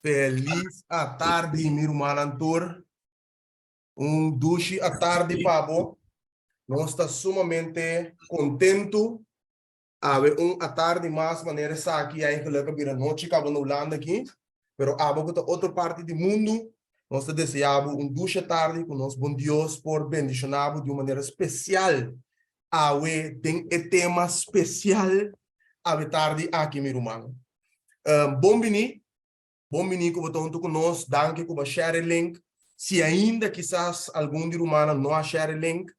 Feliz atardi, mi rumannan tur. Un dushi atardi pa bo. Nos ta sumamente kontentu awe un atardi mas manera esaki eigenlijk a bira nochi kaba na Hulanda aki. Pero abo ku ta otro parti di mundu, nos ta desea bo un dushi atardi ku nos bon Dios por bendishona bo di un manera spesial awe den e tema spesial awe tardi aki mi ruman. Bon bini Bon bini ku bo ta huntu ku nos. Danki ku bo a share e link. Si ainda kisas algun di rumannan no a share e link,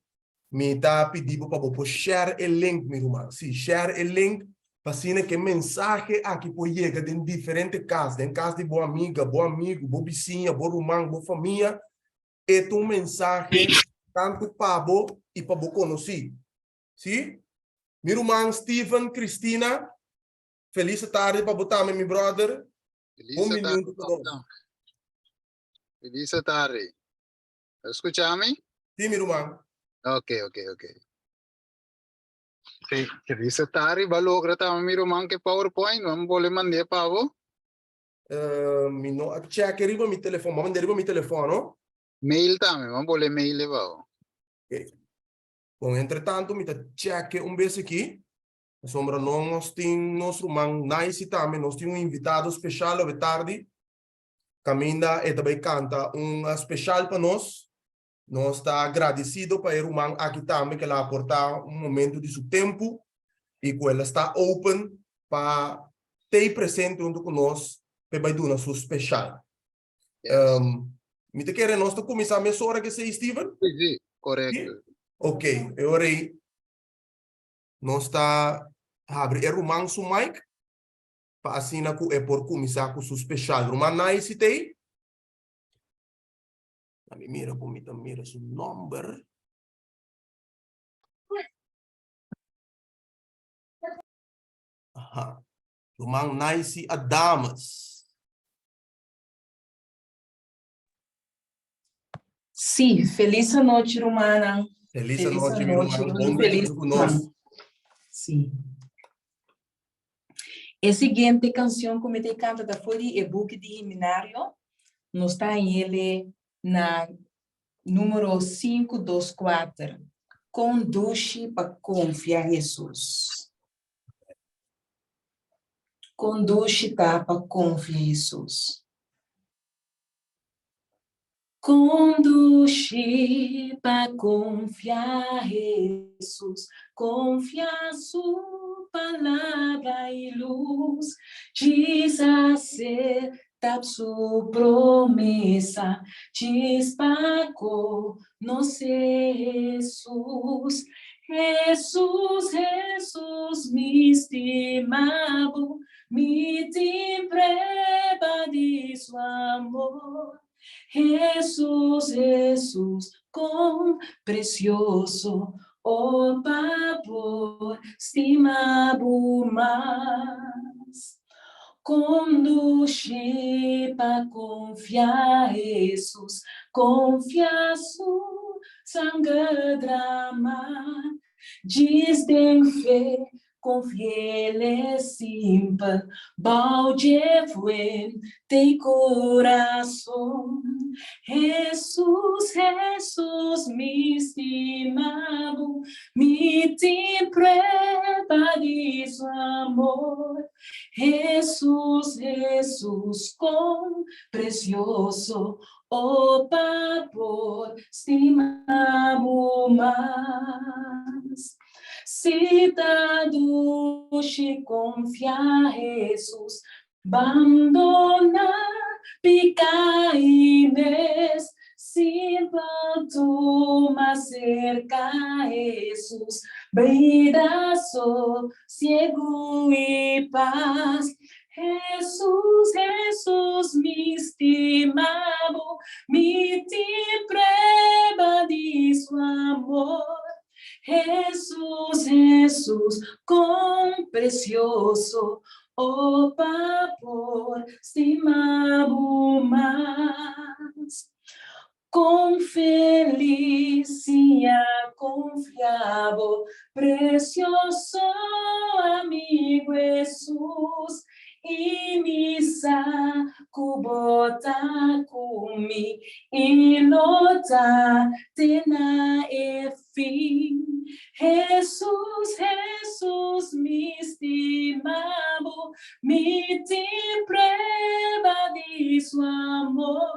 mi ta pidi bo pa bo por share e link, mi ruman. Sí, share e link pa asina ku e mensahe aki por yega den diferente kas, den kas di bo amiga, bo amigu, bo bisiña, bo ruman, bo famia. E ta un mensahe tantu pa bo i pa bo konosí. Sí? Mi ruman Steven Cristina. Feliz tarde pa bo tambe mi brother. Feliz Bon tarde, minuto pa bo. Feliz tarde. Escucha mi? Sí, mi ruman. Ok, ok, ok. Sí, feliz tarde. Ba logra tambe mi ruman ke PowerPoint. Vamos bole mandé pa bo. Uh, mi no a check riba mi telefon. M'a mandé riba mi telefon, no? Mail tambe. Vamos bole mail pa bo. Ok. Bon, entre tanto mi ta check un bes aki. Pasobra nos tin nos ruman Naisi tambe, nos tin un invitado special awe tardi, caminda e ta bay canta un special pa nos. Nos ta agradecido pa e ruman aki tambe cu el a aporta un momento di su tempo y cu el a sta open pa tey presente hunto cu nos pa e bay duna su special. Yes. Mi ta kere nos ta cuminsa mesora cu esey, Steven? Si, si, correcto. Ok, e ora ey Nos ta habri e ruman su mic pa asina ku e por kuminsá ku su special. Ruman Naisi ta ei? La mi mira ku mi ta mira su nomber. Aha. Ruman Naisi Adames. Sí, felis anochi rumannan. Felis Felis anochi, mi anochi, ruman. Bon feliz ku nos. siman. Sí. E siguiente canción ku mi ta canta ta for di e buki di Himnario. Nos ta hañ'ele na número 524. Kon dushi pa konfia Hesus. Kon dushi ta pa konfia Hesus. Kon dushi pa konfia Hesus, konfia su palabra i lus. Djis asertá su promesa, djis pa konosé Hesus. Hesus, Hesus, mi stima bo, Mi tin prueba di su amor. Hesus, Hesus, kon precioso, oh pa por stima bo mas. Kon dushi pa konfia Hesus, konfia su sanger drama. Djis den fe Confiele simpel, bou dje fuente i corazon. Hesus, Hesus, mi stima bo, mi tin prueba di su amor. Hesus, Hesus, con precioso, oh pa por stima bo mas. Si ta dushi konfia Hesus, bandona piká i mes. Simpel tuma serka Hesus, bida sosiegu i pas. Hesus, Hesus, mi stima bo, mi tin prueba di su amor. Hesus, Hesus, kon precioso, oh pa por stima bo mas. Kon felis siña konfia bo precioso amigo Hesus i mi sa ku bo ta ku mi i lo ta te na e fin. Hesus, Hesus, mi stima bo, mi tin prueba di su amor.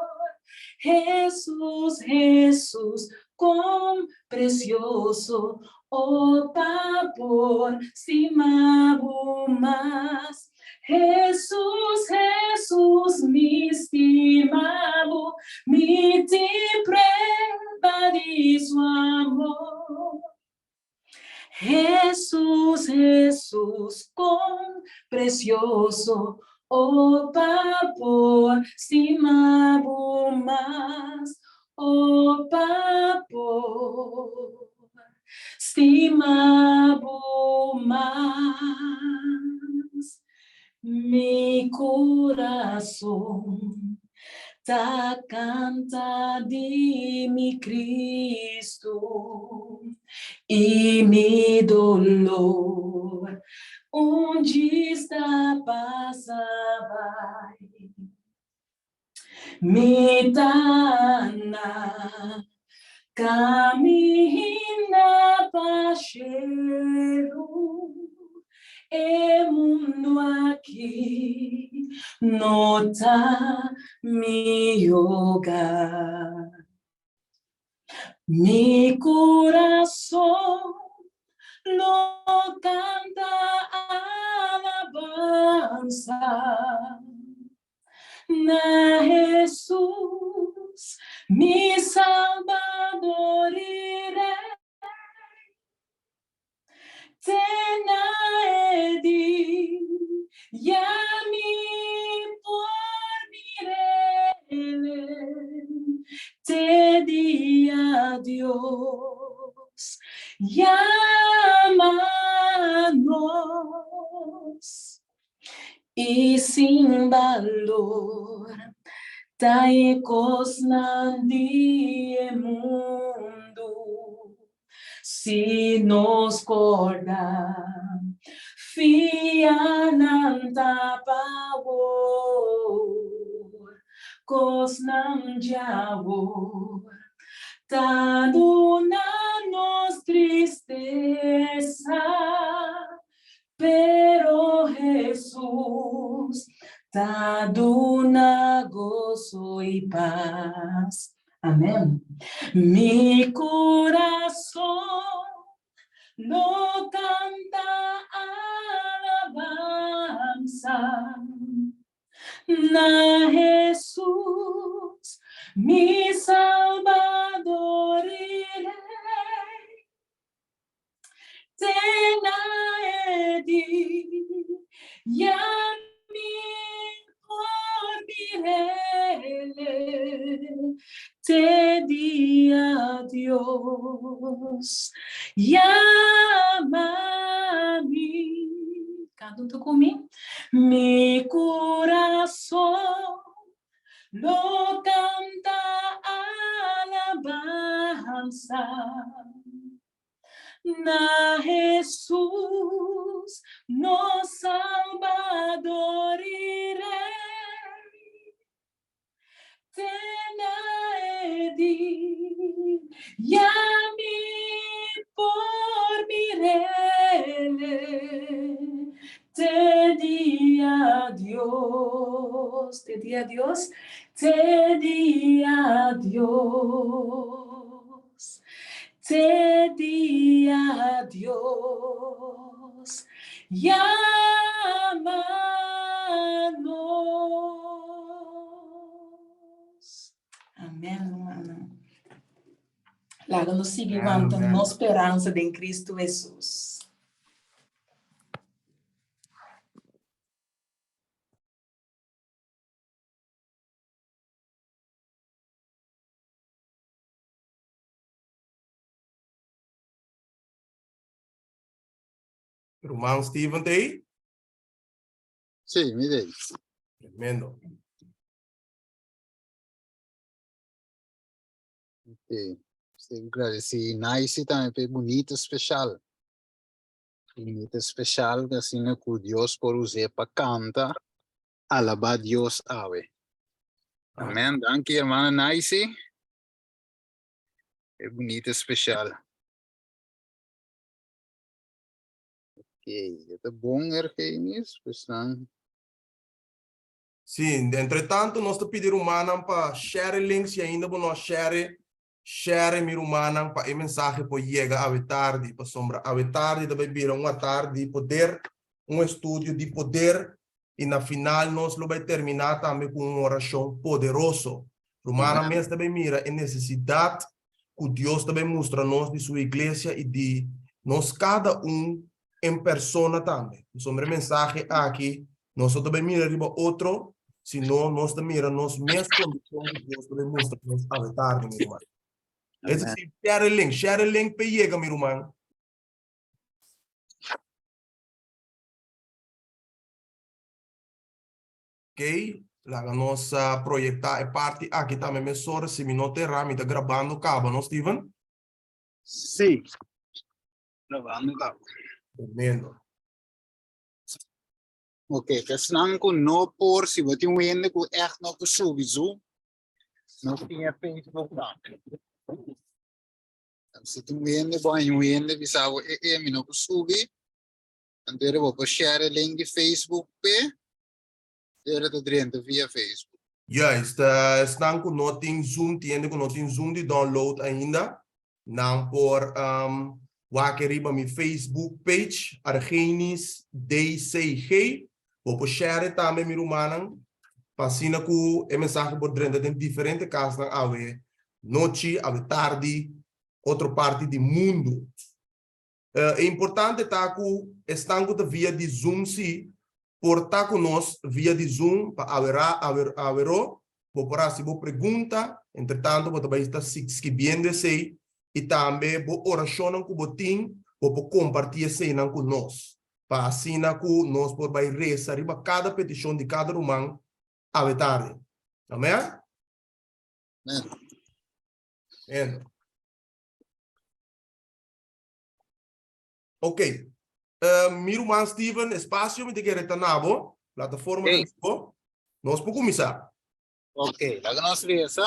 Hesus, Hesus, kon precioso, o pa por stima bo mas. Hesus, Hesus, mi stima bo, mi tin prueba di su amor. Hesus, Hesus, kon precioso, o pa por stima bo mas, o pa por stima bo mas. Mi kurason ta kanta di mi Kristu i mi dolor un djis ta pasa bai. Mi ta na kaminda pa shelu, e mundu aki no ta mi hogar. Mi kurason lo kanta alabansa na Hesus, mi Salbador i Rei. Te na e dia mi por mir'El, te dia Dios yama nos. I sin balor ta e kosnan di e mundu, si nos korda fia nan ta pa awor, kosnan djawor ta duna nos tristesa. Pero Hesus ta duna goso i pas. Amen. Mi kurason lo kanta alabansa na Hesus, mi Salbador i Rei. Te na e dia mi por mir'El, te dia Dios yama mi. Kanta huntu ku mi. Mi kurason lo kanta alabansa na Hesus, nos Salbador i Rei. Te na e dia mi por mir'El, te dia Dios, te dia Dios, te dia Dios. Te dia Dios yama nos. Amen, rumannan. Laga nos sigui wanta nos speransa den Cristo Hesus. Ruman Steven ta ei? Sí, mi ta ei. Tremendo. Ok. Estoy agradeci Naisi tambe pa e bunito special. Bunito special asina cu Dios por us'é pa canta alaba Dios awe. Amen. Danki hermana Naisi. E bunito special. Ok, e ta bon Ergenis, pues nan. Sí, entretanto nos ta pidi rumannan pa share e link si ainda bo no a share, share mi rumannan pa e mensahe por yega awe tardi, pasobra awe tardi ta bai bira un atardi di poder, un estudio di poder y na final nos lo bai termina tambe cu un oracion poderoso. Rumannan mes ta bai mira e necesidad cu Dios ta bai mustra nos di su iglesia y di nos cada un en persona tambe. Pasobra e mensahe aki nos no ta bai mira riba otro, sino nos ta mira nos mes kondishon ku Dios ta bai mustra nos awe tardi, mi ruman. Es decir, share e link, share e link p'e yega, mi ruman. Ok, laga nos proyecta e parti aki tambe mesora, si mi no ta erra, mi ta grabando caba, no Steven? Sí, grabando caba. Tremendo. Ok, esnan ku no por, si bo tin un hende ku ègt no por subi Zoom, nos tin e Facebook tambe. Si tin un hende, bo haña un hende bisa bo, e e mi no por subi, Anto bo por share e link di Facebook p'e, ero ta drenta via Facebook. Juist, esnan ku no tin Zoom, tin hende ku no tin Zoom di download ainda, nan por wak e riba mi Facebook page, Argenis DCG. Bo por share e tambe mi rumannan, pa asina ku e mensahe por drenta den diferente kasnan awe nochi, awe tardi, otro parti di mundu. E importante ta ku esnan ku ta via di Zoom si por ta ku nos via di Zoom pa awerá aweró bo por hasi bo pregunta, entretanto bo ta bai ta skibiendo esei i tambe bo orashonnan ku bo tin bo por kompartí eseinan ku nos pa asina ku nos por bai resa riba kada petishon di kada ruman awe tardi. Amen? Amen. Amen. Ok. Uh, mi ruman Steven, espacio mi te kere ta nabo. Plataforma hey. ta Nos por kuminsá. Ok, laga nos reza.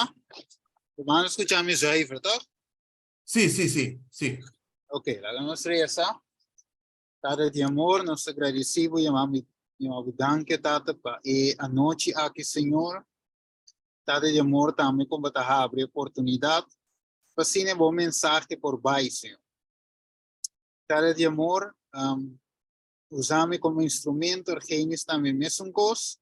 Ruman escucha mi zuiver, toch? Sí, sí, sí, sí. Ok, laga nos reza. Tata di amor, nos agradecido y amamos y danke, Tata, pa e anochi aki, Señor. Tata di amor, tambe como ta habri oportunidad pa asina bo mensahe por bai, Señor. Tata di amor, um, usame como instrumento, Argenis tambe mesun cos,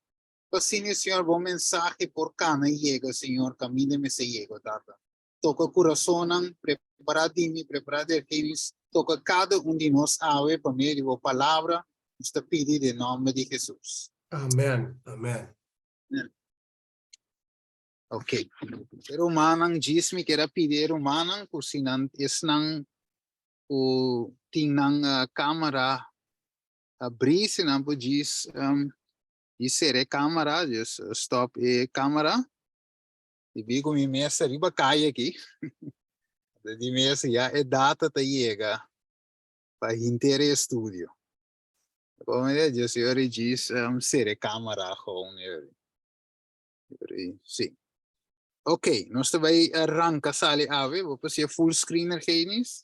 pa asina, Señor, bo mensahe por cana y yega, Señor, caminda mester yega, Tata. Toca corazonnan, prepara di mi, prepara di Argenis, toca cada un di nos awe pa medio di bo palabra, nos ta pidi den nomber di Jesus. Amen, amen. Ok. E rumannan, djis mi kier a pidi e rumannan ku si nan esnan ku tin nan kamera abrí, si nan por djis djis sera e kamera, djis stop e kamera. Debí ku mi mes ta riba kaya aki, di mes ya e data ta yega pa henter e estudio. Como e djis yori djis sera e kamera gewoon yori. Yori, si. Ok, nos ta bai ranka sali awe. Bo por siya full screen Ergenis?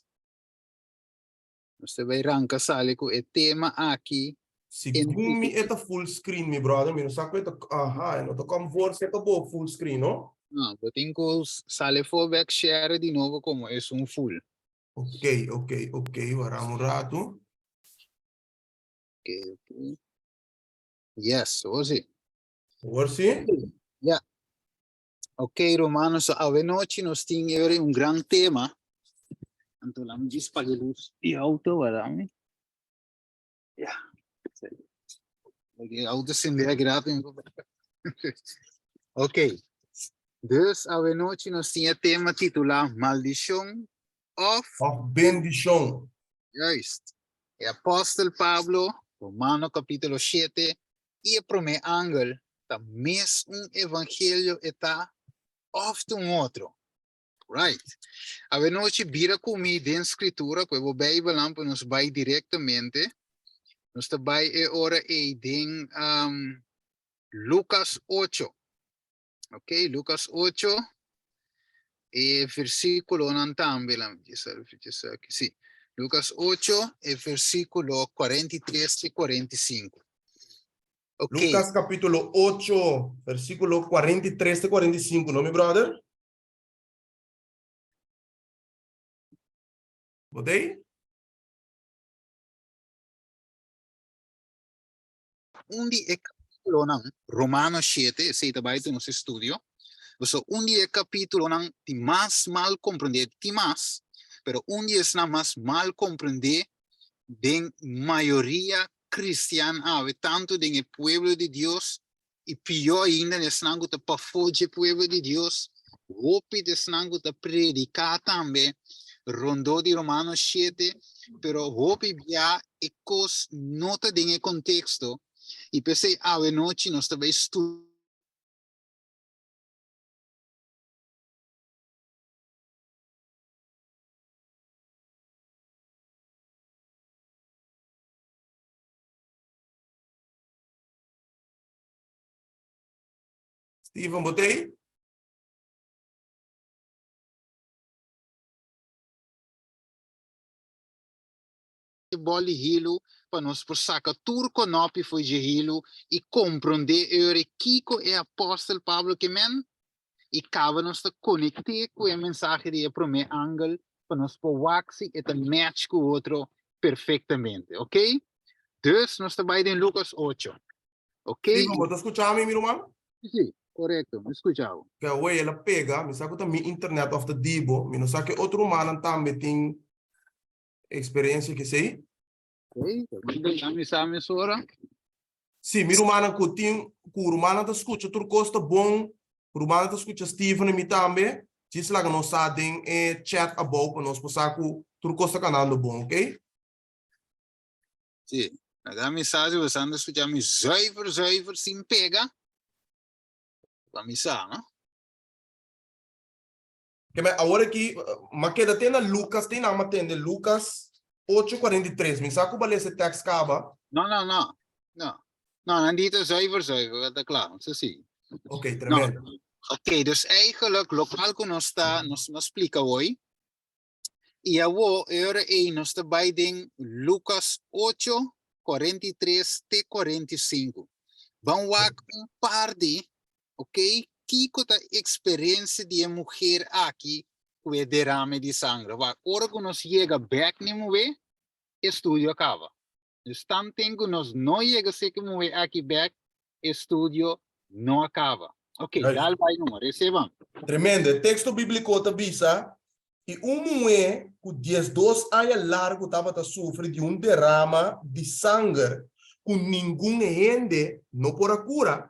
Nos ta bai ranka sali ku e tema aki. Segun mi e ta full screen mi brother, mi no sa ku e ta, aha, e no ta kom voor serka bo full screen no? No, bo tin ku sali for bek share di nobo komo esun full. Ok, ok, ok, wara un ratu. Ok, ok. Yes, hoor si. Hoor si? Ja. Ok, Romano, so awe nochi nos tin ere un gran tema. Anto laat me djis paga luz di auto, wara mi. Ja. E auto sende aki rato. Ok. Dus awe nochi nos tin e tema titulá Maldishon of Of bendishon. Juist. E apòstel Pablo, Romano kapítulo shete, i e promé angel ta mes un evangelio e ta òf ta un otro? Right. Awenochi bira ku mi den Skritura, ku e bo Beibelnan pa nos bai direktamente. Nos ta bai e ora ei den um, Lukas 8. Ok, Lukas 8, e versíkulonan tambe, laat me djis djis aki, sí. Lukas 8, e versíkulo 43 te 45. Ok. Lukas kapítulo 8, versíkulo 43 te 45, no mi brother? Bo t'ei? Un di e kapítulonan, Romano shete, esei ta bai den nos estudio, pasobra un di e kapítulonan di mas mal komprendé, tin mas, pero un di esnan mas mal komprendé den mayoria kristian awe, tantu den e pueblo di Dios i pió ainda den esnan ku ta pafó dje pueblo di Dios, hopi di esnan ku ta prediká tambe rondó di Romano shete, pero hopi bia e kos no ta den e konteksto i p'esei awe nochi nos ta bai studia. Steven, bo t'ei? Bòl di hilu pa nos por saka tur konopi fo'i dje hilu i komprondé eure kiko e apòstel Pablo ke men i kaba nos ta konekt'é ku e mensahe di e promé angel pa nos por wak si e ta match ku otro perfektamente, ok? Dus nos ta bai den Lukas ocho, ok? Steven, bo ta skucha mi, mi ruman? Sí, korekto, mi skucha bo. Ke awor el a pega, mi sa ku ta mi internet òf ta di bo, mi no sa ke otro rumannan tambe tin Experiencia ke sei. Ok, ta mi sa mesora. Si, mi rumannan ku tin, ku rumannan ta skucha tur kos ta bon, rumannan ta skucha Steven i mi tambe, djis laga nos sa den e chat abou pa nos por sa ku tur kos ta kanando bon, ok? Si, laga mi sa si boso anda skucha mi zuiver zuiver sin pega, pa mi sa, no? Ke men awor aki, ma keda te na Lucas, te nan ma tende Lucas 8:43. Mi sa ku bo a lesa e tekst kaba. No, no, no. No. No, nan di ta zuiver, zuiver, ta kla. Nos ta sigui. Ok, tremendo. No. Ok, dus eigenlijk lokual ku nos ta, nos nos splika hoy, i awo e ora ei nos ta bai den Lucas 8, 43 te 45. Ban wak un par di Ok, kiko ta eksperensia di e muher aki ku e derame di sanger? Wak, ora ku nos yega bèk n'e muhé, e studio a kaba. Dus tanten ku nos no yega seka e muhé aki bèk, e studio no a kaba. Ok, dal bai numa, reseban. Tremendo. E teksto bíbliko ta bisa, I un muhé ku diesdos aña largu tabata sufri di un derama di sanger ku ningun hende no por a kura,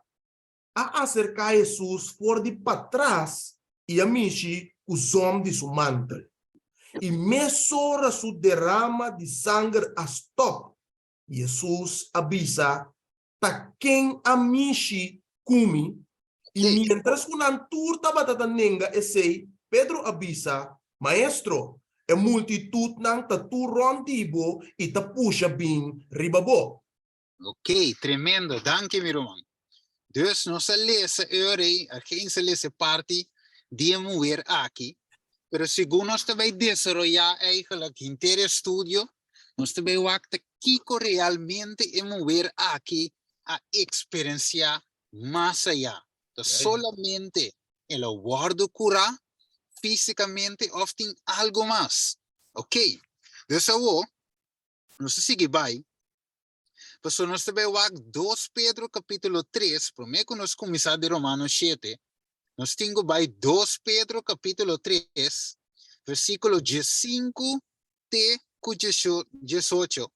a aserká Hesus for di patras i a mishi ku zòm di su mantel. I mesora su derama di sanger a stòp. Hesus a bisa, Ta ken a mishi ku mi? I miéntras ku nan tur tabata ta nenga esei, Pedro a bisa, Maestro, e multitutnan ta tur rònt di bo i ta pusha bin riba bo. Ok, tremendo, danki mi ruman. Dus nos a lesa e ora ei, Argenis a lesa e parti di e muher aki, pero segun nos ta bai desaroyá eigenlijk henter e studio, nos ta bai wak ta kiko realmente e muher aki a eksperensiá mas ayá. Ta solamente el a wòrdu kurá físikamente òf tin algu mas? Ok, dus awor nos ta sigui bai. Pasobra nos ta bai wak dos Pedro capítulo tres, promé ku nos kuminsá di Romano shete, nos tin ku bai dos Pedro capítulo tres, versíkulo diesinku te ku diesocho,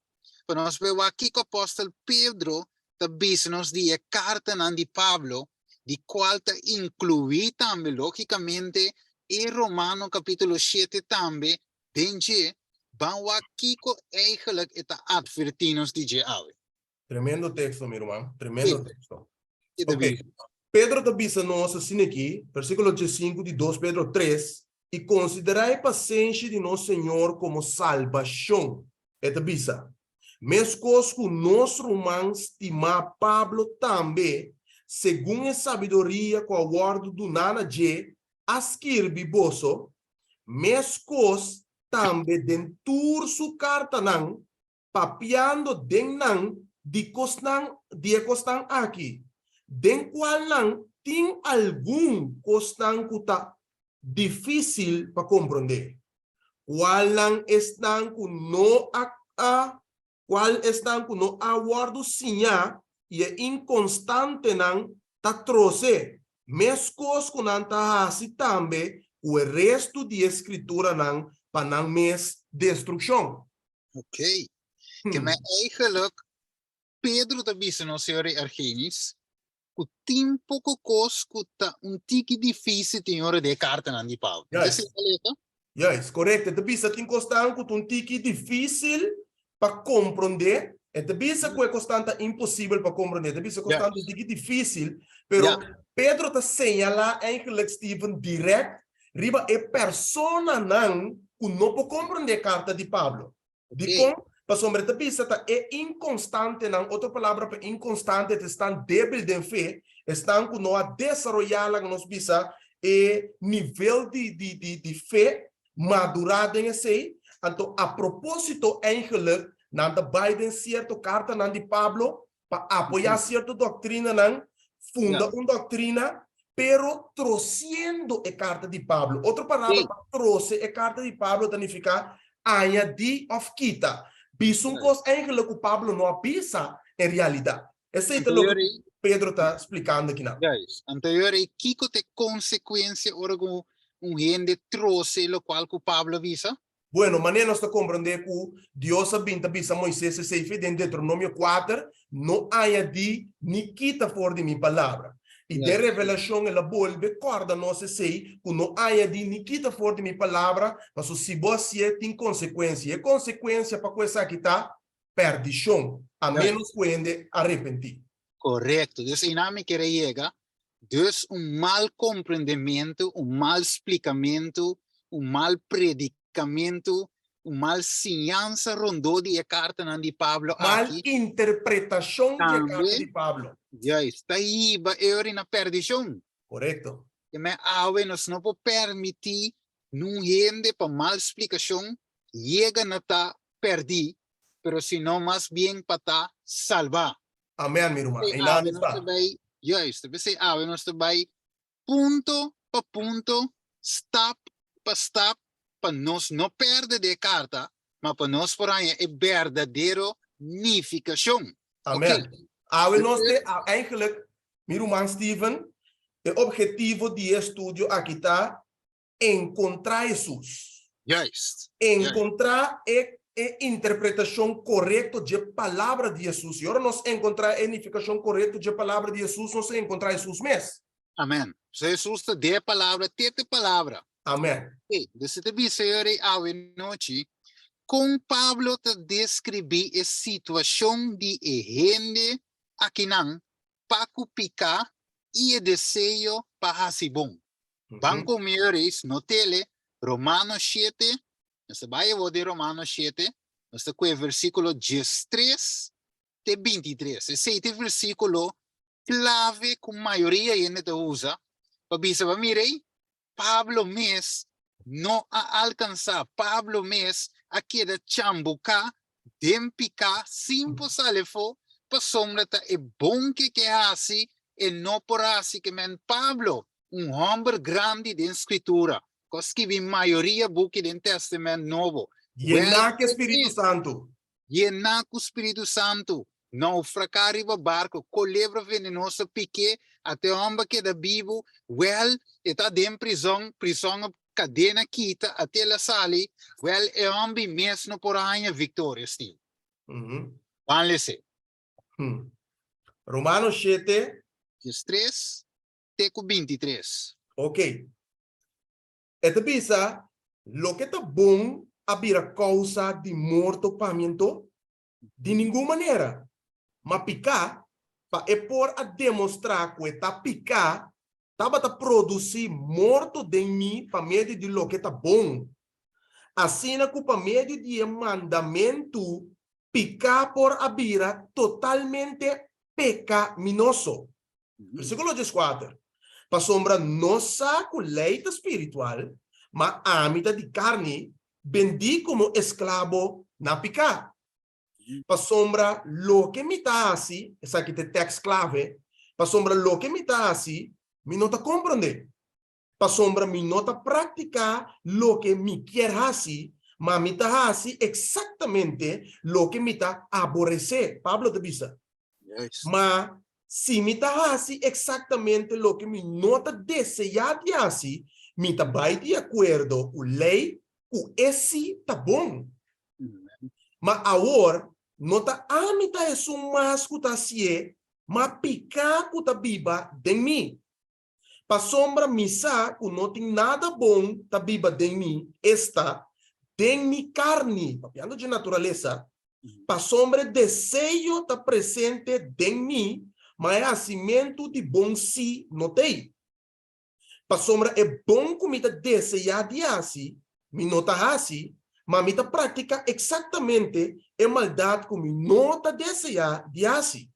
pa nos bai wak kiko apòstel Pedro ta bisa nos di e kartanan di Pablo, di kual ta inkluí tambe lógikamente e Romano capítulo shete tambe Den dje, ban wak kiko eigenlijk e ta advertí nos di dje awe. Tremendo teksto, mi ruman. Tremendo teksto. Ke ta Ok. bisa? Pedro ta bisa nos asina aki, versíkulo diesinku di dos Pedro tres. I konsiderá e pasenshi di nos Señor komo salbashon, e ta bisa, meskos ku nos ruman stimá Pablo tambe, segun e sabiduria ku a wòrdu duná na dje, a skirbi boso, meskos tambe den tur su kartanan, papiando den nan di kosnan di e kosnan aki, den kualnan tin algun kosnan ku ta difísil pa komprondé, kualnan esnan ku no a a kual esnan ku no a wòrdu siñá i e inkonstantenan ta trose, meskos ku nan ta hasi tambe ku e restu di e Skrituranan pa nan mes destrukshon. Ok. Ke men eigenlijk Pedro ta bisa nos, señor Argenis, ku tin poko kos ku ta un tiki difísil tin ora di e kartanan di Pablo. Juist. Juist, korekto. E ta bisa tin kosnan ku ta un tiki difísil pa komprondé. E ta bisa ku e kosnan ta imposibel pa komprondé. E ta bisa kosnan ta un tiki difísil, pero Pedro ta señalá eigenlijk, Steven, dirèkt riba e personanan ku no por komprondé karta di Pablo. Dikon? Pasobra e ta bisa ta e inkonstantenan, otro palabra pa inkonstante ta esnan débil den fe, esnan ku no a desaroyá, laga nos bisa, e nivel di di di di fe, madurá den esei. Anto a propósito eigenlijk nan ta bai den sierto kartanan di Pablo pa apoyá sierto doktrinanan, funda un doktrina, pero trosiendo e karta di Pablo. Otro palabra pa trose e karta di Pablo ta nifiká añadí òf kita. Bisa un kos eigenlijk ku Pablo no a bisa en realidat. Esei ta loke Pedro ta splikando akinan. Juist. Anto yora ei kiko ta e konsekuensia ora ku un hende trose lokual ku Pablo a bisa? Bueno, manera nos ta komprondé ku Dios a bin ta bisa Moises esei fe den Deuteronomio kuater, No añadí ni kita for di mi palabra. I den Revelashon el a bolbe kòrda nos esei, ku no añadí ni kita for di mi palabra, pasobra si bo hasié tin konsekuensia. I e konsekuensia pa ku esaki ta pèrdishon, a ménos ku hende arepentí. Korekto. Dus einan mi kere yega. Dus un mal komprendementu, un mal splikamentu, un mal predikamentu, un mal siñansa rondó di e kartanan di Pablo Mal aki. interpretashon di e karta Tambe, di Pablo. juist, ta hiba e ora na pèrdishon. Korekto. Ke men awe nos no por pèrmití nun hende pa mal splikashon yega na ta pèrdí, pero sino mas bien pa ta salbá. Amen, mi ruman. P'esei Einan awe nos nos ta. ta bai, juist, p'esei awe nos ta bai punto pa punto, stap pa stap, pa nos no pèrdè di e karta, ma pa nos por haña e berdadero nifikashon. Amen. Oké. Awe nos te, eigenlijk, mi ruman Steven, e objetivo di e estudio aki ta enkontrá Hesus. Juist. Enkontrá e e interpretashon korekto dje palabra di Hesus. I ora nos enkontrá e nifikashon korekto dje palabra di Hesus, nos a enkontrá Hesus mes. Amen. So Hesus ta de palabra, te te palabra. Amen. Oké, dus e ta bisa yori awe nochi, kon Pablo ta deskribí e situashon di e hende akinan pa ku piká i e deseo pa hasi bon. Ban ku mi oris, no tele, Romano shete, nos ta bai awor den Romano shete, nos ta kue versíkulo diestres te bintitres. Esei ta e versíkulo klave ku mayoria hende ta usa pa bisa, Ba mira ei, Pablo mes no a alkansá, Pablo mes a keda chambuká den piká sin por sali afó, pasobra ta e bon ke ke hasi e no por hasi. Ke men Pablo, un hòmber grandi den Skritura, ku a skibi mayoria buki den Tèstamènt Nobo, wèl Yená ku e e spiritu mes, santu. yená ku spiritu santu, naufragá riba barku, kolebra venenoso pik'é, ata e hòmber keda bibu, wèl, e ta den prizòn, prizòn a kadena kita, ata el a sali, wèl, e hòmber mes no por a haña viktoria, Steve. Ban les'é. Romano shete. 13 te ku 23. Ok. E ta bisa, Loke ta bon a bira kousa di morto pa mi anto? Di ningun manera! Ma piká, pa e por a demostrá ku e ta piká. tabata produsí morto den mi pa medio di loke ta bon. Asina ku pa medio di e mandamentu piká por a bira totalmente pekaminoso. Versíkulo 14, Pasobra nos sa ku lei ta spiritual, ma ami ta di karni, bendí komo esklabo na piká. Pasobra loke mi ta hasi, esaki ta e tèks klave, pasobra loke mi ta hasi, mi no ta komprondé. Pasobra mi no ta praktiká loke mi kier hasi, ma mi ta hasi eksaktamente loke mi ta aboresé, Pablo ta bisa. Ma si mi ta hasi eksaktamente loke mi no ta deseá di hasi, mi ta bai di akuerdo ku lei ku e sí ta bon. Ma awor no ta ami ta esun mas ku ta hasié, ma piká ku ta biba den mi. Pasobra mi sa ku no tin nada bon ta biba den mi, esta, den mi karni, papiando dje naturalesa, pasobra e deseo ta presente den mi, ma e hasimentu di bon sí no t'ei. Pasobra e bon ku mi ta deseá di hasi, mi no ta hasi, ma mi ta praktiká eksaktamente e maldat ku mi no ta deseá di hasi.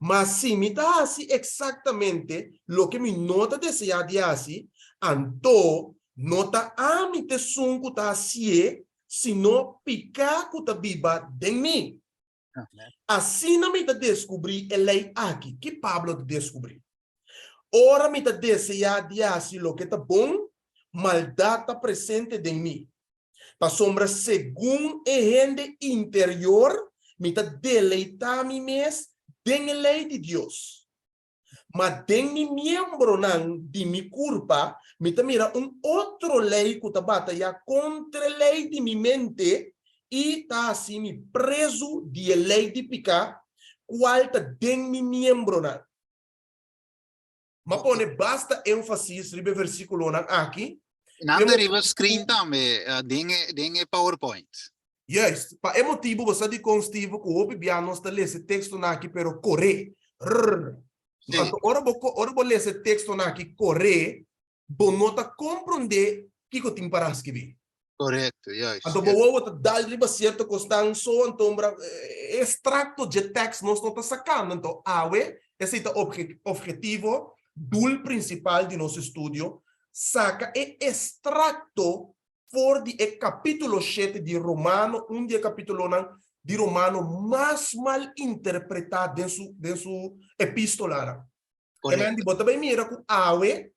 Ma si mi ta hasi eksaktamente loke mi no ta deseá di hasi, anto no ta ami t'esun ku ta hasié, sino piká ku ta biba den mi. Asina mi ta deskubrí e lei aki. Ki Pablo ta deskubrí? Ora mi ta deseá di hasi loke ta bon, maldat ta presente den mi. Pasobra segun e hende interior mi ta deleitá mi mes den e lei di Dios. Ma den mi miembronan di mi kurpa mi ta mira un otro lei ku ta batayá kontra e lei di mi mente i ta hasi mi prezu di e lei di piká kual ta den mi miembronan. M'a pone basta énfasis riba e versíkulonan aki. Nan ta riba screen tambe, den e, den e PowerPoint. Juist. Pa e motibu bo sa dikon, Steve, ku hopi bia nos ta lesa e tekstonan aki pero koré. Rrr. Sí. Anto ora bo, ora bo lesa e tekstonan aki koré, bo no ta komprondé kiko tin para skibí. Korekto, juist. Anto bo wowo ta dal riba sierto kosnan so, anto bra e ekstrakto dje tèks nos no ta sakando. Anto awe esei ta opgetivo, doel prinsipal di nos estudio, saka e ekstrakto for di e kapítulo shete di Romano, un di e kapítulonan di Romano mas mal interpretá den su den su epístolanan. Korekto. Bo ta bai mira ku awe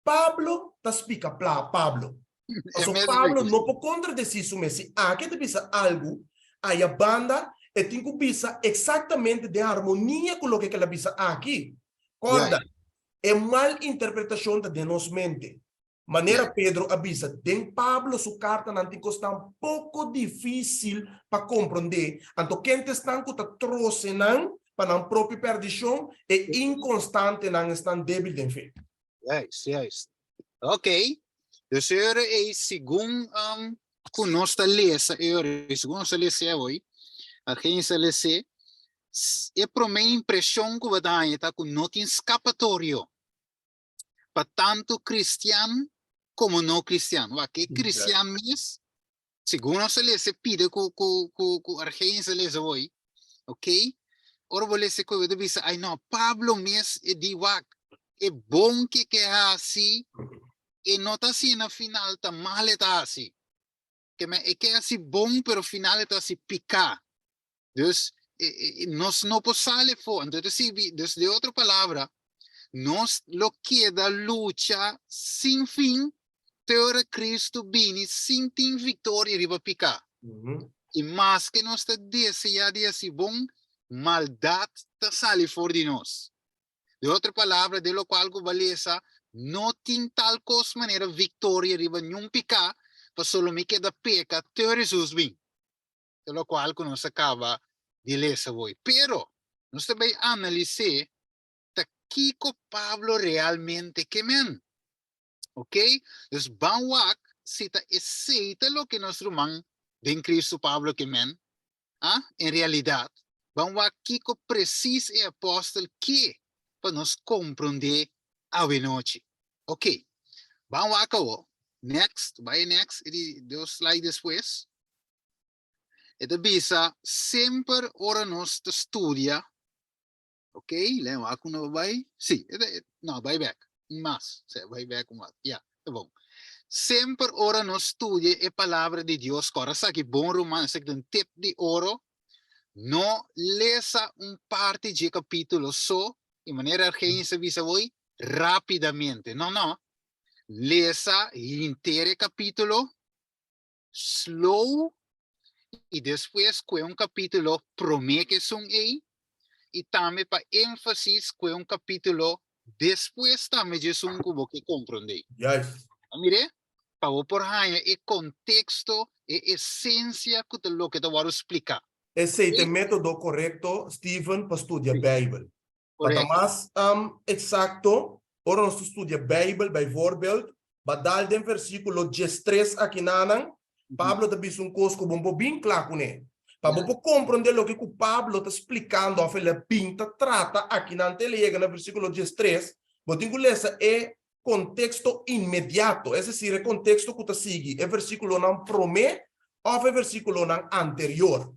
Pablo ta spika pla Pablo. Paso Pablo no por kontradesí su mes. Si aki e ta bisa algu, aya banda e tin ku bisa eksaktamente den harmonia ku loke kel a bisa aki. Kòrda, e mal interpretashon ta den nos mente. Manera Pedro a bisa, den Pablo su kartanan tin kosnan poko difísil pa komprondé, anto ken ta esnan ku ta trose nan pa nan propio pèrdishon? E inkonstantenan, esnan débil den fe. Juist, juist. Ok. Dus e ora ei, segun um, ku nos ta lesa e ora ei, segun nos ta lesa awor, argen sa lesa, e promé impreshon ku bo ta haña ta ku no tin skapatorio pa tantu kristian komo no kristian. Wak, e kristian mes, segun nos ta lesa e pida ku ku ku ku argen sa lesa awor, ok? Ora bo lesa e koe bo ta bisa, ai no, Pablo mes e di wak, e bon ke ke hasi, e no ta hasi na final ta mal e ta hasi. Ke men e ke hasi bon pero final e ta hasi piká. Dus e, e, nos no por sali afó. Anto ta sirbi, dus de otro palabra, nos lo keda lucha sin fin te ora Cristo bini sin tin victoria riba piká. I maske nos ta deseá di hasi bon, maldat ta sali for di nos. De otro palabra, den lokual ku bo a lesa, no tin tal kos manera viktoria riba niun piká, pasobra lo mi keda peka te ora Hesus bin. Ta lokual ku nos a kaba di lesa awor. Pero, nos ta bai analis'é ta kiko Pablo realmente ke men. Ok? Dus ban wak si ta esei ta loke nos ruman den Kristu Pablo ke men. Ah, en realidat, ban wak kiko presis e apòstel ke pa nos komprondé Awenochi. Ok. Ban wak awo. Next, bai next, e di dos slide despues. E ta bisa semper ora nos ta studia, ok, len wak un bai, si, e ta, no, bai bek, un mas, si, bai bek un mas, ya, ta bon. Semper ora nos studia e palabra di Dios, kòrda esaki bon ruman, esaki ta un tip di oro, no lesa un parti dje kapítulo so, i manera Argenis a bisa hoy, rápidamente. No, no. Lesa henter e kapítulo, slow, i despues kue un kapítulo promé ku esun ei, i tambe pa énfasis kue un kapítulo despues tambe dje esun ku bo ke komprondé. Juist. A mir'é? Pa bo por haña e konteksto, e esensia ku ta loke ta wòrdu spliká. Esei ta e método korekto, Steven, pa studia Beibel. Pa ta mas eksakto, ora nos ta studia Beibel, bijvoorbeeld, ba dal den versíkulo diestres akinanan, Pablo ta bisa un kos ku bo no por bin kla kuné. Pa bo por komprondé loke ku Pablo ta splikando òf el a bin ta trata akinan te el a yega na versíkulo diestres, bo tin ku lesa e konteksto inmediato, es desir, e konteksto ku ta sigui e versíkulonan promé òf e versíkulonan anterior.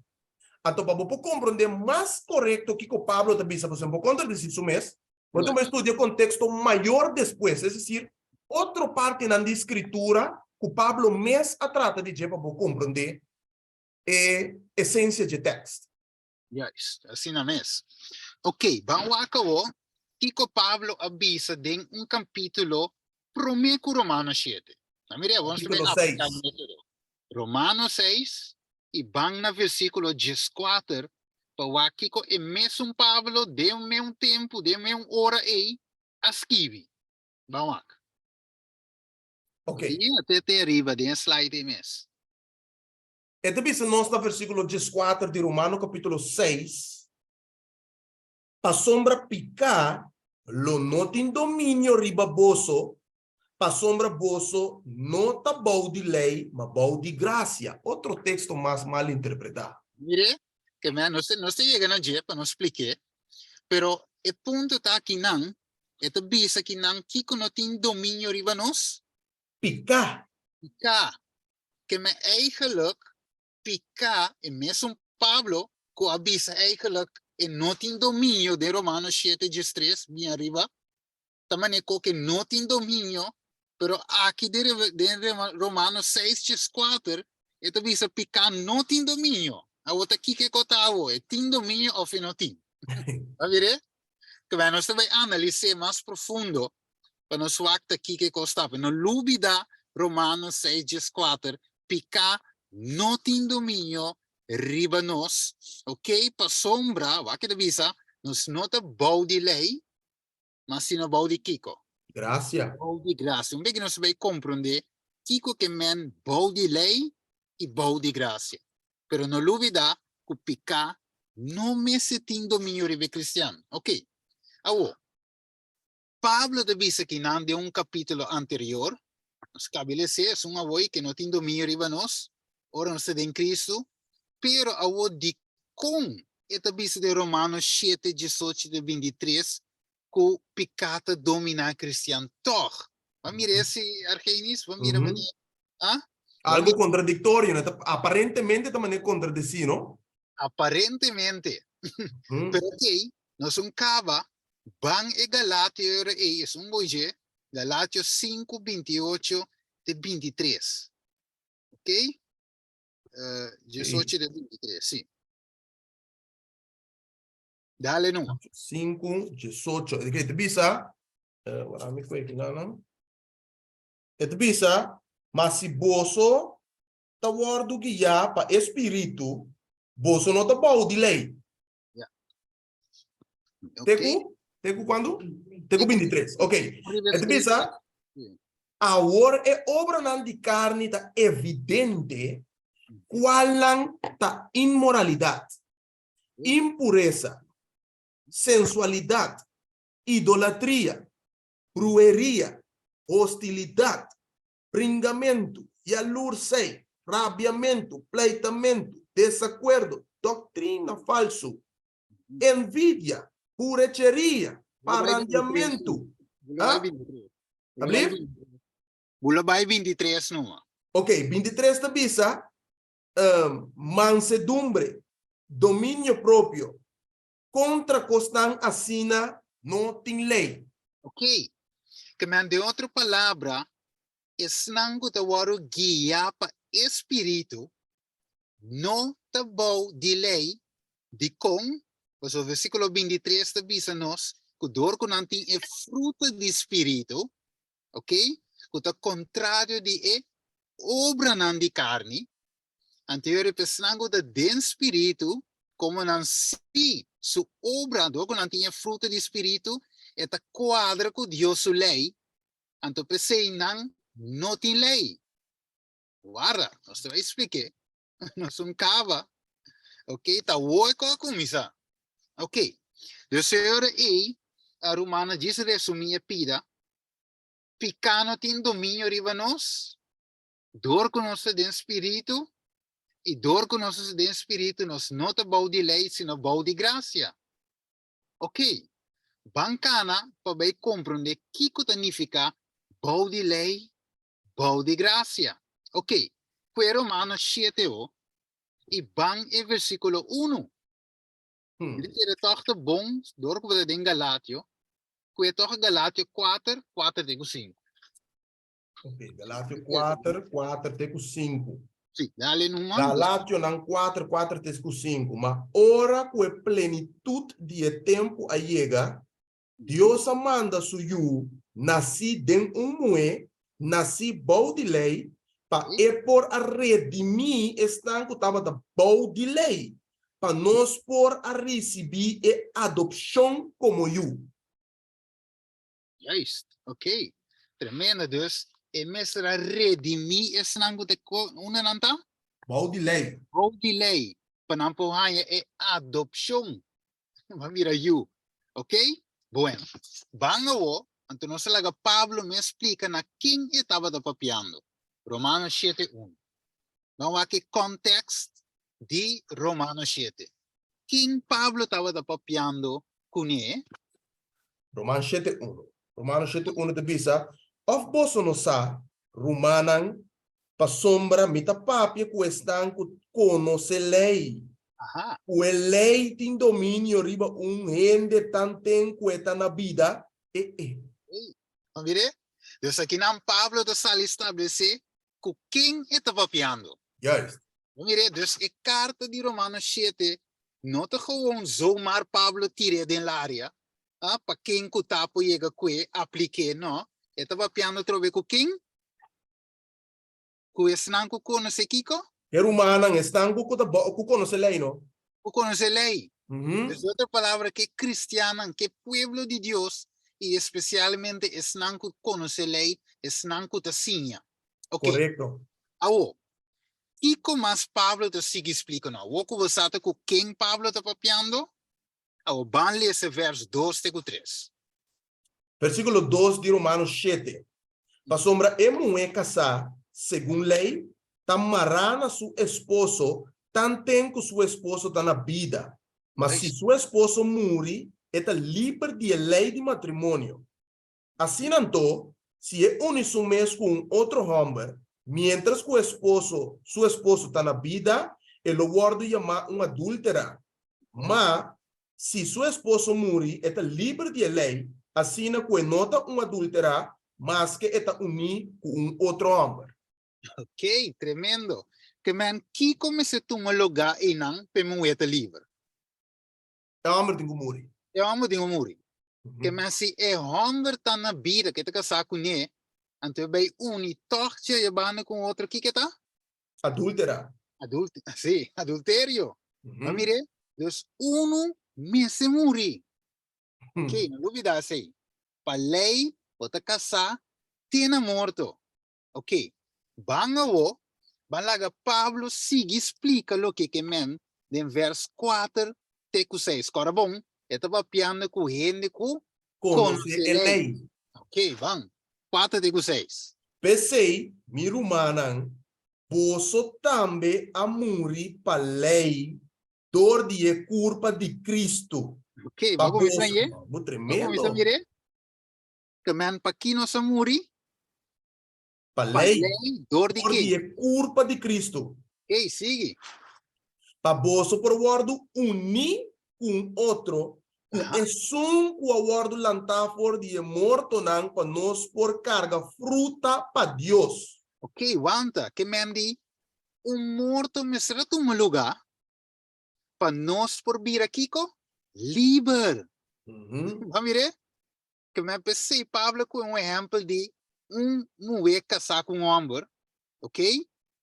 Anto pa bo por komprondé mas korekto kiko Pablo ta bisa, pasobra bo kontradisí su mes, bo tin ku studia e konteksto mayor despues, es desir, otro partinan di Skritura ku Pablo mes a trata di dje pa bo komprondé e esensia dje tèkst. Juist, asina mes. Ok, ban wak awor kiko Pablo a bisa den un kapítulo promé ku Romano shete. Na mira, awor nos ta bai Kapítulo seis. apliká e método. Romano seis i ban na versíkulo dieskuater pa wak kiko e mesun Pablo den meun tempu, den meun ora ei a skibi. Ban wak. Ok. Di te te ariba den e slide ei mes. E ta bisa nos na versíkulo dieskuater di Romano kapítulo seis, Pasobra piká lo no tin dominio riba boso, pasobra boso no ta bou di lei, ma bou di grasia. Otro teksto mas mal interpretá. Mire, ke me nos nos ta yega na dje pa nos splik'é, pero e punto ta akinan, e ta bisa kinan kiko no tin dominio riba nos? Piká. Piká. Ke me eigenlijk piká e mesun Pablo ku a bisa eigenlijk e no tin dominio den Romano shete diestres bin ariba ta manera ku ke no tin dominio pero aki den den Romano seis dieskuater e ta bisa piká no tin dominio awor ta kiko e kota awor e tin dominio of e no tin a mir'é ke nos ta bai analis'é mas profundo pa nos wak ta kiko e kos ta. No lubida Romanos 6, 14, piká no tin dominio riba nos, ok, pasobra, wak e ta bisa, nos no ta bou di lei, ma sino bou di kiko? Grasia. Bou di grasia. Un bes ku nos bai komprondé kiko ke men bou di lei i bou di grasia. Pero no lubida ku piká no mester tin dominio riba e kristian. Ok, awor, Pablo ta bisa kinan den un kapítulo anterior, nos kabelesé esun awor ke no tin dominio riba nos ora nos ta den Kristu, pero awor dikon e ta bisa den Romanos shete, diesocho te bintitres ku piká ta dominá kristian tòg? Bo a mira esi, Argenis? Bo a mira manera, ah? Algo kontradiktorio, no? Ta aparentemente ta manera kontradesí, no? Aparentemente. Pero okey, nos un kaba Ban e Galatio e ora ei esun boye, Galatio sinku, binti ocho te binti tres. Ok? Diesocho te binti tres, si. Dale no. Sinku, diesocho. Ok, te bisa, wara mi kue kinan. E ta bisa, ma si boso ta wòrdu guiá pa e Spiritu, boso no ta bou di lei. Te ku? Te ku kuantu? Te ku 23. Ok. E ta bisa, awor e obranan di karni ta evidente, kualnan ta inmoralidat, impuresa, sensualidat, idolatria, brueria, hostilidat, bringamentu, yalursei, rabiamentu, pleitamentu, desakuerdo, doktrina falsu, envidia, burecheria, parandiamentu. Ah? Ablief? Bula bai 23 numa. Ok, 23 ta bisa, mansedumbre, dominio propio, kontra kosnan asina no tin lei. Ok. Ke men den otro palabra, esnan ku ta wòrdu guiá pa e spiritu no ta bou di lei. Dikon? Pasobra versíkulo 23 ta bisa nos ku dor ku nan tin e fruta di spiritu, ok, ku ta kontrario di e obranan di karni, anto e esnan ku ta den spiritu, komo nan si su obra, dor ku nan tin e fruta di spiritu, e ta kuadra ku Dios su lei, anto p'esei nan no tin lei. Warda, nos ta bai splik'é. Nos un kaba. Ok, ta awor ku a kuminsá. Ok, dus e ora ei, a rumannan djis resumí e pida, Piká no tin dominio riba nos, dor ku nos ta den spiritu, i dor ku nos ta den spiritu nos no ta bou di lei sino bou di grasia. Ok, ban kana pa bai komprondé kiko ta nifiká bou di lei, bou di grasia. Ok, kue Romanos shete o i ban e versíkulo unu. Mi ta kere tòg ta bon dor ku bo ta den Galatio, kue tòg Galatio kuater, kuater te ku sinku. Ok, Galatio kuater, kuater te ku sinku. Sí, dale numa. Galationan kuater, kuater te ku sinku. Ma ora ku e plenitut di e tempu a yega, Dios a manda su Yu nasí den un muhé, nasí bou di lei, pa e por a redimí esnan ku tabata bou di lei, pa nos por a risibí e adopshon komo yu. Juist, ok. Tremendo. Dus e mester a redimí esnan ku ta unda nan ta? Bou di lei. Bou di lei, pa nan por haña e adopshon. Bo mira yu. Ok? Bueno, ban awo, anto nos a laga Pablo mes splika na ken e tabata papiando. Romanos shete un. Ban wak e context di Romanos shete. Ken Pablo tabata papiando kuné? Romanos shete unu. Romanos shete unu ta bisa, Of boso no sa, rumannan, pasobra mi ta papia ku esnan ku konosé lei, ku e lei tin dominio riba un hende tanten ku e ta na bida? E e. Ei, bo mir'é? Dus akinan Pablo ta sali stablesé ku ken e ta papiando. Juist. Bo mir'é? Dus e karta di Romanos shete no ta gewoon zomaar Pablo tir'é den laria, ah, pa ken ku ta por yega ku e aplik'é, no. E ta papiando atrobe ku ken? Ku esnan ku konosé kiko? E rumannan, esnan ku ta ku konosé lei, no. Ku konosé lei. Dus di otro palabra, ke kristiannan, ke pueblo di Dios, i espesialmente esnan ku konosé lei, esnan ku ta siña. Oke. Korekto. Awor, kiko mas Pablo ta sigui splika no? Awor ku bo sa ta ku ken Pablo ta papiando, awor ban lesa vèrs dos te ku tres. Versíkulo dos di Romanos shete, Pasobra e muhé kasá segun lei ta mará na su esposo tanten ku su esposo ta na bida, ma si su esposo muri e ta liber di e lei di matrimonio. Asina anto, si e uni su mes ku un otro hòmber miéntras ku esposo su esposo ta na bida, e lo wòrdu yamá un adúltera. Ma, Si su esposo muri, e ta liber di e lei, asina ku e no ta un adulterá, maske e ta uní ku un otro hòmber. Ok, tremendo. Ke men kiko mester tuma lugá einan pa e muhé ta liber? E hòmber tin ku muri. E hòmber tin ku muri. Ke men si e hòmber ta na bida, ke ta kasá kuné, anto e bai uni tòg dje e banda ku un otro, kiko e ta? Adulterá. Adult, sí, adulterio. Mm -hmm. Mire, dus uno mester muri. Ok, no lubida esei. Pa lei, bo ta kasá te na morto. Ok, ban awo, ban laga Pablo sigui splika loke ke men den vers 4 te ku 6. Kòrda bon, e ta papiando ku hende ku Konosé e lei. Ok, ban. 4 te ku 6. P'esei, mi rumannan, boso tambe a muri pa lei dor di e kurpa di Kristu. Ok, bo a kuminsá ye? Bo tremendo. Bo a kuminsá mir'é? Ke men pa ki nos a muri? Pa Pa lei. lei, dor di Dor di ken? e kurpa di Kristu. Oké, sigui. Pa boso por wòrdu uní ku un otro, ku esun ku a wòrdu lantá for di e mortonan pa nos por karga fruta pa Dios. Oké, wanta, ke men di un morto mester a tuma lugá pa nos por bira kiko? Liber. Bo a mir'é? Ke men p'esei Pablo ku un ehèmpel di un muhé kasá ku un hòmber, oké,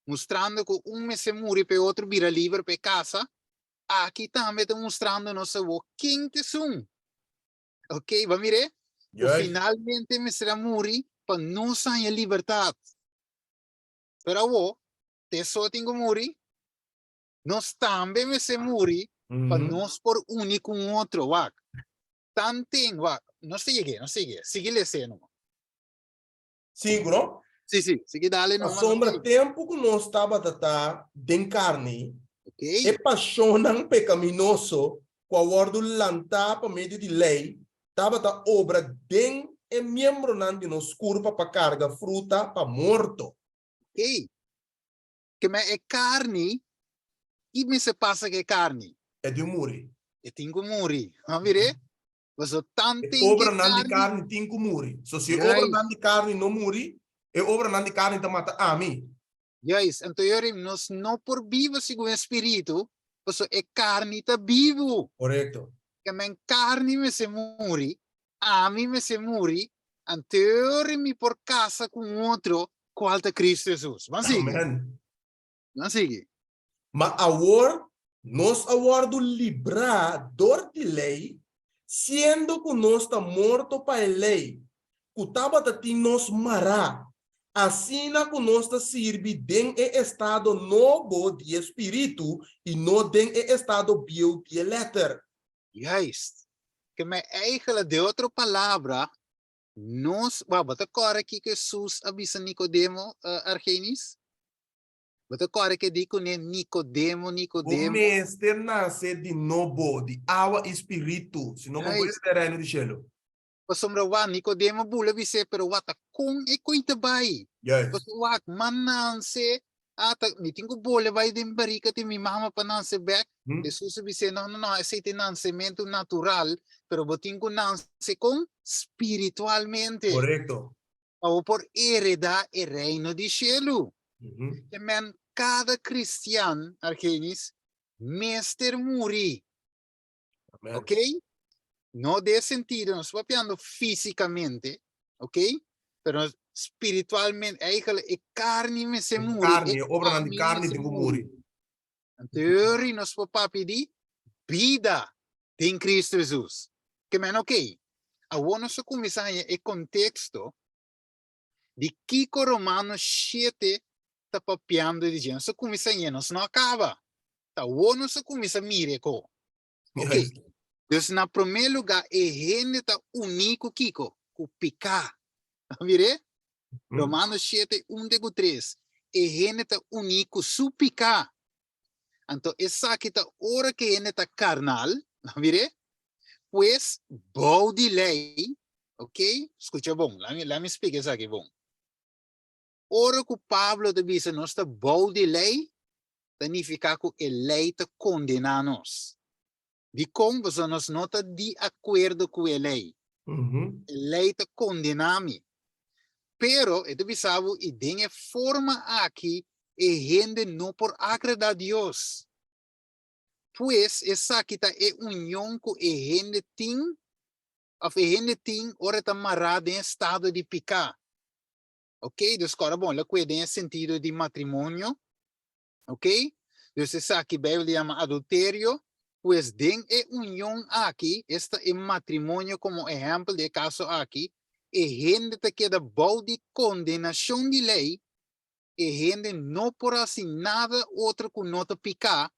mustrando ku un mester muri pa e otro bira liber pa e kasa, Aki tambe ta mustrando nos awor ken ta esun. Ok, bo a mir'é? Ku finalmente mester a muri pa nos haña libertat. Pero awor, te so tin ku muri? Nos tambe mester muri pa nos por uni ku un otro. Wak, tanten, wak, nos ta yeg'é, nos ta yeg'é. Sigui les'é numa. Sinku, no? Sí, sí, sigui dale numa. Pasobra tempu ku nos tabata ta den karni, Ok. e pashonnan pekaminoso ku a wòrdu lantá pa medio di lei tabata obra den e miembronan di nos kurpa pa karga fruta pa morto. Ok. Ke men e karni, ki mester pasa ku e karni? E tin muri. E tin ku muri. A mir'é? Paso E tanten ke obranan di karni. karni tin ku muri. So si e Juist. obranan di karni no muri, e obranan di karni ta mata ami. Juist. Anto yori nos no por biba segun e spiritu, paso e karni ta bibu. Korekto. Ke men karni mester muri, ami mester muri, anto yori mi por kasa ku un otro, kual ta Kristu Hesus. Ban sigui. Amen. Ban sigui. Ma awor nos a wòrdu librá dor di lei, siendo ku nos ta morto pa e lei, ku tabata tin nos mará, asina ku nos ta sirbi den e estado nobo di e spiritu i no den e estado bieu di e lèter. Juist. Ke men eigele, den otro palabra, nos, wou, bo ta kòrda kiko Hesus a bisa Nikodemo, Argenis? Bo ta kòrda ke di kuné Nikodemo, Bo Nikodemo? mester nase di nobo, di awa i spiritu, si no bo por Juist. entra den Reino di Shelu. Pasobra wak Nikodemo bula bis'é, pero wak ta kon e koi ta bai? Juist. Pasobra wak m'a nanse, ata mi tin ku bole bai den barika di mi mama pa nanse bèk. Hesus a bis'é, no, no, no, esei ta e nansementu natural, pero bo tin ku nanse kon? Spiritualmente. Korekto. Pa bo por heredá e Reino di Shelu. Ke men kada kristian, Argenis, mester muri. Amen. Ok? No den sentido, nos papiando físikamente, ok? Pero spiritualmente, eigenlijk e karni mester E muri. karni, E e obranan di karni karni mester tin ku muri. muri. Anto yori nos por papia di bida den Cristo Jesus. Ke men ok, awor nos a kuminsá haña e konteksto di kiko Romanos shete ta papiando di dje. Nos a kuminsá hañ'é, nos no a kaba. Ta awor nos a kuminsá mira e ko. Ok, dus na promé lugá e hende ta uní ku kiko? Ku piká. Mir'é? Romanos shete, un te ku tres, e hende ta uní ku su piká. Anto esaki ta ora ku e hende ta karnal, mir'é? Pues, bou di lei, ok, skucha bon, laat mi splika esaki bon. Ora ku Pablo ta bisa nos ta bou di lei, ta nifiká ku e lei ta kondená nos. Dikon? Pasobra nos no ta di akuerdo ku e lei. E lei ta kondená mi. Pero e ta bisa bo, i den e forma aki e hende no por agradá Dios. Pues esaki ta e union ku e hende tin, òf e hende tin ora e ta mará den estado di piká. Ok, dus kòrda bon, lo kue den e sentido di matrimonio. Ok, dus esaki Bijbel ta yama adulterio. Pues den e union aki, esta e matrimonio komo ehèmpel di e kaso aki, e hende ta keda bou di kondenashon di lei, e hende no por hasi nada otro ku no ta piká,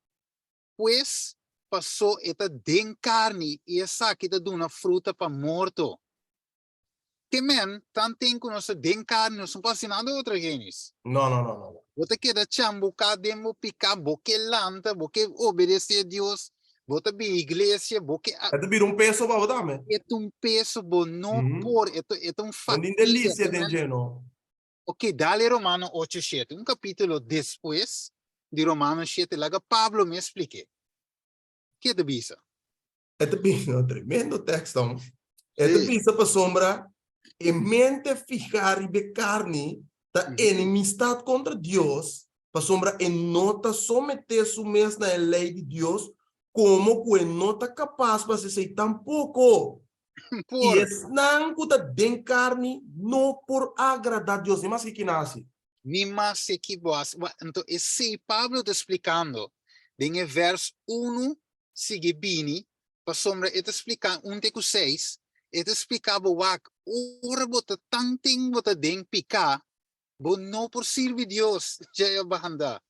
pues pasó e ta den karni i esaki ta duna fruta pa morto. Ke men, tanten ku nos ta den karni, nos no por hasi nada otro, Genis. No, no, no, no, no. Bo ta keda chambuká den bo piká, bo ke lanta, bo ke obedesé Dios, Bo ta bin iglesia, bo ke a E ta bira un peso pa bo tambe. E ta un peso, bo no por, e ta e ta un No tin fatiga. delisia den dje, no. Ok, dale Romano ocho shete, un kapítulo despues di Romano shete, laga Pablo mes spliké. Ke e ta bisa? E ta bisa, tremendo teksto. E ta bisa pasobra e mente fihá riba e karni ta enemistat kontra Dios, pasobra e no ta someté su mes na e lei di Dios, komo ku e no ta kapas pa hasi esei tampoko. I esnan ku ta den karni no por agradá Dios, ni maske kina hasi. Ni maske ki bo hasi. Anto esei Pablo ta splikando den e vèrs unu sigui bini, pasobra e ta splika un te ku seis, e ta splika bo wak, ora bo ta tanten bo ta den piká, bo no por sirbi Dios djei a banda.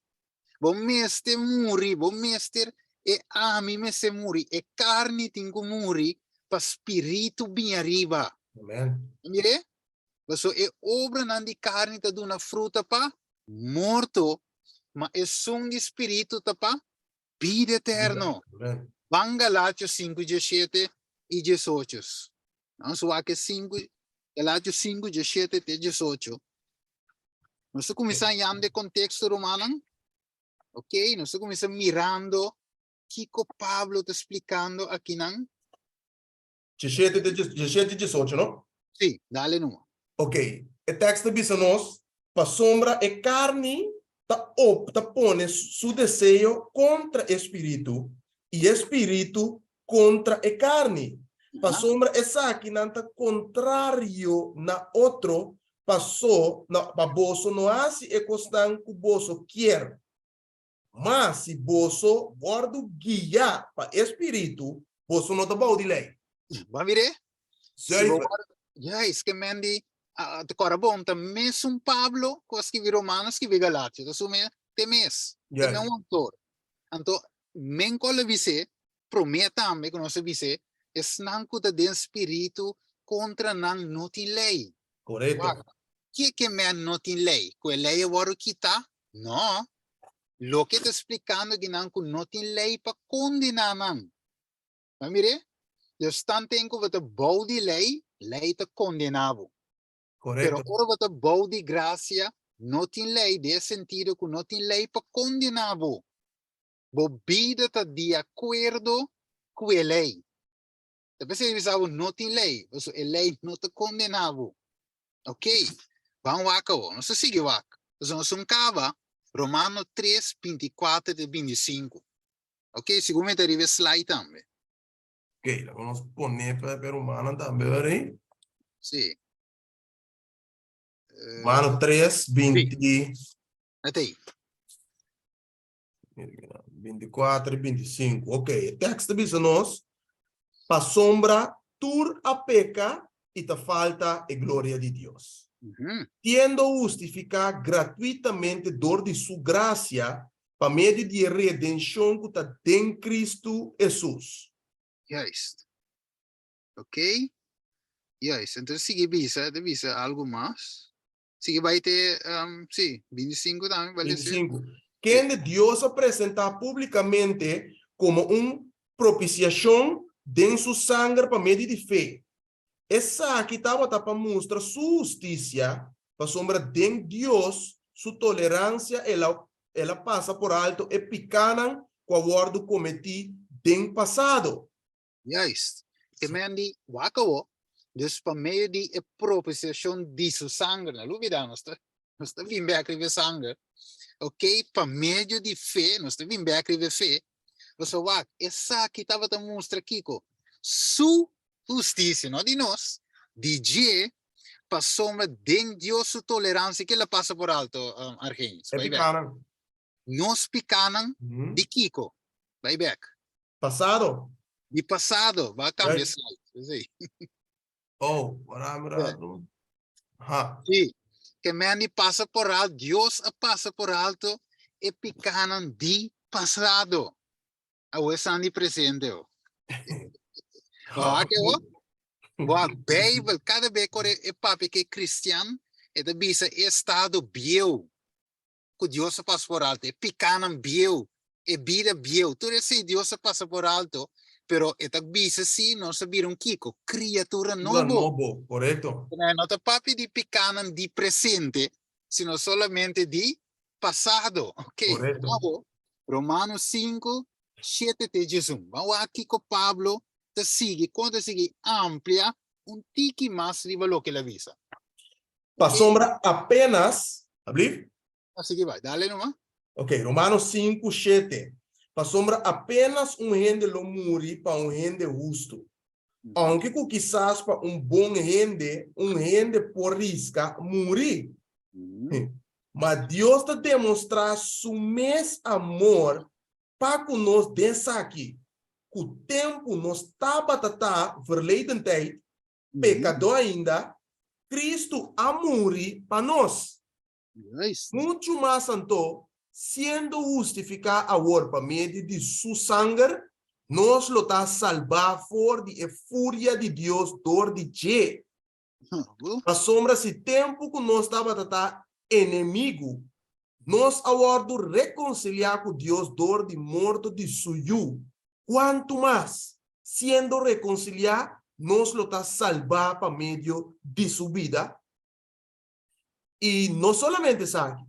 Bo mester muri, bo mester, e ami mester muri, e karni tin ku muri pa spiritu bini ariba. Amen. Mir'é? Pasobra e obranan di karni ta duna fruta pa morto, ma esun di spiritu ta pa Bida eterno. Ban Galatio sinku diesshete i diesochos. Nos wak e sinku, Galatio sinku diesshete te diesocho. Nos ta kuminsá yanda e konteksto, rumannan. Ok, nos ta kuminsá mirando kiko Pablo ta splikando akinan. Diesshete te diesshete i diesocho, no? Sí, dale numa. Ok, e tekst ta bisa nos, Pasobra e karni ta op ta pone su deseo kontra e spiritu, i e spiritu kontra e karni, pasobra esakinan ta kontrario na otro, paso na pa boso no hasi e kosnan ku boso kier. Ma si boso wòrdu guiá pa e spiritu, boso no ta bou di lei. Bo a mir'é? Si bo Zuiver. wòrdu, juist, ke men di, ta kòrda bon, ta mesun Pablo ku a skibi Romano a skibi Galatio, ta su me, te mes, te Juist. men un outor. Anto, men ku a lo bis'é, promé tambe ku nos a bis'é, esnan ku ta den spiritu, kontra nan no tin lei. Korekto. Wak, ke ke men no tin lei? Ku e lei a wòrdu kitá? No. Loke ta splikando di nan ku no tin lei pa kondená nan. Bo a mir'é? Dios tanten ku bo ta bou di lei, lei ta kondená bo. Pero Korekto. ora bo ta bou di grasia, no tin lei den e sentido ku no tin lei pa kondená bo. Bo bida ta di akuerdo ku e lei. Ta p'esei bisa bo no tin lei, pasobra e lei no ta kondená bo. Ok, ban wak awor. Nos ta sigui wak. Pasobra nos un kaba Romano 3, 24 te 25. Ok, segun mi ta riba e slide tambe. Ok, laga nos pone pa e rumannan tambe wor ei. Sí. Romano 3, 20. Ata ei. 24 i 25. Ok, e tekst ta bisa nos, Pasobra tur a peka i ta falta e gloria di Dios. Siendo hustifiká gratuitamente dor di su grasia pa medio di e redenshon ku ta den Kristu Hesus. Juist. Ok. Juist. Entonces sigui bisa, ta bisa algu mas. Sigui bai te, um, sí, 25 tambe, bale ser. 25. Kende Dios a presentá públikamente komo un propisiashon den su sanger pa medio di fe. Esaki tabata pa mustra su hustisia, pasobra den Dios su toleransia el a el a pasa por alto e pikánan ku a wòrdu kometí den pasado. Juist. Ke men di, wak awo, dus pa medio di e propiciacion di su sanger, no lubida, nos ta, nos ta bin bek riba e sanger, ok, pa medio di fe, nos ta bin bek riba e fe, pasobra wak, esaki tabata mustra kiko? Su husticia, no di nos, di dje, pasobra den Dios su tolerancia, ke el a pasa por alto, um, Argenis? E Bai bek. pikánan. Nos pikánan di kiko? Bai bek. Pasado. Di pasado. Ba cambia slide. Sí. Oh, ora mira. Ha. Sí. Ke men di pasa por alto, Dios a pasa por alto e pikánan di pasado. Awe esnan di presente ho. Bo ke ho? Bo Bijbel, kada be kore e papia ke cristian, e ta bisa e estado bieu. ku Dios a pasa por alto, e pikánan bieu. E bida bieu, tur esei Dios a pasa por alto, pero e ta bisa si nos a bira un kiko? Kriatura Kriatura nobo. nobo, korekto. E no ta papia di pikanan di presente, sino solamente di pasado. Ok, Korekto. Nobo, Romano 5, 7 te 11. Ban wak kiko Pablo ta sigui, kon ta sigui amplia un tiki mas riba loke el a bisa. Pasobra apenas, ablief? Así que bai, dale nomás. Ok, Romanos 5, 7. Pasobra apenas un hende lo muri pa un hende hustu. Aunke ku kisas pa un bon hende, un hende por riska muri. Ma Dios ta demostrá su mes amor pa ku nos den esaki, ku tempu nos tabata ta verleden tijd, pekadó ainda, Kristu a muri pa nos. Juist. Muchu mas anto, siendo hustifiká awor pa medio di Su sanger, nos lo ta salbá for di e furia di Dios dor di dje. Pasobra si tempu ku nos tabata ta enemigu, nos a wòrdu rekonsiliá ku Dios dor di morto di Su Yu, kuantu mas, siendo rekonsiliá, nos lo ta salbá pa medio di Su bida? I no solamente esaki,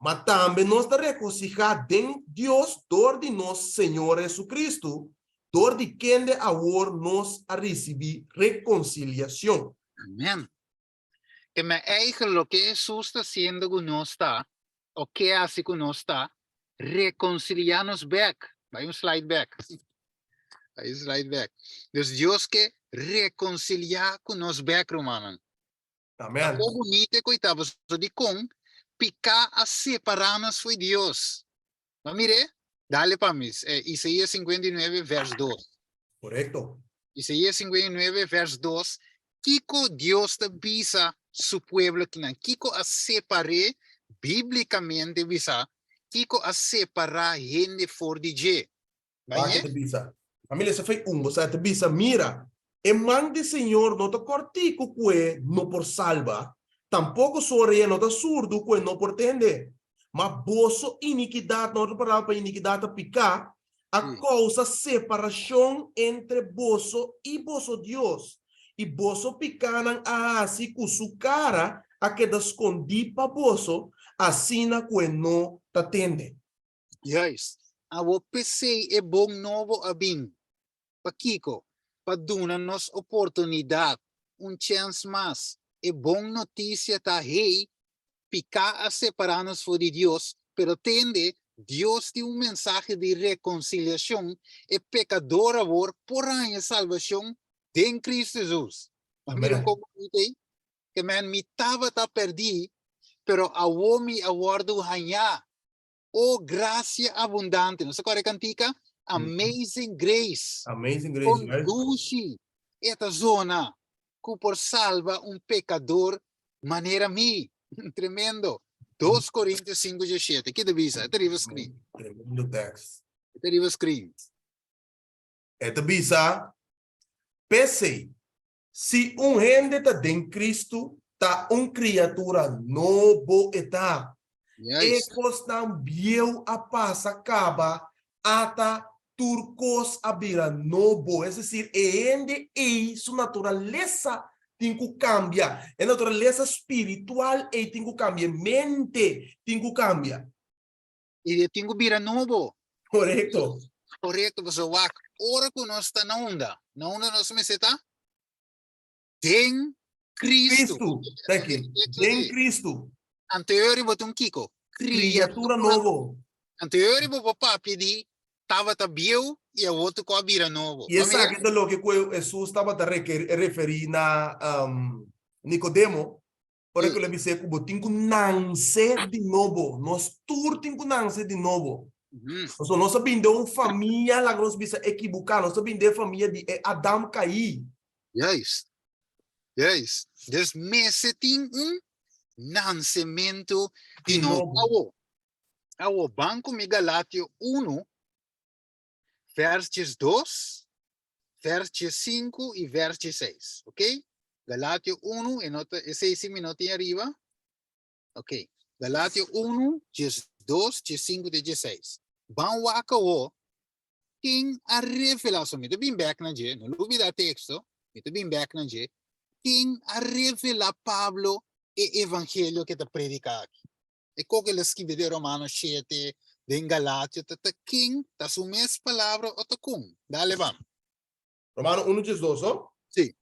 ma tambe nos ta regosihá den Dios dor di nos Señor Jesucristo, dor di kende awor nos a risibí rekonsiliashon. Amen. Ke men eigen loke Hesus ta hasiendo ku nos ta, o ke hasi ku nos ta, rekonsiliá nos bèk. Bai un slide bèk. Bai un slide bèk. Dus Dios ke rekonsiliá ku nos bèk, rumannan. Amen. Ta bunite ku i ta pasobra dikon piká a separá nos fo'i Dios. Ma mir'é, dale pa mi, Isaías 59 vers 2. Korekto. Isaías 59 vers 2, kiko Dios ta bisa su pueblo kinan? Kiko a separ'é, bíblikamente bisá, kiko a separá hende for di dje? Wak e ta bisa. Ami lesa fei un, bo sa, e ta bisa, Mira, e man di Señor no ta kòrtiku ku e no por salba, tampoko su orea no ta surdu ku e no por tende. Ma boso inikidat, na otro palabra pa inikidat ta piká, a kousa separashon entre boso i boso Dios, i boso pikánan a hasi ku su kara a keda skondí pa boso, asina ku e no ta tende. Juist. Awor p'esei e bon nobo a bin. Pakiko? Pa duna nos oportunidat, un chèns mas. E bon notisia ta, hey, piká a separá nos for di Dios, pero tende, Dios tin un mensahe di rekonsiliashon, e pekador awor por haña salbashon den Kristu Hesus. Mira Amen. kon bunita ei. Ke men mi tabata pèrdí, pero awor mi a wòrdu hañá. O gracia abundante. Nos ta kòrda e kantika? Amazing Grace. Amazing Grace, Kon right? dushi e ta zona ku por salba un pekador manera mi. Tremendo. 2 Korintios 5 17. Ki ta bisa? E ta riba screen. Tremendo tekst. E ta riba screen. E ta bisa, P'esei, Si un hende ta den Cristo, ta un criatura nobo e ta. E cosnan bieu a pasa caba, ata tur cos a bira nobo. Es decir, e hende ei su naturalesa tin cu cambia. E naturalesa spiritual ei tin cu cambia, e mente tin cu cambia. I e tin ku bira nobo. Korekto. Korekto, pasobra wak, ora ku nos ta na unda? Na unda nos mester ta? Den Kristu. Kristu, thank you. Den Kristu. Anterior bo ta un kiko? Kriatura nobo. Anterior bo por papia di tabata bieu i awor tu ku a bira nobo. I esaki ta loke ku Hesus tabata referí na Nikodemo Ora ku el a bis'é ku bo tin ku nanse di nobo. Nos tur tin ku nanse di nobo. Pasobra nos a bini den un famia, laga nos bisa ekibuká, nos a bini den e famia di e Adam kaí. Juist. Juist. Dus mester tin un nansementu di Di nobo. nobo. Awo, awo ban ku mi Galatio unu, vers 2, vers 5 i vers 6. Ok? Galatio 1, e no ta, esei si mi no tin ariba. Ok. Galatio 1, 2, 5 te 6. Ban wak awo, ken a revelá, so mi ta bin bèk na dje, no lubidá teksto, mi ta bin bèk na dje, ken a revelá Pablo e evangelio ke ta prediká aki? E kok el a skibi den Romano shete, den Galatio, ta ta ken? Ta su mes palabra o ta kon? Dale bam. Romano unu diesdos, no? Sí.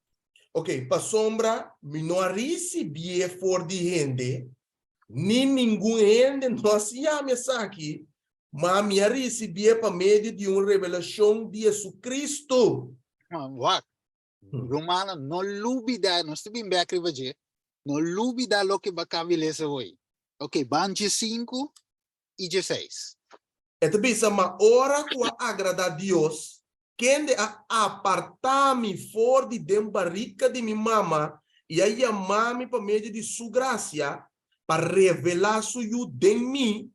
Ok, pasobra mi no a risibié for di hende, ni ningun hende no a siña mi esaki, ma mi a risibié pa medio di un revelashon di Jesucristo. Wak, Romano, no lubida, nos ta bin bek riba dje, no lubida loke bo a kabi lesa hoy. Ok, ban diesinku i dieseis. E ta bisa, Ma ora ku a agradá Dios, kende a apartá mi for di den barika di mi mama i a yama mi pa medio di su grasia pa revelá su Yu den mi,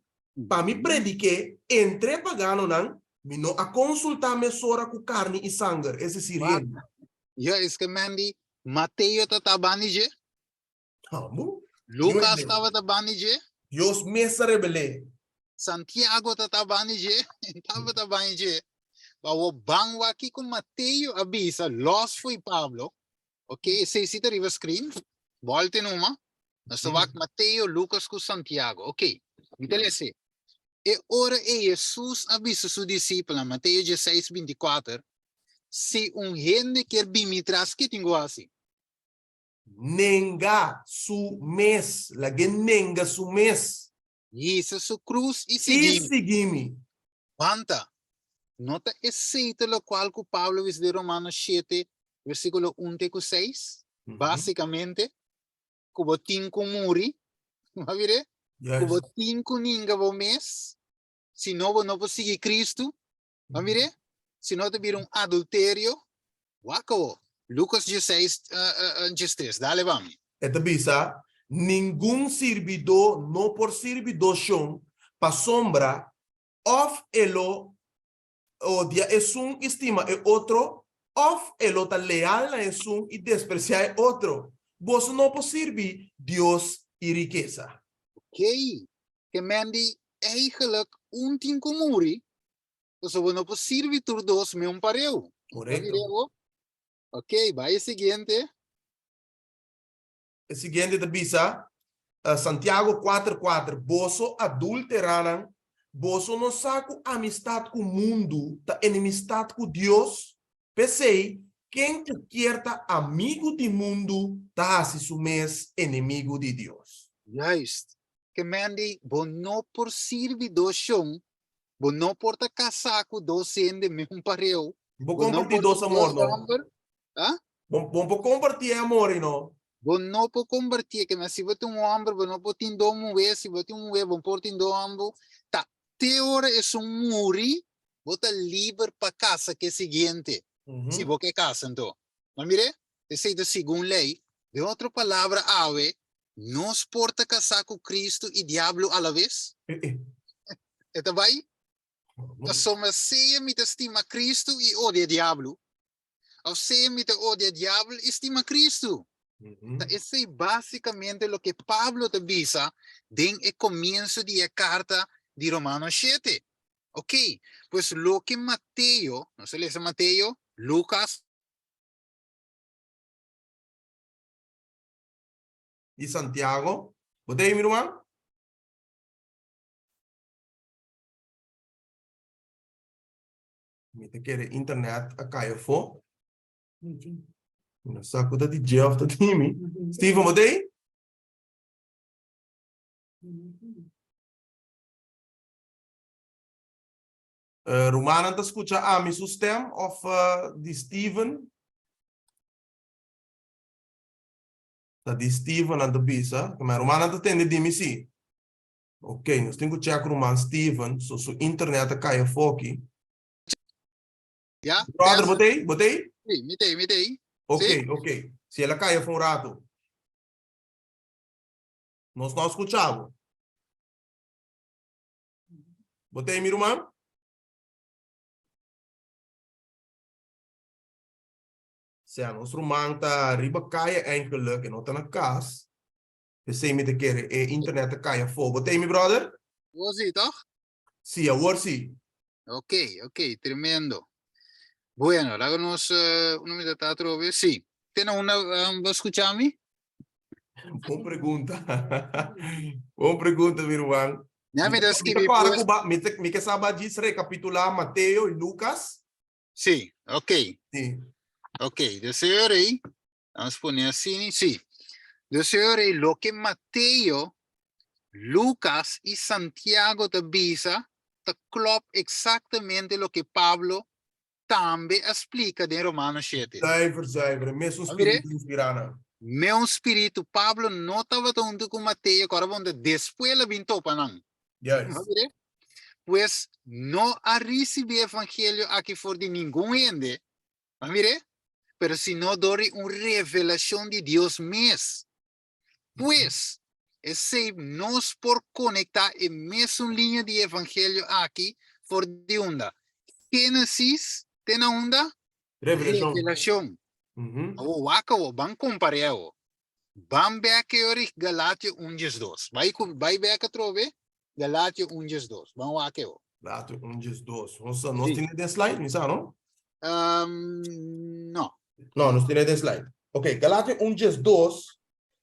pa mi predik'é entre e paganonan, mi no a konsultá mesora ku karni i sanger, es desir, hende. Ya, es ke men di Mateo ta ta bani dje? Amo. Lucas tabata bani dje? Dios mes a rebel'é. Santiago ta bani dje? Tabata bani dje. Awor ban wak kiko Mateo a bisa los fo'i Pablo. Ok, esei si ta riba screen. Bòlta e numa. Nos ta wak Mateo, Lucas ku Santiago. Ok, mi ta lesa. E ora ei Hesus a bisa su disipelnan, Mateo dieseis, bintikuater, Si un hende kier bin mi tras, ke tin ku hasi? Nenga su mes. Lag'é nenga su mes. Hisa su krus i sigui mi. I sigui mi. Wanta, no ta esei ta lokual ku Pablo bisa den Romanos shete, versíkulo un te ku seis? Básikamente, ku bo tin ku muri, bo a mir'é? Ku bo tin ku ninga bo mes, si no bo no por sigui Kristu. Bo a mir'é? Si no ta bira un adulterio. Wak awo, Lukas dieseis, diestres. Dale pa mi. E ta bisa, Ningun sirbidó no por sirbi dos shon, pasobra òf e lo odia esun i stima e otro, òf e lo ta leal na esun i despresiá e otro. Boso no por sirbi Dios i rikesa. Oké, ke men di eigenlijk un tin ku muri, pasobra bo no por sirbi tur dos me un pareu. Korekto. Oké, bai e siguiente. E siguiente ta bisa, Santiago kuater kuater, Boso adúlteranan, boso no sa ku amistat ku mundu ta enemistat ku Dios? P'esei, ken ku kier ta amigu di mundu ta hasi su mes enemigu di Dios. Juist. Ke men di, bo no por sirbi dos shon, bo no por ta kasá ku dos hende meun pareu, Bo bo no kompartí por dos tin amor, dos no? hòmber. Ah? Bo, bo por kompartí e amor ei, no? Bo no por kompartí, ke men si bo tin un hòmber, bo no por tin dos muhé, si bo tin un muhé, bo por tin dos hòmber. Ta te ora esun muri, bo ta liber pa kasa ku e siguiente, si bo ke kasa anto. Ma mire, esei ta segun lei. Den otro palabra awe, nos por ta kasá ku Kristu i diablo alabes? E ta bai? Pasobra sea mi ta stima Kristu i odia diablo, òf sea mi ta odia diablo i stima Kristu. Ta esei básikamente loke Pablo ta bisa den e komienso di e karta di Romano shete. Oké, pues loke Mateo, nos a lesa Mateo, Lukas. Di Santiago. Bo ta ei, mi ruman? Mi ta kere internet a kai afó. Mi no sa ku ta di dje òf ta di mi. Steven, bo ta ei? Rumannan ta skucha ami su stem òf di Steven? Ta di Steven nan ta bisa. Ma rumannan ta tende di mi si. Ok, nos tin ku check ruman Steven, so su internet a kai afó aki. Ya, Brother, bo t'ei? Bo t'ei? Sí, mi t'ei, mi t'ei. Ok, Sí. ok. Si el a kai afó un rato. Nos no a skucha bo. Bo t'ei, mi ruman? Sea, nos ruman ta riba kaya eigenlijk, e no ta na kas. P'esei mi ta kere e internet ta kai afó. Bo t'ei, mi brother? Awor sí, tòg? Sí, awor sí. Ok, ok, tremendo. Bueno, laga nos uh, un minuto atrobe. Sí. Tene una um, bo escucha mi? Bon pregunta. Bon pregunta, mi ruman. Ja, mi ta Mi ta skibi para pues. ku ba, mi te, mi ke sa ba djis rekapitulá Mateo i Lucas. Sí, ok. Sí. Ok, dus e ora ei, vamos pone así, sí. Dus e ora ei, loke Mateo, Lucas i Santiago ta bisa, ta klop exactamente loke Pablo tambe a splika den Romano 7. Zuiver, zuiver. E mesun A mire? spiritu inspirá nan. Meun spiritu, Pablo no tabata huntu ku Mateo, ku ora bo despues el a bin topa nan. Juist. A mire? Pues no a risibí evangelio aki for di ningun hende, a mire? Pero sino dor di un revelashon di Dios mes. Pues, esei nos por konektá e mesun liña di evangelio aki for di unda? Génesis te na unda? Revelashon. Revelashon. Awor wak awor, ban kompar'é awor. Ban bek e ora Galatio un 12. Bai ku bai bek atrobe Galatio un 12. Ban wak awor. Galatio un 12. Nos nos tin den slide, mi sa, no? No. No, nos tin den slide. Ok, Galatio un 12.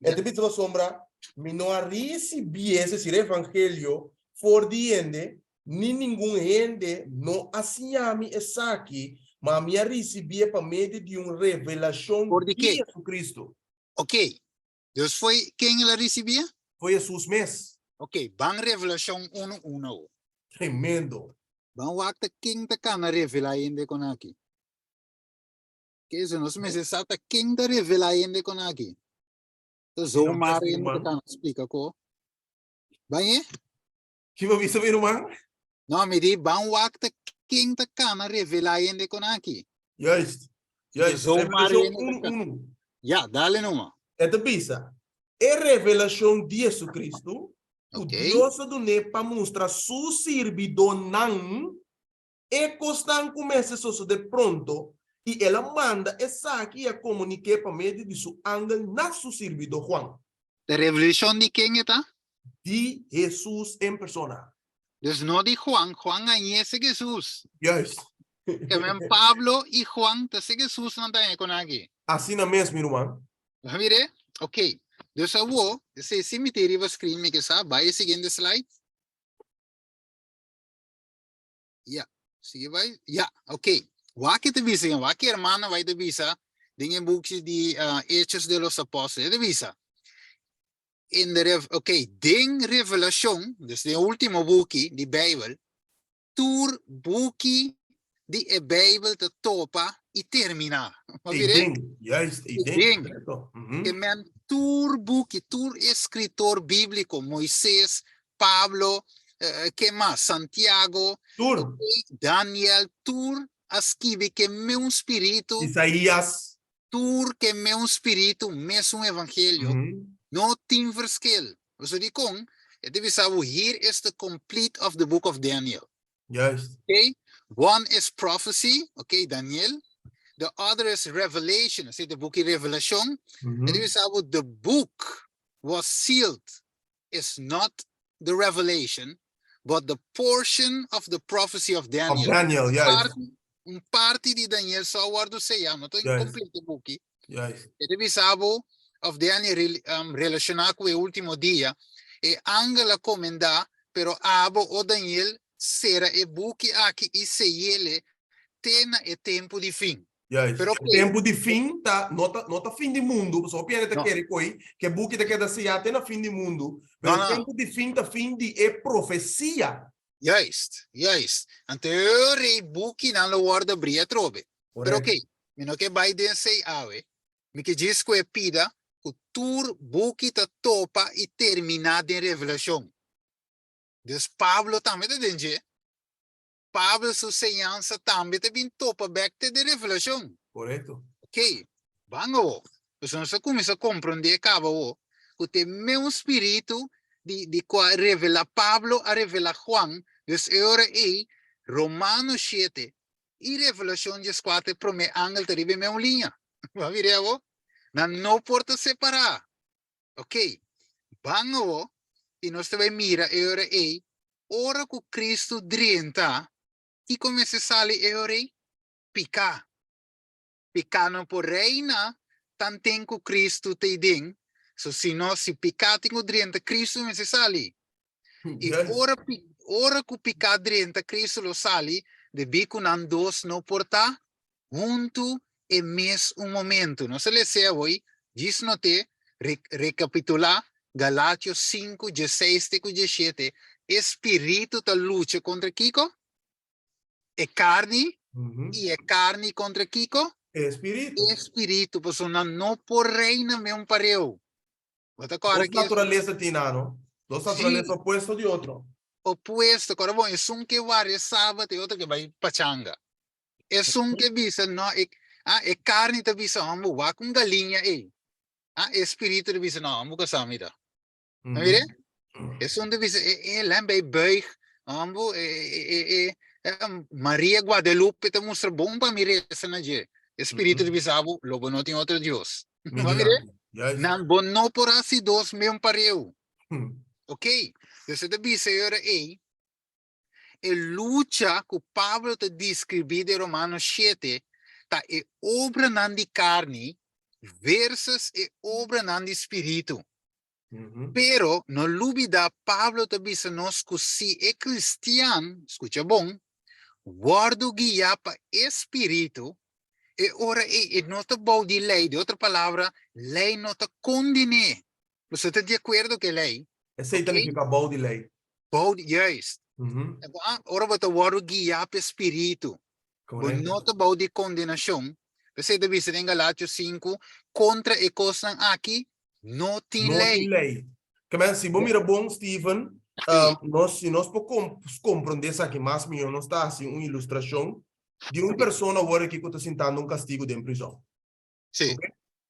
E te bisa sombra, mi no a ricibi ese sir evangelio for di hende, ni ningun hende no a siña mi esaki, ma mi a ricibié pa medio di un revelacion For di di ke? Jesucristo. Ok. Dus foi ken el a ricibié? Foi Jesus mes. Ok, ban Revelacion uno uno awo. Tremendo. Ban wak ta ken ta kana revela hende kon aki. Ke eso nos mester sa ta ken ta revela hende kon aki. Ta zomaar hende ta kana splika ko. Ban e? Ki bo bisa mi ruman? No, mi di ban wak ta ken ta kana revela hende kon aki. Juist. Juist. Zomaar Revelashon hende ta 1 kana. 1. Ja, dale numa. E ta bisa, E revelashon di Jesucristo, ku Dios a dun'é pa mustra su sirbidónan e kosnan ku mester sosodé pronto, i el a manda esaki i a komunik'é pa medio di su angel na su sirbidó Juan. E revelashon di ken e ta? Di Hesus en persona. Dus no di Juan, Juan a ñese Hesus. Juist. Ke men Pablo i Juan ta si Hesus nan ta haña kon aki. Asina mes, mi ruman. Bo mir'é? Ok. Dus awor, esei si mi tin riba screen mi ke sa, bai e siguiente slide. Ya, sigui bai. Ya, ok. Wak e ta bisa, wak e hermano bai ta bisa den e buki di uh, Hechos de los Apóstoles. E ta bisa, in de rev ok, den Revelacion, dus den último buki di Bijbel, tur buki di e Bijbel ta topa i termina. Bo mira? Eiden, juist, eiden. Eiden. Correcto. Ke men tur buki, tur escritor bíblico, Moisés, Pablo, eh, ke mas? Santiago, Tur. ok, Daniel, tur a skibi ke meun spiritu, Isaías. tur ke meun spiritu, mesun evangelio, no tin verschil. Pasobra dikon? E ta bisa bo, hier is the complete of the book of Daniel. Juist. Okay? One is prophecy, okay, Daniel. The other is revelation, así de boek Revelation. E ta bisa bo, the book was sealed is not the revelation, but the portion of the prophecy of Of Daniel. Daniel, juist. Parti, un parti di Daniel so a wordo seyá, no ta Juist. incompleto buki. Juist. E ta bisa bo of Daniel relashoná ku e último dia, e angel a komendá, pero abo, o Daniel, sera e buki aki i sey'ele te na e tempu di fin. Juist. Pero E oké. tempu di fin ta, no ta, no ta fin di mundu, pasobra hopi hende ta No. kere koe ku e buki ta keda seyá te na fin di mundu, pero No, e no. tempu di fin ta fin di e profesia. Juist, juist. Anto e ora e bukinan lo wòrdu abrí atrobe. Pero Correcto. oké, mi no ke bai den esei awe. Mi ke djis ku e pida ku tur buki ta topa i terminá den Revelashon. Dus Pablo tambe ta den dje. Pablo su señansa tambe ta bin topa bek te den Revelashon. Korekto. Ok, ban awo. Pasobra nos a kuminsá komprondé kaba awo ku ta e meun spiritu di di kua revelá Pablo a revelá Juan, dus e ora ei Romano 7 i Revelashon 14 e promé angel ta riba e meun liña. Bo a mira awo? Nan no por ta separá. Ok, ban awo i nos ta bai mira e ora ei ora ku Kristu drenta. Kiko mester sali e ora ei? Piká. Piká no por reina tanten ku Kristu ta ei den. So si no, si piká tin ku drenta, Kristu mester sali. I ora, ora ku piká drenta, Kristu lo sali, debí ku nan dos no por ta huntu e mes un momentu. Nos a lesa awor, djis not'é, rekapitulá, Galatio 5, 16 te ku 17, e spiritu ta lucha kontra kiko? E karni, i e karni kontra kiko? E spiritu. E spiritu, pasobra nan no por reina me un pareu. Bo ta kòrda Dos naturalesa tin nan, no? Dos naturalesa opuesto di otro. Opuesto, kòrda bon, esun ke warda e sabat e otro ke bai pachanga. Esun ke bisa no, e, ah, e karni ta bisa, hombo, wak un galiña ei. Ah, e spiritu ta bisa, no, hombo ka sa mi ta. Mm -hmm. Mire? Esun ta bisa, e, e, lem bij buig, hombo, e, e, e, e, e, Maria Guadalupe ta mustra bon pa mi resa na dje. E spiritu mm -hmm. ta bisa, abo, lo bo no tin otro Dios. Mire? Nan bo no por hasi dos meun pareu. Ok? Dus e ta bisa e ora ei, E lucha ku Pablo ta deskribí den Romanos shete ta e obranan di karni versus e obranan di spiritu. Pero no lubidá Pablo ta bisa nos ku si e kristian, skucha bon, wòrdu guiá pa e spiritu, e ora ei e no ta bou di lei, di otro palabra, lei no ta konden'é. Boso ta di akuerdo ku e lei? Esei ta nifiká bou di lei. Bou di, juist. Ora bo ta wòrdu guiá pa e Spiritu, bo no ta bou di kondenashon. P'esei ta bisa den Galatio 5, kontra e kosnan aki no tin lei. No tin lei. Ke men, si bo mira bon, Steven, nos, si nos por komprondé esaki mas mihó, nos ta hasi un ilustrashon di un persona awor aki ku ta sintando un kastigu den prizòn. Sí. Ok?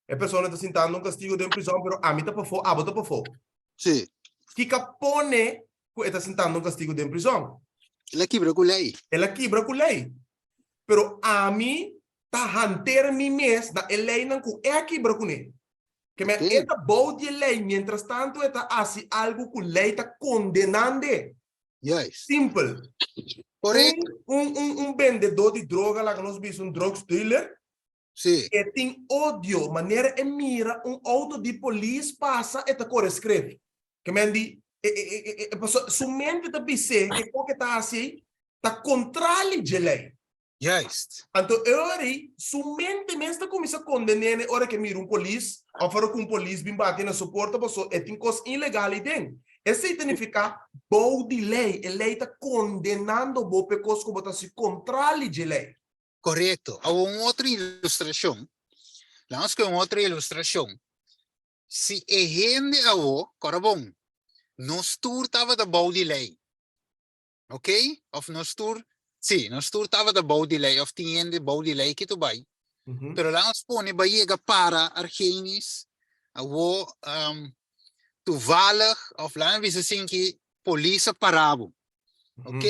E persona ta sintando un castigo den prison, pero ami ta pafó, abo ta pafó. Sí. Kiko pone ku e ta sintando un castigo den prison? El a kibra ku lei. El a kibra ku lei. Pero ami ta hanter mi mes na e leinan ku e a kibra kuné. Ke men e ta bou di e lei, mientras tanto e ta hasi algu ku lei ta kondenand'e. Juist. Simpel. Correcto. Un bendedó di droga, laga nos bisa un drugs dealer, Sí. E tin odio, manera e mira un auto di polis pasa e ta kore skref. Ke men di, e, e, e, e, e, paso su mente ta bis'é e kos ke ta hasi ei ta kontrali dje lei. Juist. Anto e ora ei su mente mes ta kuminsá konden'é e ora ke mira un polis òf ora ku un polis bin bati na su porta paso e tin kos ilegal ei den. Esei ta nifiká bou di lei, e lei ta kondenando bo p'e kos ku bo ta hasi kontrali dje lei. Korekto. Awor un otro ilustrashon. Laga nos kohe un otro ilustrashon. Si e hende awor, kòrda bon, nos tur tabata bou di lei. Ok? Òf nos tur, sí, nos tur tabata bou di lei òf tin hende bou di lei kitu bai. Pero laga nos pone bai yega para Argenis, awor toevallig òf laga nos bisa sin ki polis a para bo. Ok?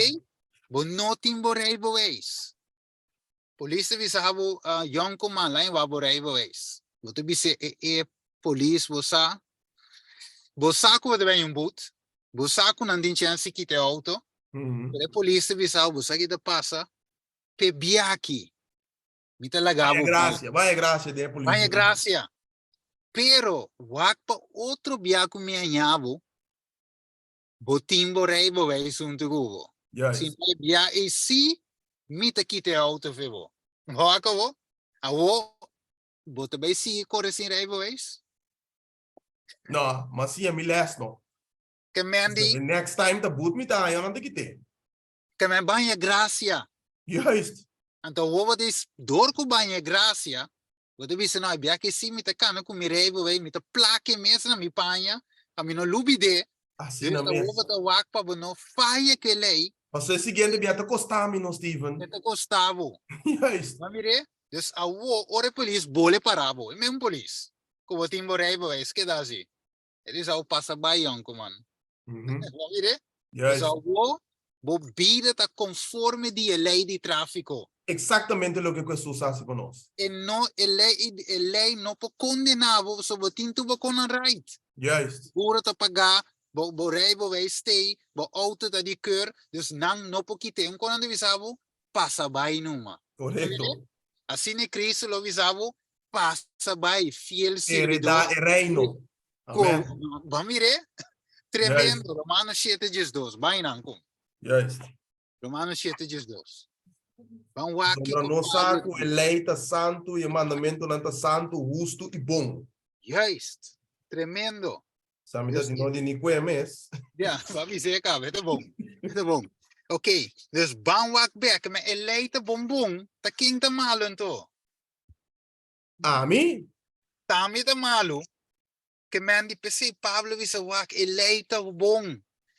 Bo no tin bo rijbewijs. Polis ta bisa bo, uh, jonkoman, lain wa bo rijbewijs. Bo ta bisa e, e polis, bo sa, bo sa ku bo ta bai un boet, bo sa ku nan tin chance di kita e auto, pero e polis ta bisa bo, bo sa ki ta pasa, p'e biaki, mi ta laga Vaya bo bai. gracia, vaya gracia den e polis. Vaya gracia. Pero, wak pa otro bia ku mi haña bo, Bo tin bo rijbewijs huntu ku bo. Juist. Si no e bia ei sí, mi ta kita e auto fe bo. Bo a kabo? Awo, bo ta bai sigui kore sin rijbewijs? No, ma siña mi les no. Ke men di. The next time ta but mi ta haña nan ta kit'é. Ke men baña gracia. Juist. Anto awo bo ta dor ku baña gracia, Bo ta bisa, no, e biaha si mi ta kana ku mi rijbewijs, mi ta plaka e mes na mi paña, pa mi no lubid'é. Asina Dus mes. awor bo ta wak pa bo no faya ku e lei. Pasobra e siguiente biaha ta kosta mi no, Steven. E ta kosta bo. Juist. Bo a mir'é? Dus awor, ora e polis bole para bo, e mesmo polis, ku bo tin bo rijbewijs, keda asi. E di sa bo pasa bai yònkuman. Bo a mir'é? Juist. Dus awor, bo bida ta konforme di e lei di tráfiko. Exactamente loke ku Hesus a hasi pa nos. E no, e lei, e lei no por kondená bo pasobra bo tin tur bo konan right. Juist. Seguro ta pagá, bo, bo rijbewijs stay, bo auto ta di keur, dus nan no por kit'é. Un konan ta bisa bo? pasa bai numa. Korekto. Asina Cristo lo bisa bo, pasa bai, fiel sirbidor. Heredá e reino. Amen. Ban mir'é? Tremendo. Romanos 7, 12. Bai nan kon. Juist. Romanos 7, 12. Ban wak Pasobra nos sa ku e lei ta santu i e mandamentunan ta santu, hustu i bon. Juist. Tremendo. Sa mi ta di no di ni kue mes. Ja, ba bis'é kaba, e ta bon. E ta bon. Ok, dus ban wak bek, ma e lei ta bon bon, ta ken ta malu anto? Ami? Tambe ta malu. Ke men di p'esei Pablo bisa wak, e lei ta bon,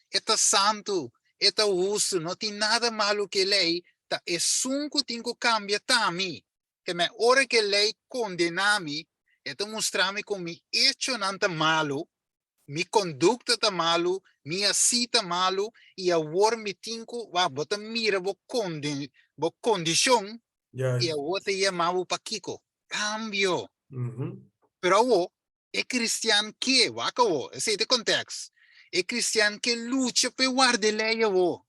e ta santu, e ta hustu, no tin nada malu ku e lei, ta esun ku tin ku kambia ta mi. Ke men ora ku e lei kondená mi, e ta mustra mi ku mi echonan ta malu, mi kondukta ta malu, mi hasí ta malu, i awor mi tin ku, wak, bo ta mira bo konde, bo kondishon, i awor ta yama bo pa kiko? Kambio. Pero awor, e kristian ke, wak awor, esei ta e kontèks, e kristian ke lucha pa e warda e lei awor,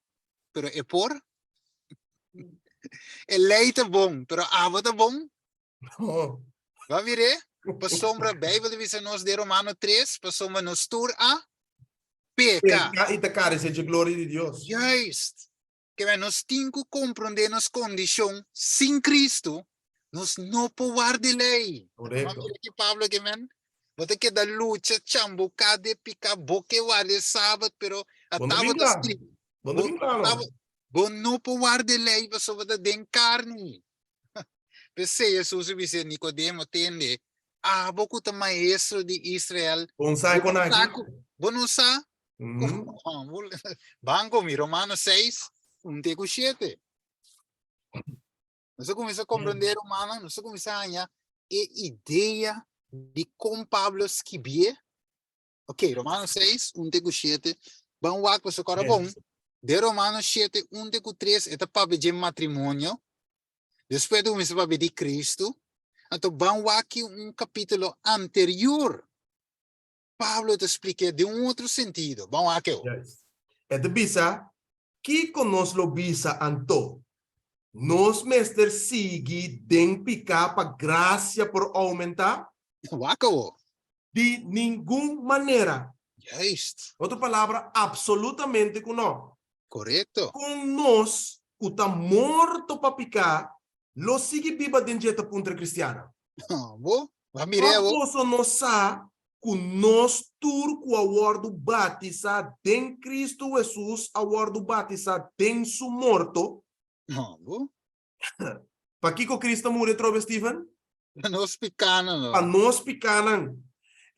pero e por? E lei ta bon, pero abo ta bon? No. Bo a mir'é? Pasobra Beibel ta bisa nos den Romano 3, pasobra nos tur a peka. Peka i ta karesé dje gloria di Dios. Juist. Kebé nos tin ku komprondé nos kondishon sin Kristu, nos no por warda e lei. Korekto. Bo a mira ki Pablo ke men? Bo ta keda lucha, chambuká den piká, bo ke warda e sabat, pero a Bo no bin tabata kla. skrit. Bo no bin kla no. Bo no por warda e lei pasobra ta den karni. P'esei Hesus a bisa Nikodemo, Tende, abo ku ta maestro di Israel, Bo no sa kon aki? Bo no sa? Ban ku mi, Romano 6, un te ku shete. Nos a kuminsá komprondé, rumannan, nos a kuminsá haña e idea di kon Pablo a skibié. Ok, Romano 6, un te ku shete. Ban wak pasobra kòrda bon. Den Romano 7, un te ku tres, e ta papia dje matrimonio. Despues ta kuminsá papia di Kristu. Anto ban wak ki un kapítulo anterior. Pablo ta splik'é den un otro sentido. Ban wak eu. Juist. E ta bisa, Kiko nos lo bisa anto? Nos mester sigui den piká pa grasia por oumentá? Wak awor. Di ningun manera. Juist. Otro palabra, absolutamente ku no. Korekto. Kon nos ku ta morto pa piká lo sigui biba den dje? Ta puntra e kristiannan. Bo, ba mir'é Òf awor. boso no sa ku nos tur ku a wòrdu batisá den Kristu Hesus a wòrdu batisá den su morto? Bo. Pakiko Kristu a muri atrobe, Steven? Pa nos pikánan, no. Pa nos pikánan.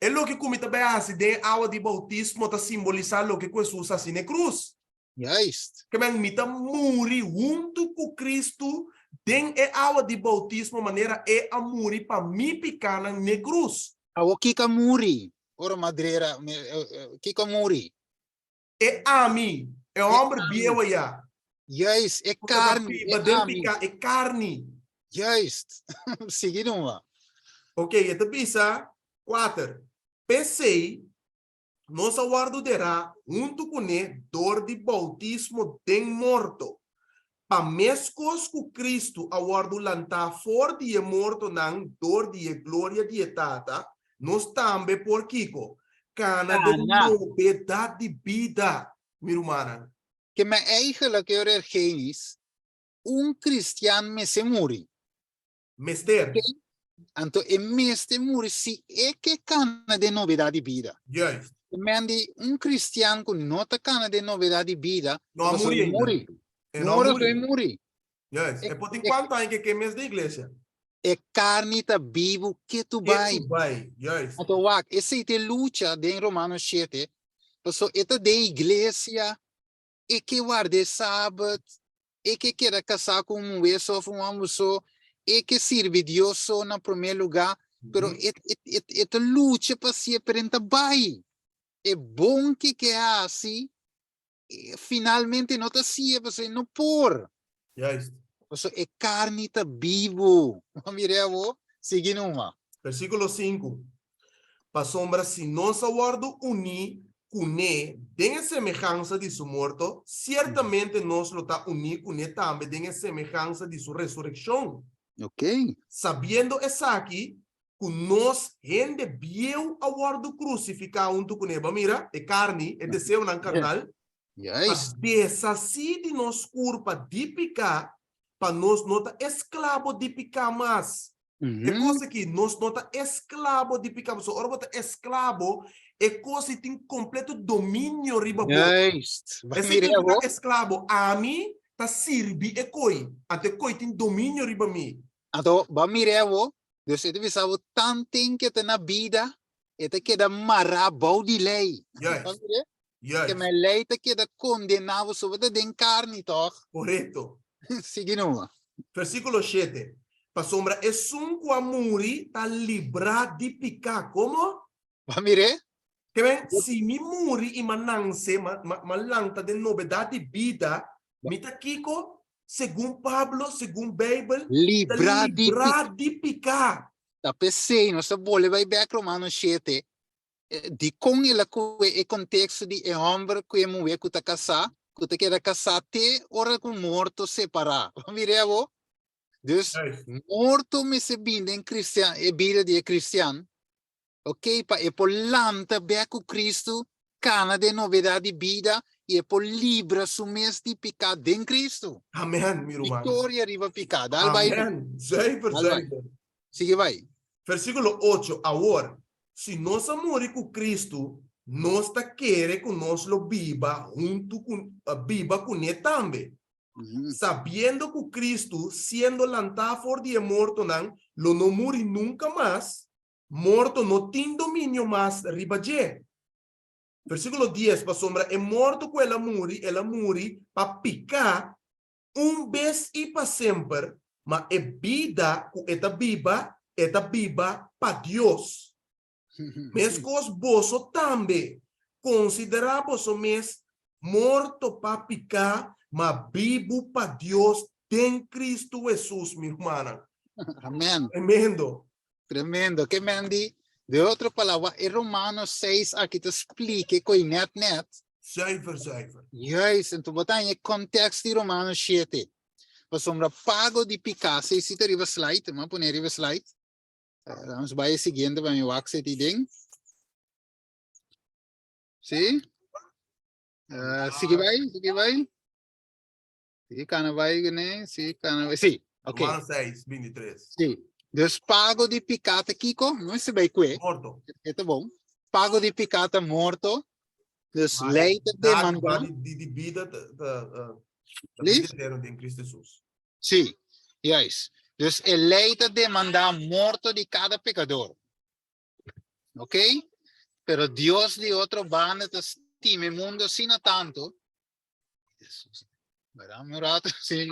E loke ku mi ta bai hasi den e awa di boutismo ta simbolisá loke ku Hesus hasi na e krus. Juist. Ke men mi ta muri huntu ku Kristu den e awa di boutismo manera E a muri pa mi pikánan n'e krus. Awor kiko a muri? Ora madrera, kiko a muri? E ami, e hòmber bieu ayá. Juist, e Ku ta ta karni, e biba den ami. piká, e karni. Juist. Sigui numa. Oké, e ta bisa, kuater, P'esei, Nos a wòrdu derá huntu kuné dor di boutismo den morto, pa meskos ku Kristu a wòrdu lantá for di e mortonan dor di e gloria di e Tata, nos tambe por kiko? Kana den nobedat di bida, mi rumannan. Ke men eigenlijk e ora ergenis, un kristian mester muri. Mester. Anto e mester muri si e ke kana den nobedat di bida. Juist. E men di un kristian ku no ta kana den nobedat di bida, No a pasobra muri e ainda. muri. E no a Ora muri. e muri. Juist. E por tin kuantu aña ke ke mes den iglesia? E karni ta bibu ketu bai. Ketu bai. Juist. Anto wak, esei ta e lucha den Romanos shete, pasobra e ta den iglesia, e ke warda e sabat, e ke keda kasá ku un muhé so òf un hòmber so, e ke sirbi Dios so na promé lugá, pero e e e ta lucha pa hasié, pero e no ta bai. E bon ke ke hasi, finalmente e no ta hasié pasobra e no por. Juist. Pasobra e karni ta bibu. Bo a mira awor? Sigui numa. Versíkulo sinku, Pasobra si nos a wòrdu uní. kuné den e semehansa di su morto, siertamente nos lo ta uní kuné tambe den e semehansa di su resurekshon. Ok. Sabiendo esaki, ku nos hende bieu a wòrdu krusifiká huntu kuné, bo a mira, e karni, e deseonan karnal, pa deshasí di nos kurpa di piká, pa nos no ta esklabo di piká mas. E kos aki, nos no ta esklabo di piká, pasobra ora bo ta esklabo, e kos ei tin kompleto dominio riba bo. Esei ta nifiká esklabo, ami ta sirbi e koi, anto e koi tin dominio riba mi. Anto, bo a mira awor, Dus e ta bisa bo tanten ke ta na bida, e ta keda mará bou di lei. Juist. Juist. Ke men lei ta keda kondená bo, so bo ta den karni tòg. Korekto. Sigui numa. Versíkulo shete, Pasobra esun ku a muri ta librá di piká. Komo? Bo a mir'é? Ke men, si mi muri i m'a nanse, m'a lanta den nobedat di bida, mi ta kiko? Segun Pablo, segun Beibel, Librá di librá di piká. Ta p'esei nos ta bolbe bai bèk Romano shete, dikon el a kohe e konteksto di e hòmber ku e muhé ku ta kasá, ku ta keda kasá te ora ku morto separá. Bo mira abo? Dus, morto mester bini den kristian, e bida di e kristian, Ok, pa e por lanta bek ku Kristu, kana den novedat di bida i e por libra su mes di piká den Kristu. Amen, mi ruman. Viktoria riba piká. Dal bai. Amen. Zuiver, Dal bai. zuiver. Sigui bai. Versíkulo ocho, Awor, si nos a muri ku Kristu, nos ta kere ku nos lo biba huntu ku, biba kuné tambe. Sabiendo ku Kristu, siendo lantá for di e mortonan, lo no muri nunka mas, Morto no tin dominio mas riba dje. Versíkulo dies, Pasobra e morto ku el a muri, el a muri pa piká un bes i pa semper, ma e bida ku e ta biba, e ta biba pa Dios. Meskos boso tambe, konsiderá boso mes morto pa piká, ma bibu pa Dios den Kristu Hesus, mi rumannan. Amèn. Tremendo. Tremendo. Ke men di, de otro palabra, e Romanos 6 aki ta splike koi net net. Zuiver, zuiver. Juist, en tu bo ta haña e context di Romanos 7. Pasobra pago di piká, si si ta riba slide, mi a pone riba slide. Vamos bai e siguiente pa mi wak si ti den. Si? Uh, sigui bai, sigui bai. Sí, kana bai gene, sí, kana bai. Sí, ok. Romanos 6, 23. Sí. Dus pago di piká ta kiko? No se bai kue. Morto. E ta bon. Pago di piká ta morto. Dus Maar lei ta dádiva demandá. di, di, di bida ta, ta, eh, ta Lief? bida eterno den Cristo Jesus. Sí, juist. Dus e lei ta demandá morto di kada pekador. Ok? Pero Dios di otro banda ta stima e mundo asina tanto Dame un rato, sí.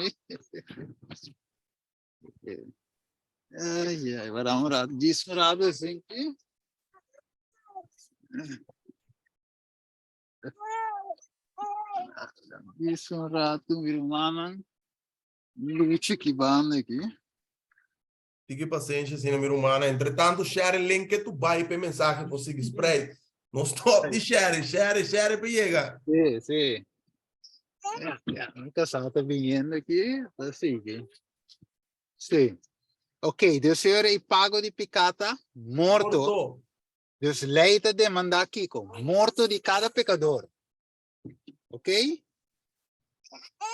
Ai, ai, vai dar um rato. Disse um rato assim que. Disse um rato, mi irmã. Luchi que banda aqui. Tiki pasenshi asina mi rumannan. Entretanto share link ke tu bai pa e mensahe por sigui spreid. No stop di share, share, share pa yega. Sí, sí. Ya, ya, mi casá ta viniendo aquí, ta sigui. Sí. Ok, dus señor, e pago di piká ta morto. Morto. Dus lei ta demandá kiko? Morto di kada pekador. Ok?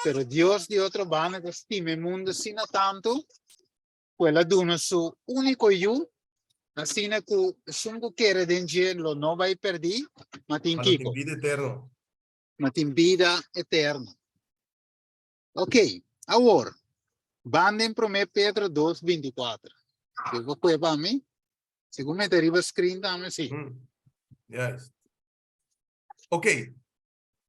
Pero Dios di otro banda ta stima e mundo asina tantu ku el a duna su úniko yu, asina ku esun ku kere den dje lo no bai pèrdí, ma tin Ma lo tin kiko? bida eterno. Ma tin bida eterno. Ok, awor, ban den Promé Pedro dos bintikuater. Si bo kue pa mi, segun mi ta riba screen tambe, si. Mm. Juist. Ok.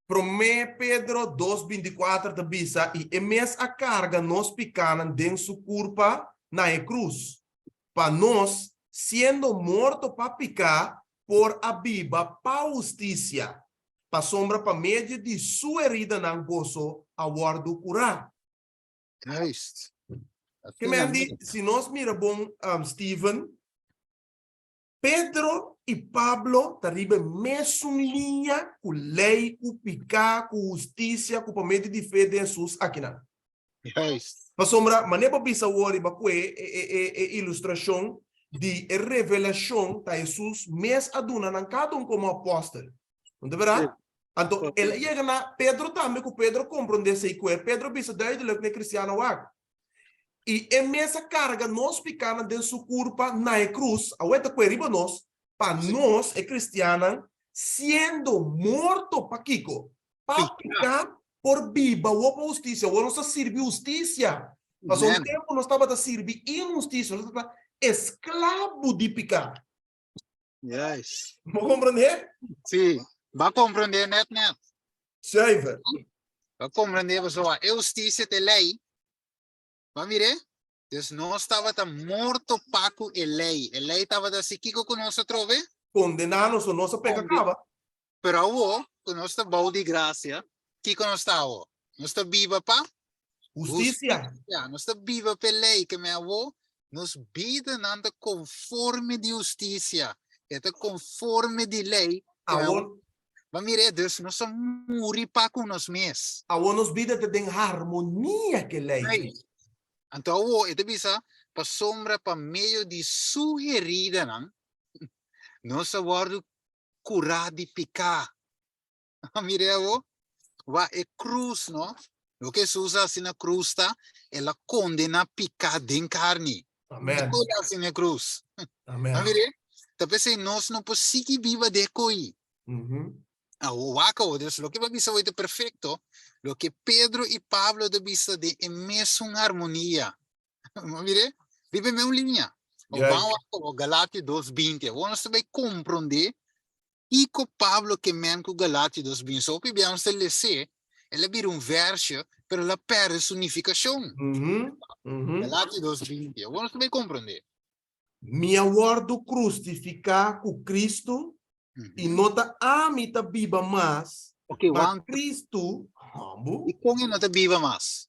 Promé Pedro dos bintikuater ta bisa, I e mes a karga nos pikánan den su kurpa na e krus, pa nos, siendo morto pa piká, por a biba pa hustisia, pasobra pa medio di su heridanan boso a wòrdu kurá. Juist. Ke men di, si nos mira bon, Steven, Pedro. i Pablo ta riba e mesun liña ku lei, ku piká, ku hustisia, ku pa medio di fe den Hesus akinan. Juist. Pasobra, manera bo bisa awor riba ku e e ilustrashon di e revelashon ta Hesus mes a duna nan kada un komo apòstel. No ta bèrdat? Anto el a yega na Pedro tambe ku Pedro komprondé esei ku e Pedro bisa duidelijk na e kristiano wak. I e mes a karga nos pikánan den su kurpa na e krus, awor e ta kue riba nos, pa nos, e kristiannan, siendo morto pa kiko? Pa piká por biba awor pa hustisia. Awor nos ta sirbi hustisia. Pasobra un tempu nos tabata sirbi inhustisia, nos tabata esklabu di piká. Yes. Bo komprendé? Sí, ba komprendé net net. Zuiver. Ba komprendé pasobra e hustisia ta e lei. Ba mir'é? Dus nos tabata morto pa ku e lei. E lei tabata hasi kiko ku nos atrobe? Kondená nos, o nos a peka kaba. Pero awor ku nos ta bou di grasia, kiko nos ta awor? Nos ta biba pa? Hustisia. Hustisia. Nos ta biba pa e lei, ke men awor nos bidanan ta konforme di hustisia, e ta konforme di lei. Awor. Ba mira, dus nos a muri pa ku nos mes. Awor nos bida ta den harmonia ku e lei. Anto awor e ta bisa, pasobra pa medio di su heridanan nos a wòrdu kurá di piká. Mira awor, wak e krus, no? Loke Hesus a hasi na krus ta, el a kondená piká den karni. Amen. Kiko el a hasi na e krus? Amen. A mira, ta p'esei nos no por sigui biba den e koi. Awor, wak awor, dus loke bo a bisa awor ta perfekto, loke Pedro i Pablo ta bisa den e mesun harmonia. Mire, riba e meun liña. O ban wak awor Galatio 2:20. Awor nos ta bai komprondé kiko Pablo ke men ku Galatio 2:20. So hopi bia nos ta les'é, el a bira un vèrsio, pero el a pèrdè su nifikashon. Galatio 2:20. Awor nos ta bai komprondé. Mi a wòrdu krusifiká ku Kristu, i no ta ami ta biba mas, ma Kristu, Hambu. Dikon e no ta biba mas?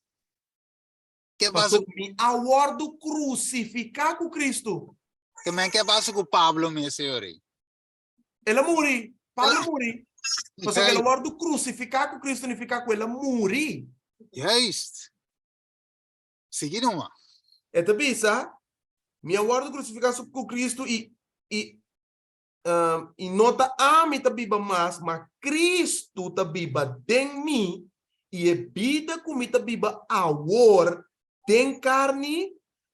Ke pasa? Pasobra mi a wòrdu krusifiká ku Kristu. Ke men ke pasa ku Pablo mes, señor? El a muri. Pablo a muri. Pasobra el a wòrdu krusifiká ku Kristu nifiká ku el a muri. Juist. Sigui numa. E ta bisa, Mi a wòrdu krusifiká ku Kristu i i i no ta ami ta biba mas, ma Kristu ta biba den mi, i e bida ku mi ta biba awor den karni,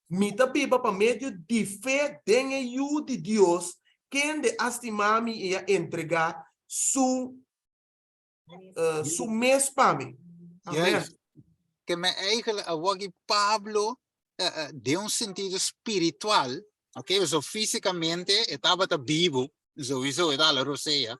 mi ta biba pa medio di fe den e Yu di Dios, kende a stima mi i a entregá su su mes pa mi. Amen. Juist. Ke men eigenlijk awor ki Pablo den un sentido spiritual, ok, so físicamente e tabata bibu, sowieso e ta ala rosea,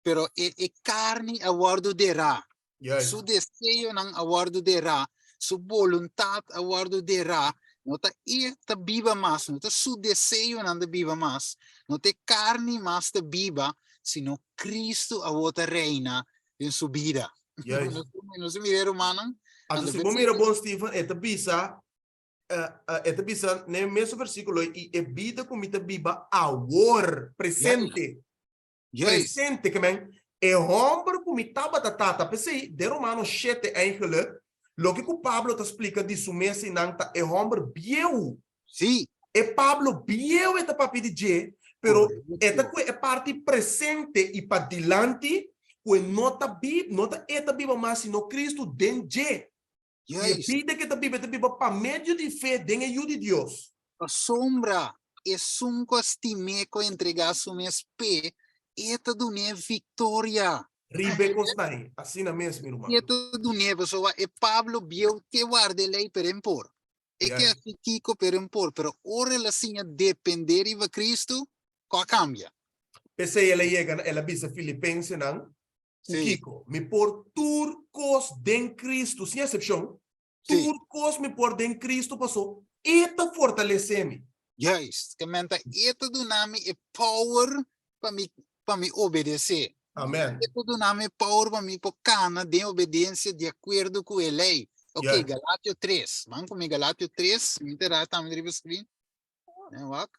pero e, e carni a wordu derá. Juist. Su deseonan a wordu derá, su boluntad a wordu derá, no ta e ta biba mas, no ta su deseonan ta biba mas, no ta e carni mas ta biba, sino Cristo awor ta reina den su bida. Juist. Nos a mira e rumannan. Anto si bo mira bon Steven, e ta bisa, e ta bisa na e mesun versíkulo i e bida ku mi ta biba awor, presente. Juist. Presente, ke men, e hòmber ku mi tabata tata, p'esei den Romano shete eigenlijk, loke ku Pablo ta splika di su mes einan ta e hòmber bieu. Sí. E Pablo bieu e ta papia di dje, pero e ta ku e parti presente i padilanti ku e no ta bib, no ta e ta biba mas sino Cristo den dje. I e bida ku e ta biba, e ta biba pa medio di fe den e Yu di Dios. Pasobra esun ku a stim'é ku a entregá su mes p'e, e ta dun'é viktoria. Riba e kosnan ei. Asina mes, mi ruman. E ta dun'é, pasobra e Pablo bieu ke warda e lei pero en por. E ke hasi kiko pero en por, pero ora el a siña dependé riba Cristo, ko a kambia. P'esei el a yega na, el a bisa Filipensenan, ku kiko? Mi por tur kos den Cristo, sin eksepshon, tur kos mi por den Cristo paso E ta fortalesé mi. Juist, ke men ta E ta duna mi e power pa mi pa mi obedesé. Amen. E ta duna mi e power pa mi por kana den obedensia di akuerdo ku e lei. Ok, Juist. Galatio tres. Ban ku mi Galatio tres. Mi ta raha tambe riba screen. Wak.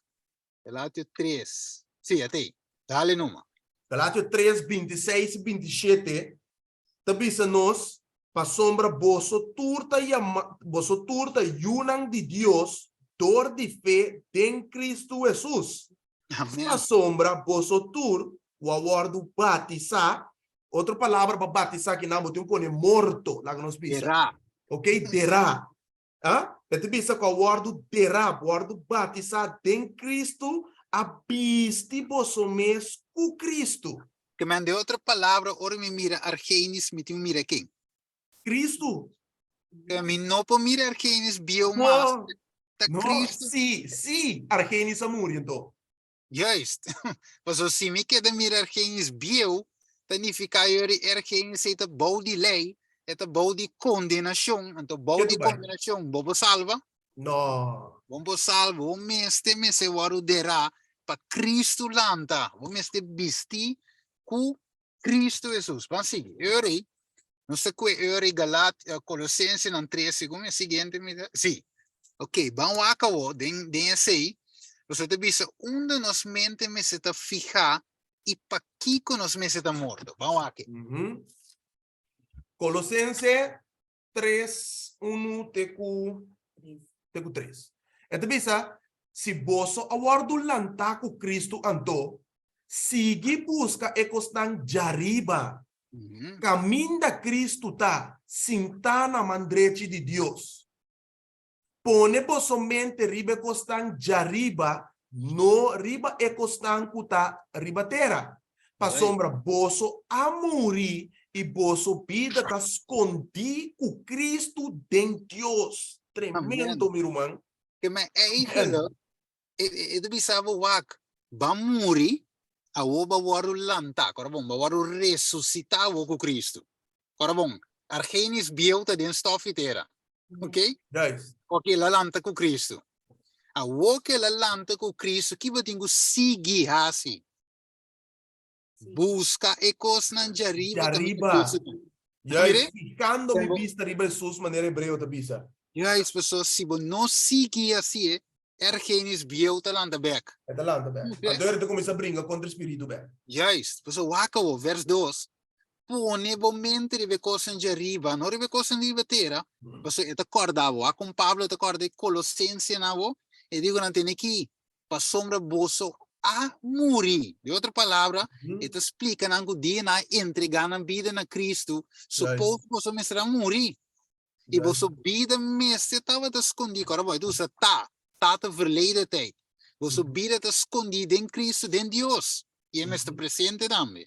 Galatio tres. Sí, atei. Dale numa. Galatio 3, 26 i 27 ta bisa nos, Pasobra boso tur ta yama, boso tur ta yunan di Dios dor di fe den Kristu Hesus. Amen. Pasobra boso tur ku a wòrdu batisá, otro palabra pa batisá kinan bo tin ku pone morto, laga nos bisa. Derá. Ok, derá. Ah, e ta bisa ku a wòrdu derá, wòrdu batisá den Kristu, a bisti boso mes ku Kristu. Ke men den otro palabra, ora mi mira Argenis, mi tin mira ken? Kristu. Ke mi no por mira Argenis bieu mas. No, Ta no, Kristu. sí, sí, Argenis a muri anto. Juist. Paso si mi keda mira Argenis bieu, ta nifiká yori Argenis ei ta bou di lei, e ta bou di kondenashon, anto bou Ke di tu bai? kondenashon bo por salba? No. Bo por salba, bo mester mester wòrdu derá pa Kristu lanta, bo mester bistí ku Kristu Hesus. Ban sigui. E ora ei, nos ta kue e ora ei Galat, Kolosensenan 3, segun e siguiente mi ta, sí. Ok, ban wak awo den, den esei, pasobra ta bisa unda nos mente mester ta fihá i pakiko nos mester ta morto. Ban wak. Kolosense 3, 1 te ku te ku 3. E ta bisa, Si boso a wòrdu lantá ku Kristu anto, sigui buska e kosnan djariba, kaminda Kristu ta sintá na man drechi di Dios. Pone boso mente riba e kosnan djariba, no riba e kosnan ku ta riba tera. Pasobra boso a muri i boso bida ta skondí ku Kristu den Dios. Tremendo, mi ruman. Ke men eigenlijk, e ta bisa bo wak, ba muri, awor ba wòrdu lantá, kòrda bon, ba wòrdu resusitá awor ku Kristu. Kòrda bon, Argenis bieu ta den stòf i tera. Ok? Juist. Ok, el a lanta ku Kristu. Awor ku el a lanta ku Kristu, ki bo tin ku sigui hasi? Buska e kosnan djariba kaminda Djariba. Kristu ta. Juist, Mire? fijando mi Bo- bista riba Hesus, manera Hebreo ta bisa. Juist, pasobra si bo no sigui hasié, Ergenis bieu ta lanta bek. E ta lanta bek. Oké. Anto e ta kuminsá bringa kontra e spiritu bek. Juist, pasobra wak awor, vers 2, Pone bo mente riba e kosnan djariba, no riba e kosnan di riba tera, pasobra e ta kòrda bo. Wak kon Pablo ta kòrda e Kolosensenan awor, e di ku nan tene ki, pasobra boso a muri. Den otro palabra, e ta splika nan ku dia nan a entregá nan bida na Kristu, suppose boso mester a muri. I boso bida mester tabata skondí. Kòrda bo, e ta usa ta, ta ta verleden tijd. Boso bida ta skondí den Kristu, den Dios. I e mester presente tambe.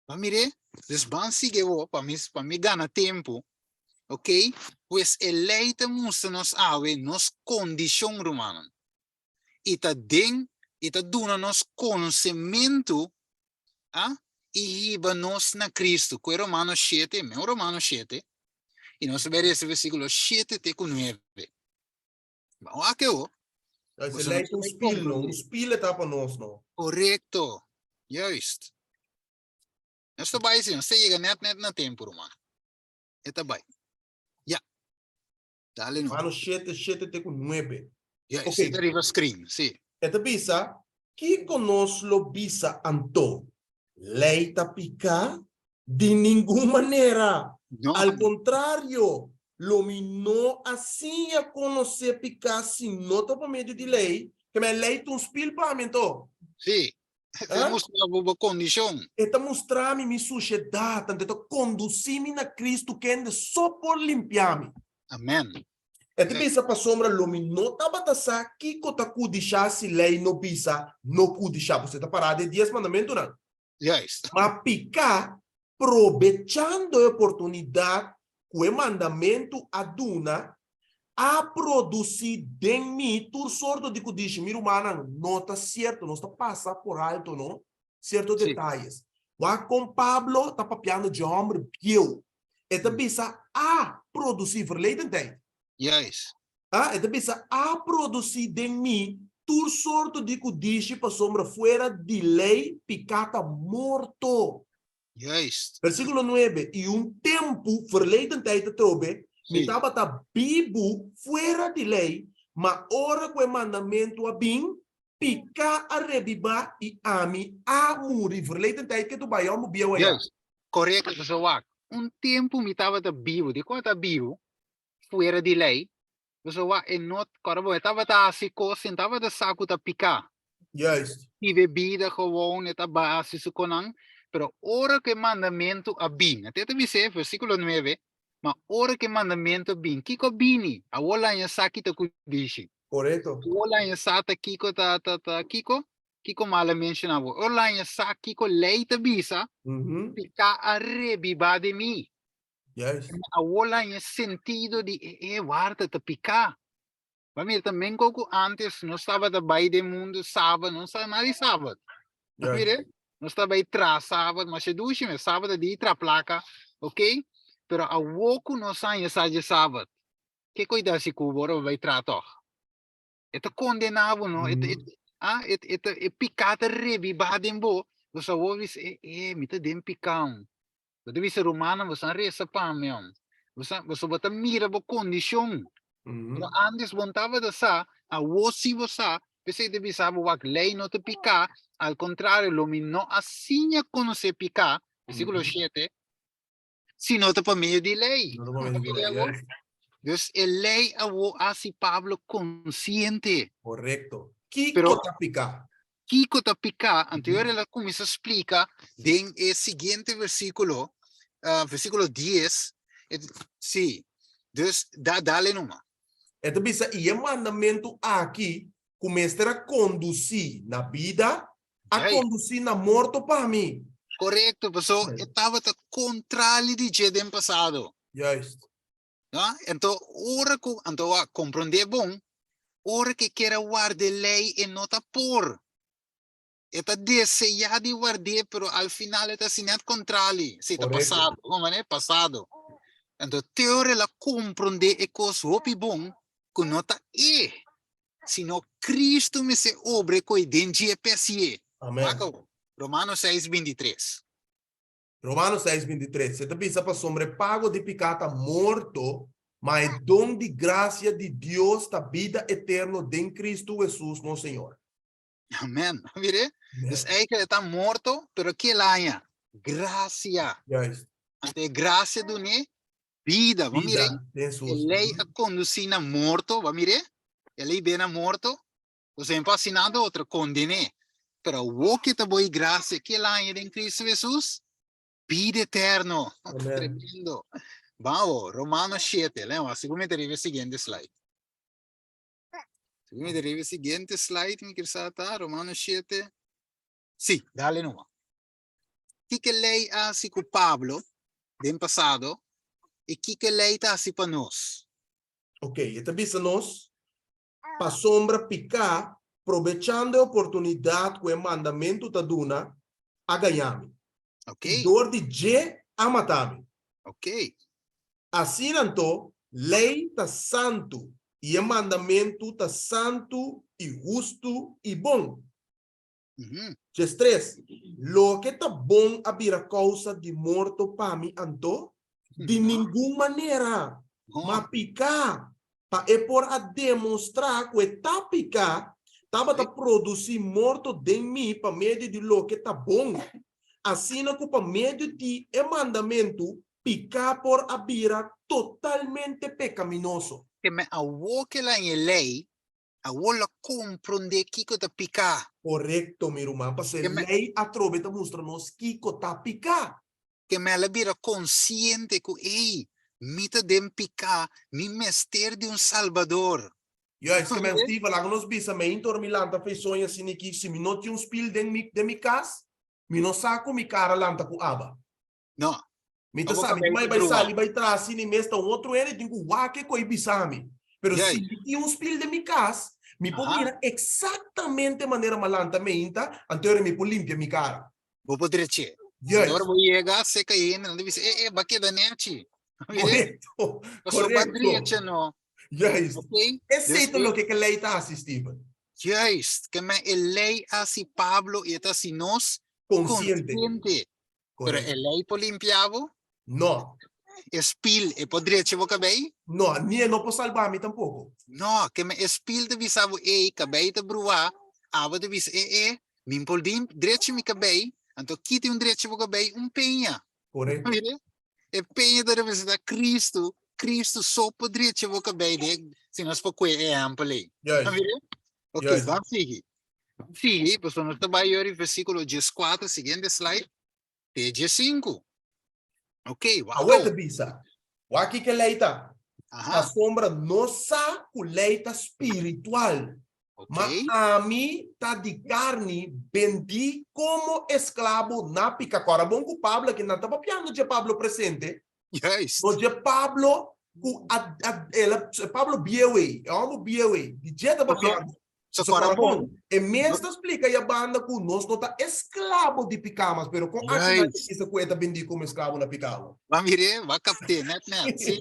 Bo a mir'é? Dus ban sigui awor pa mi, pa mi gana tempu. Ok? Pues e lei ta mustra nos awe nos kondishon, rumannan. I ta den, i ta duna nos konosementu, a, i hiba nos na Kristu. Ku e Romano shete, men Romano shete, i nos ta bai resa versíkulo shete te ku nuebe. Ban wak awor. Ese Boso lei no ta un ta spil, no? Un comprende. spil e ta pa nos, no? Korekto. Juist. Nos ta bai si, nos ta yega net net na tempu, ruman. E ta bai. Ya. Dale no. Romano shete, shete te ku nuebe. Juist, Ok. e ta riba screen, si. E ta bisa, Kiko nos lo bisa anto? Lei ta piká? Di ningun manera! No. Al kontrario, lo mi no a siña konosé piká si no ta pa medio di lei. Ke men lei ta un spil pa mi anto. Sí. E ta mustra bo bo kondishon. E ta mustra mi mi sushedat, anto e ta kondusí mi na Kristu kende so por limpia mi. Amèn. E ta bisa pasobra lo mi no tabata sa kiko ta kudishá si lei no bisa no kudishá. Bo ta pará den e Dies Mandamentunan. Juist. Ma piká, probechando e oportunidat ku e mandamentu a duna, a produsí den mi tur sorto di kudishi. Mi rumannan, no ta sierto, nos ta pasa por alto, no? Sierto detayes. Wak kon Pablo ta papiando dje hòmber bieu. E ta bisa a produsí, verleden tijd. Juist. A, e ta bisa, a produsí den mi tur sorto di kudishi pasobra fuera di lei piká ta morto. Juist. Versíkulo nuebe, I un tempu, verleden tijd atrobe, mi tabata bibu fuera di lei, ma ora ku e mandamentu a bin, Piká a rebibá i ami a muri. Verleden tijd ke tu bai òm bo bieu ayá. Juist. Korekto, pasobra wak, un tempu mi tabata bibu, di kon ta bibu? Fuera di lei. Pasobra wak, e no, kòrda bo, e tabata hasi kos, e tabata sa ku ta piká. Juist. Vive bida gewoon, e ta bai hasi su konan. Pero ora ku e mandamentu a bin, e ta bis'é, versíkulo nuebe, ma ora ku e mandamentu a bin, kiko a bini? Awor laña sa ki ta ku dishi. Korekto. Awor laña sa ta kiko ta ta ta kiko? Kiko mal a menshoná bo? Ora laña sa kiko lei ta bisa, piká a rebibá den mi. Juist. Awor laña sentido di e e warda ta piká. Ba mira ta menko ku antes nos tabata bai den mundu sabat, no sa nada di sabat. Ba mira, nos ta bai tra sabat, masha dushi mes, sabat ta di tra plaka, ok? Pero awor ku nos haña sa dje sabat, ke koe ta hasi ku bo ora bo bai tra tòg? E ta kondená bo, no? E ta, e, ah, e, e ta, e piká ta rebibá den bo. Bo sa awor bisa, e, e, mi ta den piká. Bo ta bisa rumannan, bo san resa pa mi. Bo sa, bo ta mira bo kondishon. Pero antes bo no tabata sa, awor si bo sa, p'esei ta bisa bo wak lei no ta piká, al kontrario lo mi no a siña konosé piká, versíkulo shete, si no ta pa medio di lei. No ta pa medio di lei, juist. Dus e lei awor hasi Pablo konsiente. Korekto. Kiko ta piká? Kiko ta piká? Anto el a kuminsá splika den e siguiente versíkulo, versíkulo dies, sí, dus da dale numa. E ta bisa, I e mandamentu aki ku mester a kondusí na bida, a kondusí na morto pa mi. Korekto, pasobra e tabata kontrali di dje den pasado. Juist. No? Anto ora ku, anto a komprondé bon, ora ku e kier a warda e lei e no ta por. E ta deseá di ward'é, pero al final e ta hasi nèt kontrali. Si, ta pasado. Kon manera? Pasado. Anto te ora el a komprondé e kos hopi bon, ku no ta e, sino Kristu mester obra e koi den dje p'e hasié. Amen. Wak awor, Romanos seis bintitres. Romanos seis bintitres, e ta bisa, Pasobra e pago di piká ta morto, ma e don di grasia di Dios ta bida eterno den Kristu Hesus nos Señor. Amen. Mire, dus eigenlijk e ta morto, pero ke el haña? Grasia. Juist. Anto e grasia dun'é bida. Bo mire, Bida den e Hesus. lei a kondusí na morto, bo mire, e lei be na morto, Bo semper a hasi nada otro, kondené. Pero awor ke ta bo e grasia ke el haña den Kristu Hesus, bida eterno. Amen. Tremendo. Bawo, Romanos shete. Leo, así ku mi ta riba e siguiente slide. Así ku mi ta riba e siguiente slide, mi kier sa ta, Romanos shete. Sí, dale numa. Kiko lei a hasi ku Pablo den pasado i kiko lei ta hasi pa nos? Ok, e ta bisa nos, Pasobra piká, probechando e oportunidat ku e mandamentu ta duna, a gañá mi. I dor di dje a matá mi. Asina anto, lei ta santu, i e mandamentu ta santu i hustu i bon. Djestres, Loke ta bon a bira kousa di morto pa mi anto? Di ningun manera! Ma piká, pa e por a demostrá ku e ta piká, tabata produsí morto den mi pa medio di loke ta bon, asina ku pa medio di e mandamentu piká por a bira totalmente pekaminoso. Ke men awor ke la e lei Awor lo komprondé kiko ta piká. Korekto, mi ruman, pasobra e lei atrobe ta mustra nos kiko ta piká. Ke mel a bira konsiente ku, ey, mi ta den piká, mi mester di un Salbador. Juist, ke men Steven, laga nos bisa, mi ainda ora mi lanta fe soña asina aki, si mi no tin un spil den mi, den mi kas, mi no sa ku mi kara lanta ku aba. No. Mi ta sa, mi tin bai sali bai tras asina i mes ta un otro hende tin ku wak e koi bisa mi. Pero si mi tin un spil den mi kas, mi por mira eksaktamente manera mi a lanta meinta, anto ora mi por limpia mi kara. Bo por dreché. Juist. Ora bo yega seka e hende, nan ta bisa, e, e, bo a keda nechi. Korekto, Pasobra bo a korekto. drecha no. Juist. Ok? Esei ta loke ke lei ta hasi, Steven. Juist. Ke men e lei a hasi Pablo i e ta hasi nos Konsiente. konsiente. Pero Correcto. e lei por limpia bo? No. E spil, e por drecha bo kabei? No, ni e no por salba mi tampoco. No, ke me e spil ta bisa bo, ey, kabei ta bruá, Abo ta bisa, e e, mi por din drechi mi kabei, anto kiti un drechi bo kabei, un peña. Correcto. Mire, e peña ta representa Cristo, Cristo so por drechi bo kabei de, si nos por kue e ehempel ei. Juist. Mire? Ok, Juist. ban sigui. Sigui, pasobra nos ta bai yori versículo 14, siguiente slide, te 15. Ok, wak. Awe ta bisa. Wak kiko lei ta. Aha. Pasobra nos sa ku lei ta spiritual. Ok. Ma ami ta di karni, bendí komo esklabo na pika. Kòrda bon ku Pablo aki nan ta papiando dje Pablo presente. Juist. No dje Pablo ku a, a, el a, Pablo bieu ei, e hòmber bieu ei, di dje ta papiando. So So kòrda kòrda bon. bon, e mes ta splika ya banda ku nos no ta esklabo di piká mas, pero kon aki nan Juist. bisa ku e ta bendí komo esklabo na piká awo? Ba mir'é, ba kapt'é, nèt nèt, sí.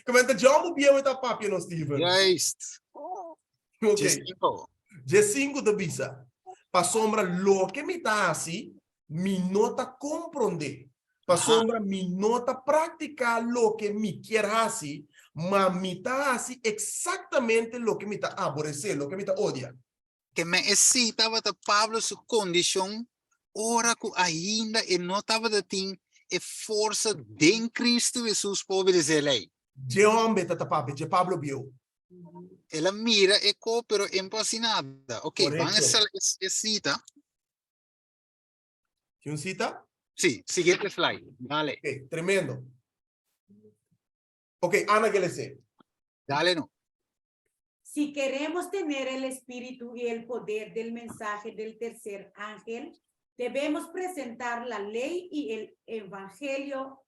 Komenta dje hòmber bieu ei ta papia no, Steven. Juist. Ok. Dje sinku. Dje sinku ta bisa, Pasobra loke mi ta hasi, mi no ta komprondé. Pasobra mi no ta praktiká loke mi kier hasi, ma mi ta hasi eksaktamente loke mi ta aboresé, loke mi ta odia. Ke men esei tabata Pablo su kondishon ora ku ainda e no tabata tin e forsa den Kristu Hesus pa obedesé lei. Dje hòmber ta ta papia, dje Pablo bieu. El a mira e ko, pero e no por hasi nada. Ok, ban Korekto. e sita. Tin un cita? Sí, siguiente slide. Dale. Ok, tremendo. Ok, Ana ke lese. Dale no. Si queremos tener el espíritu y el poder del mensaje del tercer ángel, debemos presentar la ley y el evangelio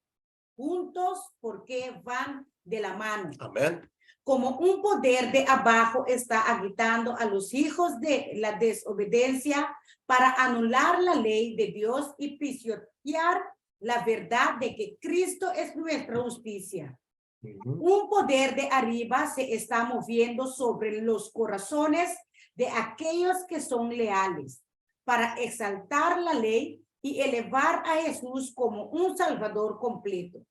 juntos porque van de la mano. Amén. Como un poder de abajo está agitando a los hijos de la desobediencia para anular la ley de Dios y pisotear la verdad de que Cristo es nuestra justicia. Un poder de arriba se está moviendo sobre los corazones de aquellos que son leales para exaltar la ley y elevar a Jesús como un Salvador completo.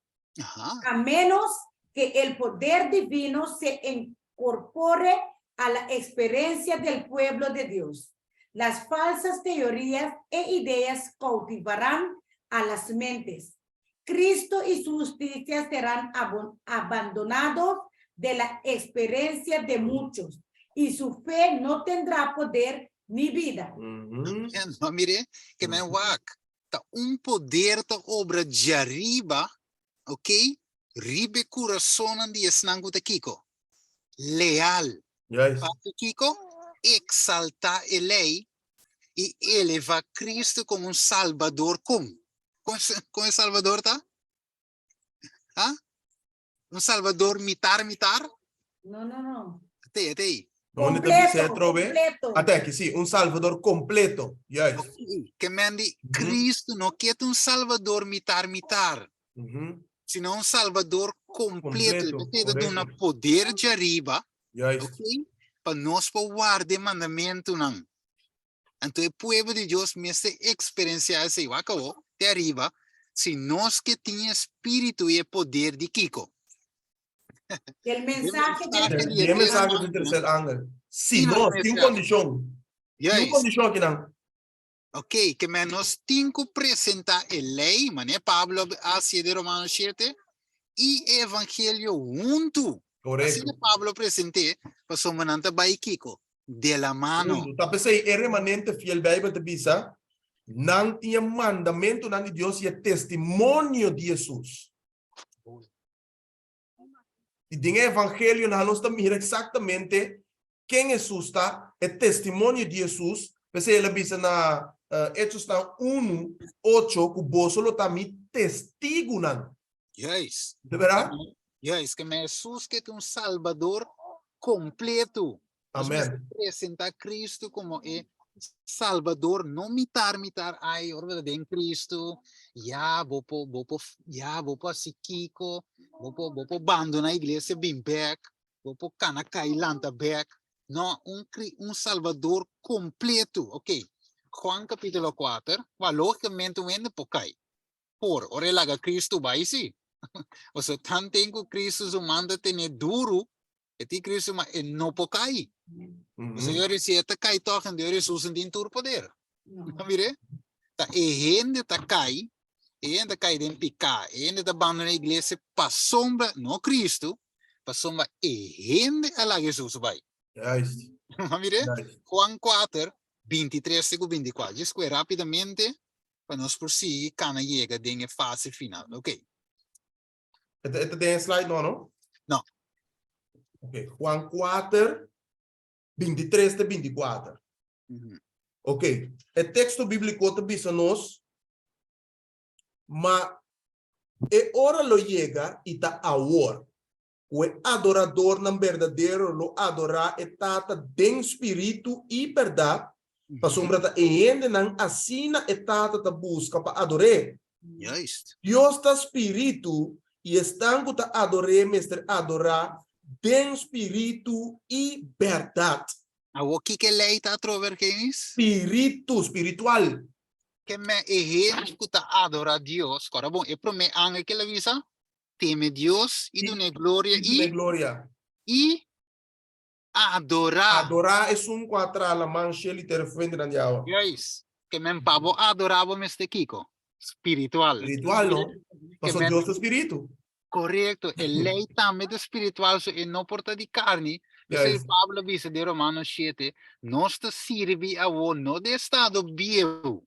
A menos que el poder divino se incorpore a la experiencia del pueblo de Dios. Las falsas teorías e ideas cautivarán a las mentes. Cristo y su justicia serán abandonados de la experiencia de muchos y su fe no tendrá poder ni vida. No, mire, ke men wak, ta un poder ta obra djariba, ok, riba e kurasonnan di esnan ku ta kiko? Leal. Pa kiko? Eksaltá e lei i elevá Cristo komo un Salbador kon? Kon e Salbador ta? Ha? Un Salbador mitar mitar? No, no, no. Ate, ate ei. Donde ta bisa Completo, atrobe? completo. Ate aki, sí, un Salvador completo. Juist. Ok, Ke men di Cristo no ke ta un Salvador mitar mitar, sino un Salvador completo. Completo, Esei ta duna correcto. poder djariba, Juist. ok, pa nos por warda e mandamentunan. Anto e pueblo di Dios mester eksperensiá esei. Wak awor, te ariba, si nos ke tin e spiritu i e poder di kiko? Del mensahe del mensahe di Di e mensahe di tercer angel. Si nos tin un kondishon. Tin un kondishon akinan. Ok, ke men nos tin ku presentá e lei, manera Pablo a hasié den Romanos shete, i e evangelio huntu. Korekto. Asina Pablo present'é, pasobra nan ta bai kiko? De la mano. Huntu. Ta p'esei e remanente fiel Beibel ta bisa, nan tin e mandamentunan di Dios i e testimonio di Hesus. I den e evangelionan nos ta mira eksaktamente ken Hesus ta, e testimonio di Hesus. P'esei el a bisa na Hechosnan unu, ocho ku boso lo ta mi testigunan. Juist. De berdad? Juist, ke men Hesus ke ta un Salbador kompleto. Nos Amen. mester presenta Cristo como e Salbador, no mitar mitar, ay, ora bo ta den Cristo, ya bo por, bo por, ya bo por hasi kiko, bo por, bo por bandona iglesia bin bek, bo por kana kai lanta bek. No, un, un Salbador kompleto. Ok, Juan capítulo 4, wa lógicamente un hende por kai. Por, ora e laga Cristo bai, sí. Pasobra tanten ku Cristo su man ta tene duru. E tin Cristo ma e no por kai. Señor, si e ta kai toch, en Dios Jesús tin tur poder. No. Mire, ta e hende ta kai, e hende ta kai den piká, e hende ta bandoná iglesia pasobra, no Cristo, pasobra e hende a laga Jesús bai. Juist. Mire, Juist. Juan 4, 23 te ku 24. Djis kue rápidamente pa nos por sigui kana yega den e fase final. Ok. E ta den e slide no, no? No. Ok, Juan 4, 23 te 24. Ok, e teksto bíbliko ta bisa nos, Ma e ora lo yega i ta awor, ku e adoradornan berdadero lo adorá e Tata den spiritu i bèrdat, pasobra ta e hendenan asina e Tata ta buska pa ador'é. Juist. Dios ta spiritu i esnan ku ta ador'é mester adorá den spiritu i bèrdat. Awor kiko e lei ta atrobe, Argenis? Spiritu, spiritual. Ke men e hende ku ta adorá Dios, kòrda bon, e promé angel ke el a bisa, teme Dios i dun'é gloria I dun'é i gloria. i adorá. Adorá esun ku a traha laman, shel i tera fuentenan di awa. Juist. Ke men pa bo adorá bo mester kiko? Spiritual. Spiritual, no? Ke Pasobra men Dios ta spiritu. Korekto, e lei tambe ta spiritual, so e no por ta di karni. P'esei Juist. Pablo a bisa den Romanos shete, nos ta sirbi awor no den estado bieu,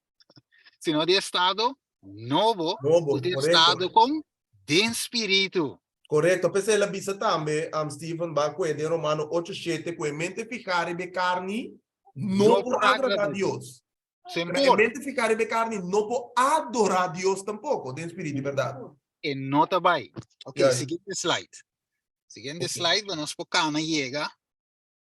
sino den estado nobo, Nobo, ku ta korekto. estado kon den spiritu. Korekto, p'esei el a bisa tambe, Steven, ba ku e den Romano ocho shete, ku e mente fihá riba e karni no No por por agradá agradá Dios. Sem Pero e por. mente fihá riba e karni no por adorá Dios tampoko, den spiritu i bèrdat. E no ta bai. Ok, Juist. siguiente slide. Siguiente Ok. slide, pa nos por kana yega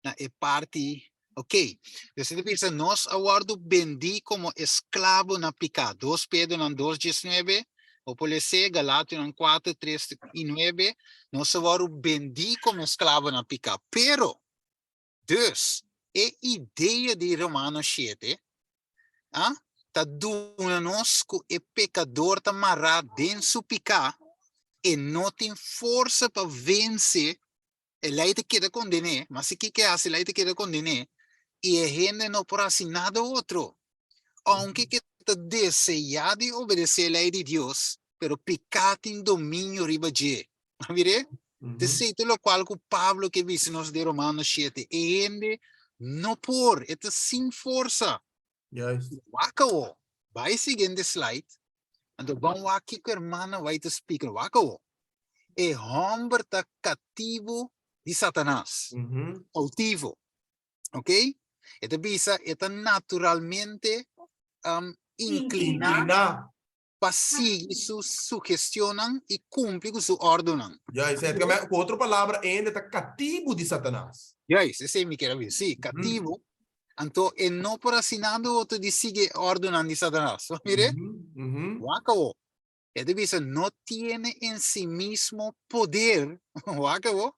na e parti, ok. Dus e ta bisa, nos a wòrdu bendí komo esklabo na piká. Dos Pedronan dos diesnuebe, bo por les'é, Galationan kuater, tres i nuebe, nos a wòrdu bendí komo esklabo na piká. Pero, dus, e idea di Romanos shete, a, ta duna nos ku e pekador ta mará den su piká, e no tin forsa pa vense E lei ta keda kondené, ma si kiko e hasi, e lei ta keda kondené, i e hende no por hasi nada otro. Ounke ke ta deseá di obedesé e lei di Dios, pero piká tin dominio riba dje. A mir'é? T'esei ta lokual ku Pablo ke bisa nos den Romanos shete, e hende no por, e ta sin forsa. Juist. Wak awo. Bai e siguiente slide. Anto ban wak kiko hermana White ta splika. Wak awo. E homber ta katibu di Satanas. Koutivo. Ok? E ta bisa e ta naturalmente um, inkliná Inkliná. pa sigui su sugestionnan i kumpli ku su òrdunan. Juist. Ku otro palabra, e hende ta katibu di Satanas. Juist, esei mi kier a bisa. Sí, katibu. Anto e no por hasi nada otro di sigui e òrdunan di Satanas. Mire, wak awo. E ta bisa, no tiene en sí mismo poder, wak awo,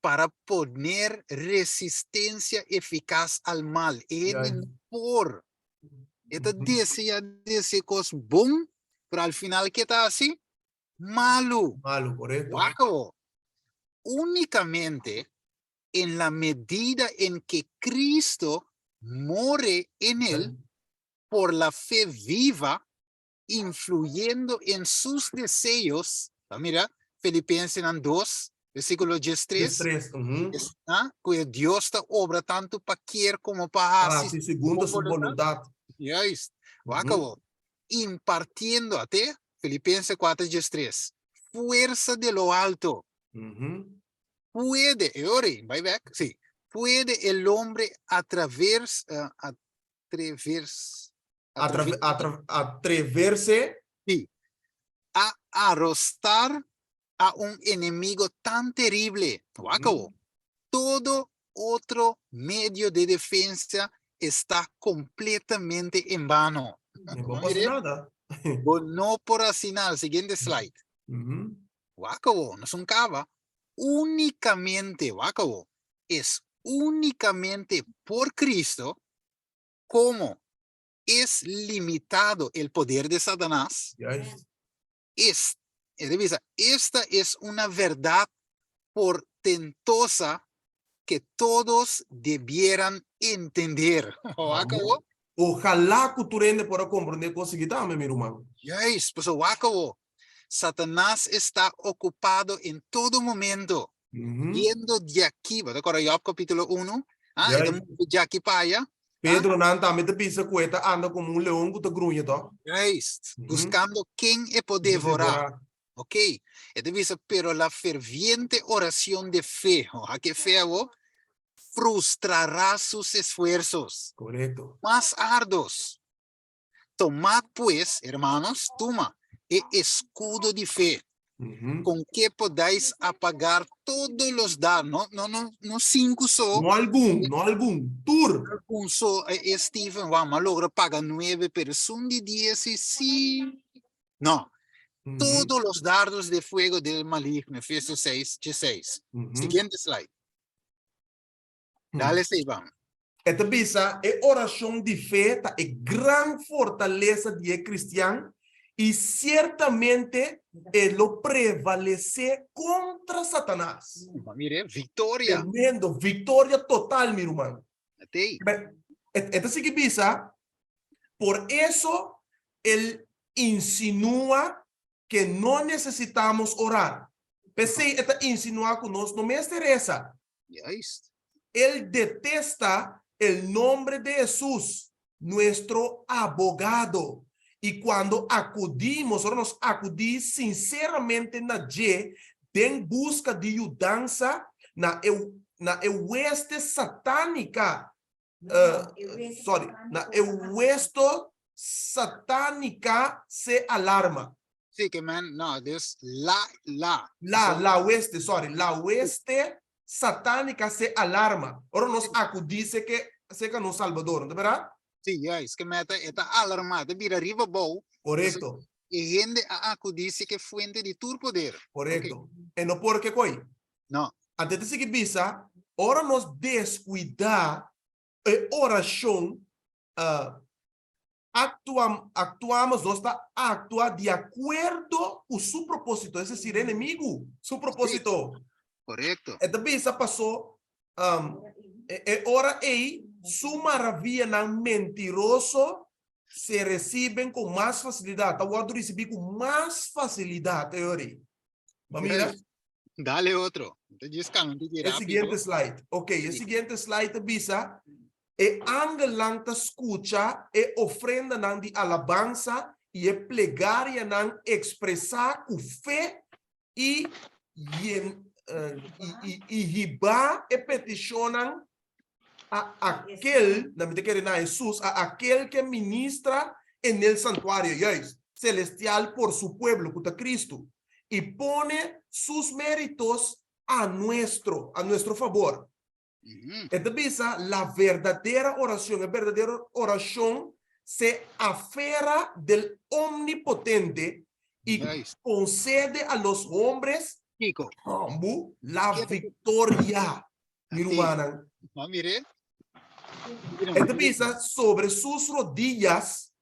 para poner resistencia eficaz al mal. E hende no por. E ta desea di hasi kos bon, pero al final ke ta hasi? Malu. Malu, korekto. Wak awo. Únicamente en la medida en que Cristo more en él por la fe viva, influyendo en sus deseos, ah, mira, Filipensenan 2, versículo 13, 3, está, ku e Dios ta obra tantu pa kier komo pa hasi Hasi segundo su boluntat. Juist. Wak awo. Impartiendo, ate, Filipenses 4, 13, fuerza de lo alto. Puede, e ora, bai back, sí, puede el hombre atravers, atrevers, Atreverse. Sí, a arrostar a un enemigo tan terrible. Wak awo. Todo otro medio de defensa está completamente en vano. No pasa nada. Bo no por hasi nada. Siguiente slide. Wak awo, no son kaba. Únicamente, wak awo, es únicamente por Cristo como es limitado el poder de Satanás. Es, revisa, esta es una verdad por Portentosa que todos debieran entender. Wak awo? Ojalá ku tur hende por a komprondé kos aki tambe, mi ruman. Juist, pasobra wak awo. Satanás está ocupado en todo momento, viendo di aki, bo ta kòrda Job kapítulo uno? Ah, e ta move di aki pa aya. Pedro nan tambe ta bisa ku e ta anda komo un leon ku ta gruña, tòg? Juist, buskando ken e por devorá. Ok, e ta bisa, pero la ferviente oración de fe, oja ke fe awo, frustrará sus esfuerzos. Correcto. Más ardos. Tomad pues, hermanos, tuma e escudo di fe, con que podáis apagar todos los dardos, no, no, no, no cinco so. No algun, no algun, tur. Algun so, Steven, wou, m'a logra paga nuebe, pero esun di dies y sí. No. Todos los dardos de fuego del maligno, Efesios 6, 16. Siguiente slide. Dale, Esteban. E ta bisa, e orashon di fe ta e gran fortalesa di e kristian i siertamente e lo prevalesé kontra Satanas. Mire, viktoria. Tremendo, viktoria total, mi ruman. Atei. E ta sigui bisa, Por eso el insinua que no necesitamos orar. P'esei e ta insinuá ku nos no mester resa. Juist. El detesta el nombre de Hesus, nuestro abogado. I cuando acudimos, ora nos acudí sinceramente na dje den busca di yudansa na e na e hueste satánica sorry, na e huesto satánica se alarma. Sí, ke men, no, dus la, la. La, la hueste, sorry, la hueste satánica se alarma. Ora nos acudí seke, seka nos Salvador, no ta berdad? Sí, juist, ke men e ta alarma, ta bira riba bou. Correcto. E hende a acudí seke fuente di tur poder. Correcto. E no por ke koi. No. Anto e ta sigui bisa, ora nos descuida e oracion, actua, actuamos, nos ta actua di acuerdo cu su proposito, es decir, e enemigo su proposito. Correcto. E ta bisa paso, e ora ey su maravillanan mentiroso se reciben con mas facilidad, ta wordo ricibi cu mas facilidad e ora ey. Ba mira? Dale otro. Te djis kan un tiki E siguiente slide. Ok, e siguiente slide ta bisa, e angelnan ta skucha e ofrendanan di alabansa i e plegarianan ekspresá ku fe i yen i i hibá e petishonnan a akel, na mi ta kere na Hesus, a akel ke ministra en el santuario, juist, celestial por su pueblo, ku ta Cristo, i pone sus méritos a nuestro, a nuestro favor. E ta bisa, la verdadera oracion, e berdadero oracion se afera del Omnipotente i concede a los hombres, Kiko? Hombu, la victoria. Mi rumannan. Ma mir'é. E ta bisa, Sobre sus rodillas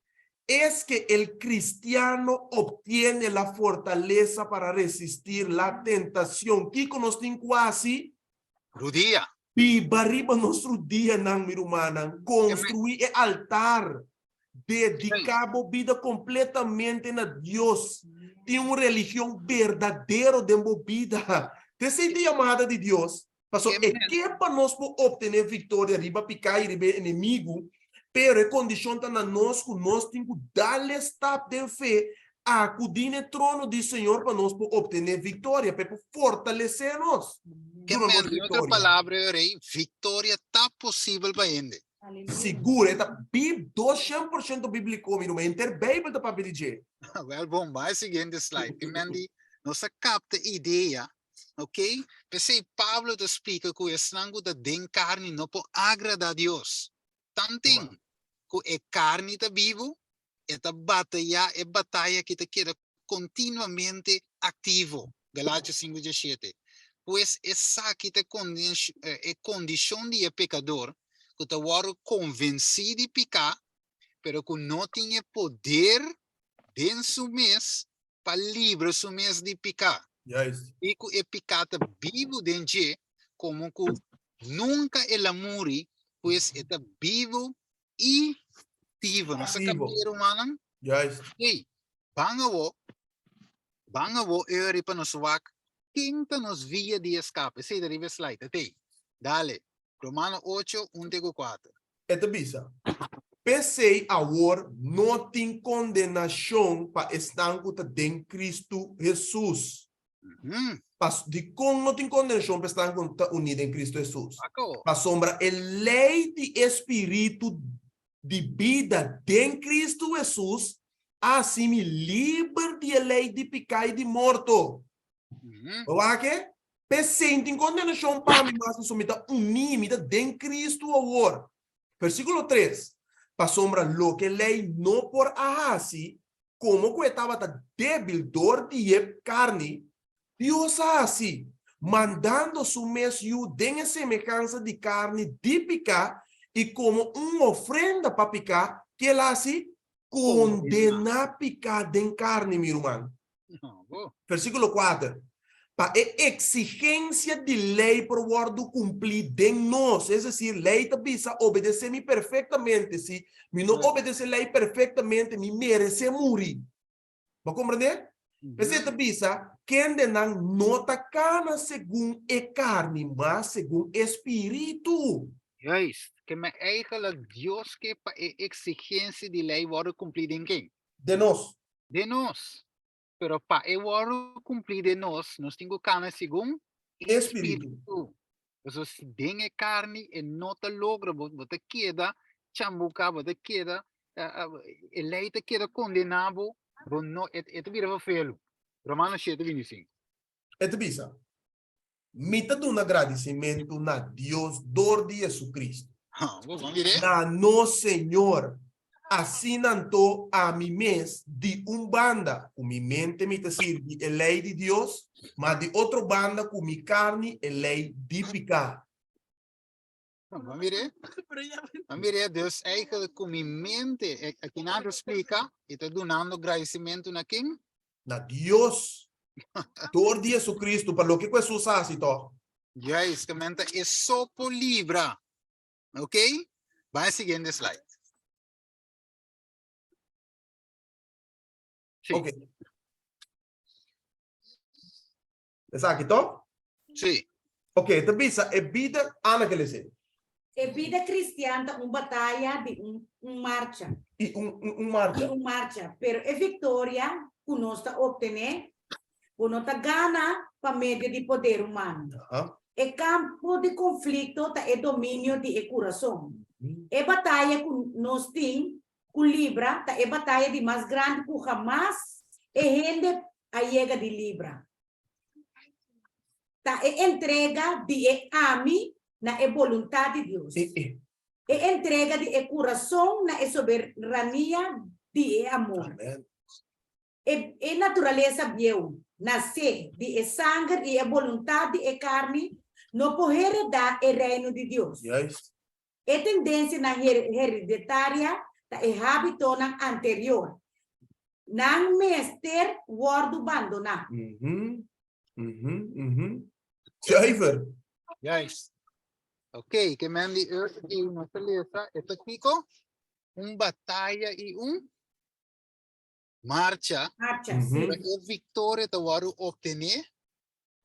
es que el cristiano obtiene la fortaleza para resistir la tentacion. Kiko nos tin ku hasi? Rudia. Biba riba nos rudianan, mi rumannan. Construí e altar. Dediká bo bida kompletamente na Dios. Tin un religion berdadero den bo bida. Ta esei ta yamada di Dios. Pasobra e ke pa nos por optené viktoria riba piká i riba e enemigu, pero e kondishon ta na nos ku nos tin ku dal e stap den fe, akudí na e trono di Señor pa nos por optené viktoria, pa e por fortalesé nos Ke duna nos men, den otro viktoria. palabra, Rei, viktoria ta posibel pa hende. Sigur, e ta bib 200% bíbliko, mi ruman. Henter Beibel ta papia di dje. Wèl bon, bai e siguiente slide. Ke men di, nos a kapta e idea, ok? P'esei Pablo ta splika ku esnan ku ta den karni no por agradá Dios. Tanten ku e karni ta bibu, e ta batayá e bataya ki ta keda kontinuamente aktivo, Galatios 5:17. Pues esaki ta e kondishon di e pekador ku ta wòrdu konvensí di piká, pero ku no tin e poder den su mes pa libra su mes di piká. Juist. I ku e piká ta bibu den dje, komo ku nunka el a muri, pues e ta bibu i aktivo. Nos a Aktivo. kapia, rumannan? Juist. Hey, ban awo, ban awo eri pa nos wak ken ta nos via di eskape. Esei ta riba e slide. Atei, dale. Romano 8, 1 te ku 4. E ta bisa, P'esei awor no tin kondenashon pa esnan ku ta den Kristu Hesus. Pas, dikon no tin kondenashon pa esnan ku ta uní den Kristu Hesus? Pasobra e lei di e spiritu di bida den Kristu Hesus a hasi mi liber di e lei di piká i di morto. Bo wak e? P'esei no tin kondenashon pa mi mas, pasobra mi ta uní, mi ta den Kristu awor. Versíkulo tres, Pasobra loke lei no por a hasi, komo ku e tabata débil dor di e karni, Dios a hasi, mandando su mes Yu den e semehansa di karni di piká i komo un ofrenda pa piká, ke el a hasi? Kondená piká den karni, mi ruman. Versíkulo kuater, Pa e eksigensia di lei por wòrdu kumplí den nos, es desir, lei ta bisa obedesé mi perfektamente, si mi no obedesé lei perfektamente, mi meresé muri. Bo a komprendé? P'esei ta bisa, Kendenan no ta kana segun e karni, ma segun e spiritu. Juist, ke men eigenlijk Dios ke pa e eksigensia di lei wòrdu kumplí den ken? Den nos. Den nos. Pero pa e wòrdu kumplí den nos, nos tin ku kana segun e spiritu. Pasobra si den e karni e no ta logra, bo bo ta keda chambuká, bo ta keda, e lei ta keda kondená bo, bo no, e e ta bira vervelu. Romanos shete binti sinku. E ta bisa, Mi ta duna gradisimentu na Dios dor di JesuCristo, na nos Señor. Asina anto ami mes, di un banda, ku mi mente mi ta sirbi e lei di Dios, ma di otro banda ku mi karni e lei di piká. Bo mir'é? Bo mir'é? Dus eigenlijk ku mi mente, aki nan ta splika, i ta dunando gradisimentu na ken? Na Dios. Dor di Jesucristo, pa loke ku Hesus a hasi tòg. Juist, ke men ta e so por libra. Ok? Bai e siguiente slide. Sí. Ok. Esaki tòg? Sí. Ok, ta bisa e bida, Ana ke lese. E bida cristian ta un bataya di un un marcha. I un un un marcha. I un marcha, pero e victoria cu nos ta obtene, bo no ta gana pa medio di poder humano. Aha. E campo di conflicto ta e dominio di e curason. E bataya cu nos tin cu libra ta e bataya di mas grandi cu hamas e hende a yega di libra. Ta e entrega di e ami na e boluntat di Dios. E entrega di e kurason na e soberania di e amor. E e naturalesa bieu, nasé di e sanger i e boluntat di e karni, no por heredá e Reino di Dios. E tendensianan hereditaria ta e hábitonan anterior. Nan mester wòrdu bandoná. Zuiver. Juist. Oké, ke men di earth i nos ta lesa e ta kiko? Un bataya i un marcha. Marcha, sí. Pero e victoria ta wòrdu obtené.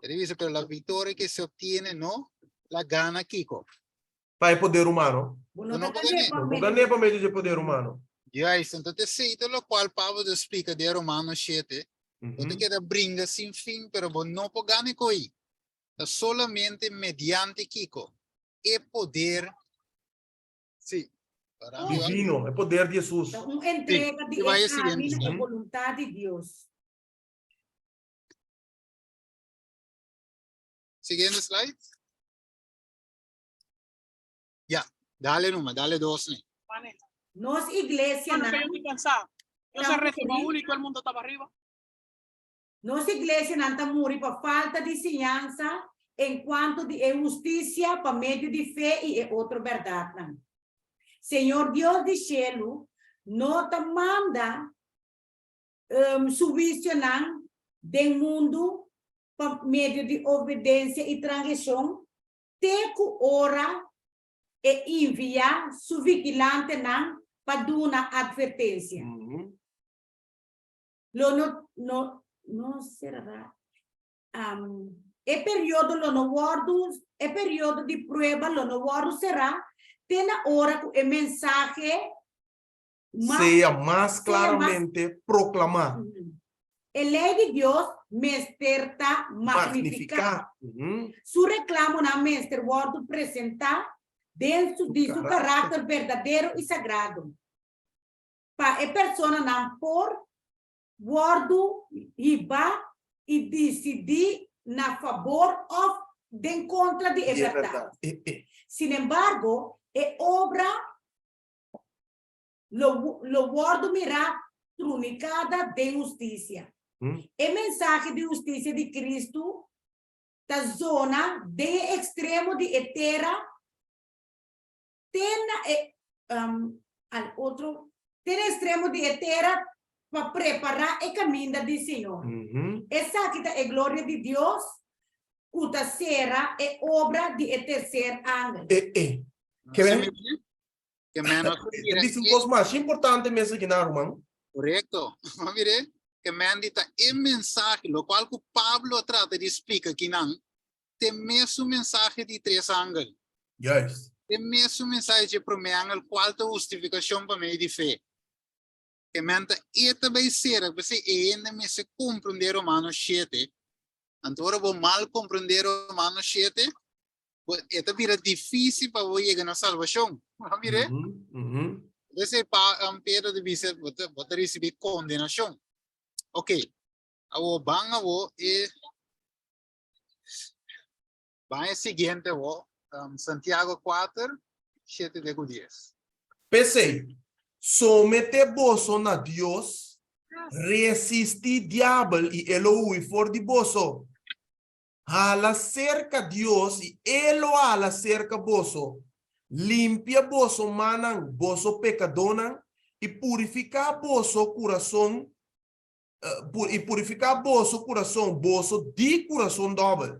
E ta bisa, pero la victoria que se obtiene no la gana kiko? Pa e poder humano. Bo no Bo no ta por gané. gané pa Bo medio gané pa medio dje poder humano. Juist, entonces esei ta locual Pablo ta splica den Romanos shete. Bo ta keda bringa sin fin, pero bo no por gana e koí. Ta solamente mediante kiko? E poder, sí, para mi, Divino, e poder di Hesus. Ta un entrega di Sí, vaya e siguiente. ami na e boluntat di Dios. Siguiente slide. Ya, dale numa, dale dos ne. Nos iglesianan Yo estoy cansado. Yo ta cerré muri. uno y todo el mundo estaba arriba. Nos iglesianan ta muri pa falta di siñansa en cuanto di e husticia pa medio di fe i e otro berdadnan. Señor Dios di shelu no ta manda su huicionan den mundu. pa medio di obedensia i transgreshon, te ku ora e enviá su vigilantenan pa duna atvertensia. Lo no no no será e periodo lo no wòrdu e periodo di prueba lo no wòrdu será te na ora ku e mensahe mas sea mas klaramente proklamá. E lei di Dios mester ta magnifiká. Su reklamonan mester wòrdu presentá den su di su karakter berdadero i sagrado, pa e personanan por wòrdu hibá i disidí na fabor òf den kontra di e bèrdat. Sinembargo, e obra lo lo wòrdu mirá trunikada den hustisia. E mensahe di hustisia di Kristu ta zona den e ekstremo di e tera te na e al otro te na e ekstremo di e tera pa prepará e kaminda di Señor. Esaki ta e gloria di Dios ku ta sera e obra di e terser angel. E e. Ke men? Ke men no ta mira. Bisa un kos mas importante mes aki na ruman. Korekto. Bo mira ke men di ta e mensahe lokual ku Pablo a trata di splika kinan te mesun mensahe di tres angel. Juist. Te mesun mensahe dje promé angel kual ta hustifikashon pa medio di fe. Ke men ta e ta bai sera p'esei e hende mester komprondé Romanos shete. Anto ora bo mal komprondé Romanos shete, bo e ta bira difícil pa bo yega na salvacion. Bo mire? Entonces pa um, Pedro ta bisa bo ta, bo ta recibi condenacion. Ok. Awo ban awo e ban e siguiente awo um, Santiago 4, 7 te ku 10. P'esei, someté boso na Dios, resistí diabel i e lo hui for di boso. Hala serka Dios i E lo hala serka boso. Limpia boso mannan, boso pekadónan, i purifiká boso kurason, i purifiká boso kurason, boso di kurason dòbel.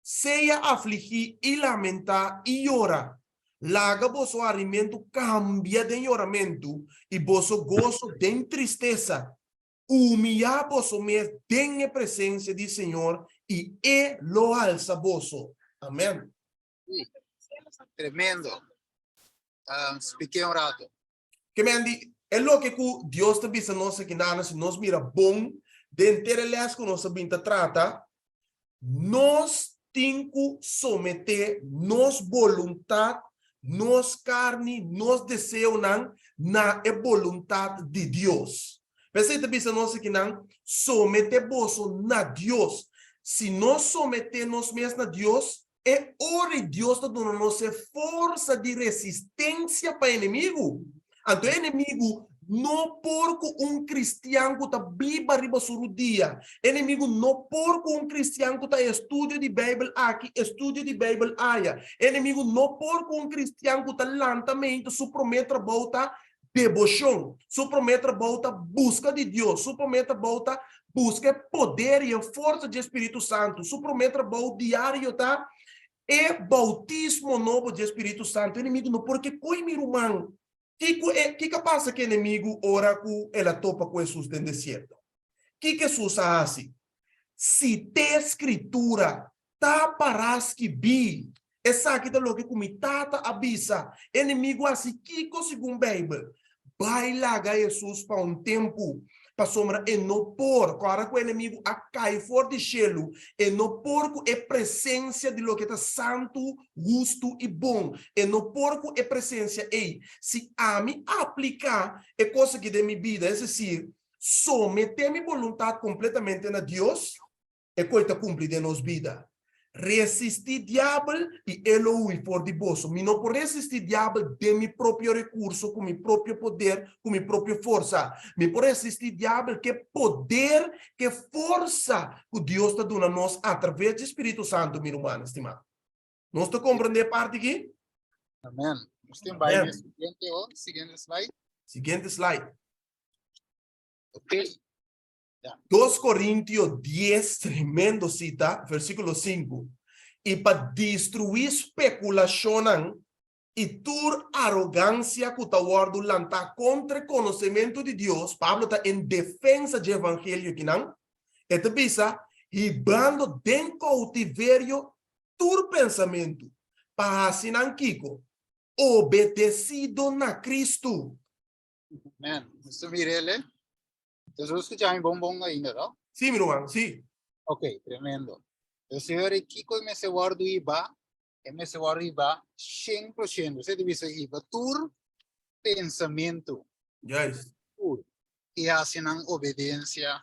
Sea afligí i lamentá i yora. Laga boso harimentu kambia den yoramentu i boso goso den tristesa. Humiyá boso mes den e presensia di Señor i E lo alsa boso. Amèn. Tremendo. Um, spiké un rato. Ke men di, e loke ku Dios ta bisa nos aki nana, si nos mira bon den ter e les ku nos a bin ta trata, nos tin ku someté nos boluntat, nos karni, nos deseonan na e boluntat di Dios. P'esei ta bisa nos akinan, Someté boso na Dios. Si nos someté nos mes na Dios, e ora ei Dios ta duna nos e forsa di resistensia pa enemigu. Anto e enemigu no por ku un kristian ku ta biba riba su rudia. E enemigu no por ku un kristian ku ta estudio di Beibel aki, estudio di Beibel aya. E enemigu no por ku un kristian ku ta lanta meinta su promé trabou ta deboshon. Su promé trabou ta buska di Dios. Su promé trabou ta buska e poder i e forsa dje Spiritu Santu. Su promé trabou diario ta e boutismo nobo dje Spiritu Santu. E enemigu no por ke koe mi ruman. Kiko e kiko a pasa ku e enemigu ora ku el a topa ku Hesus den desierto? Kiko Hesus a hasi? Si te Skritura ta pará skibí, esaki ta loke ku mi Tata a bisa. E enemigu a hasi kiko segun Beibel? Bai laga Hesus pa un tempu, pasobra e no por, ku ora ku e enemigu a kai for di shelu, e no por ku e presensia di loke ta santu, hustu i bon. E no por ku e presensia ei. Si ami apliká e kos aki den mi bida, es desir, someté mi boluntat kompletamente na Dios, E koi ta kumpli den nos bida. Resistí diabel i e lo hui for di boso. Mi no por resistí diabel den mi propio rekurso, ku mi propio poder, ku mi propio forsa. Mi por resistí diabel ku e poder, ku e forsa ku Dios ta duna nos atraves di Spiritu Santu, mi rumannan stimá. Nos ta komprendé e parti aki? Amen. Nos tin bai na e siguiente, oh, siguiente slide. Siguiente slide. Ok. 2 Korintio 10, tremendo sita, versíkulo 5. I pa destruí spekulashonnan i tur arogansia ku ta wòrdu lantá kontra e konosementu di Dios, Pablo ta en defensa dje evangelio akinan, e ta bisa, hibando den koutiverio tur pensamentu, pa hasi nan kiko? Obedesido na Kristu. Amen. Nos ta mira el, eh? Entonces, bo skucha mi bon bon ainda, no? Sí, mi ruman, sí. Ok, tremendo. Entonces, señor, kiko e mester wòrdu hibá? E mester wòrdu hibá 100%. Esei ta bisa hiba tur pensamentu. Juist. Tur. I hasi nan obedensia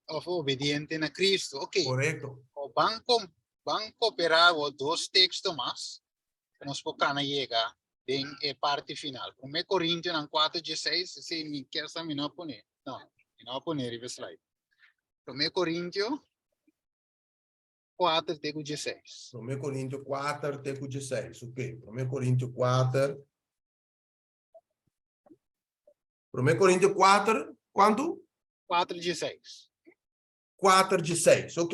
òf obediente na Kristu. Ok. Korekto. O ban kom, ban koperá bo dos teksto mas, pa nos por kana yega den e parti final. Promé Korintionan kuater dieseis, esei mi kier sa mi no a pone. No, mi no a pone riba e slide. Promé Korintio 4 te ku 16. Promé Korintio 4 te ku 16. Ok, Promé Korintio 4. Promé Korintio 4, kuantu? 4 16. 4 16, ok.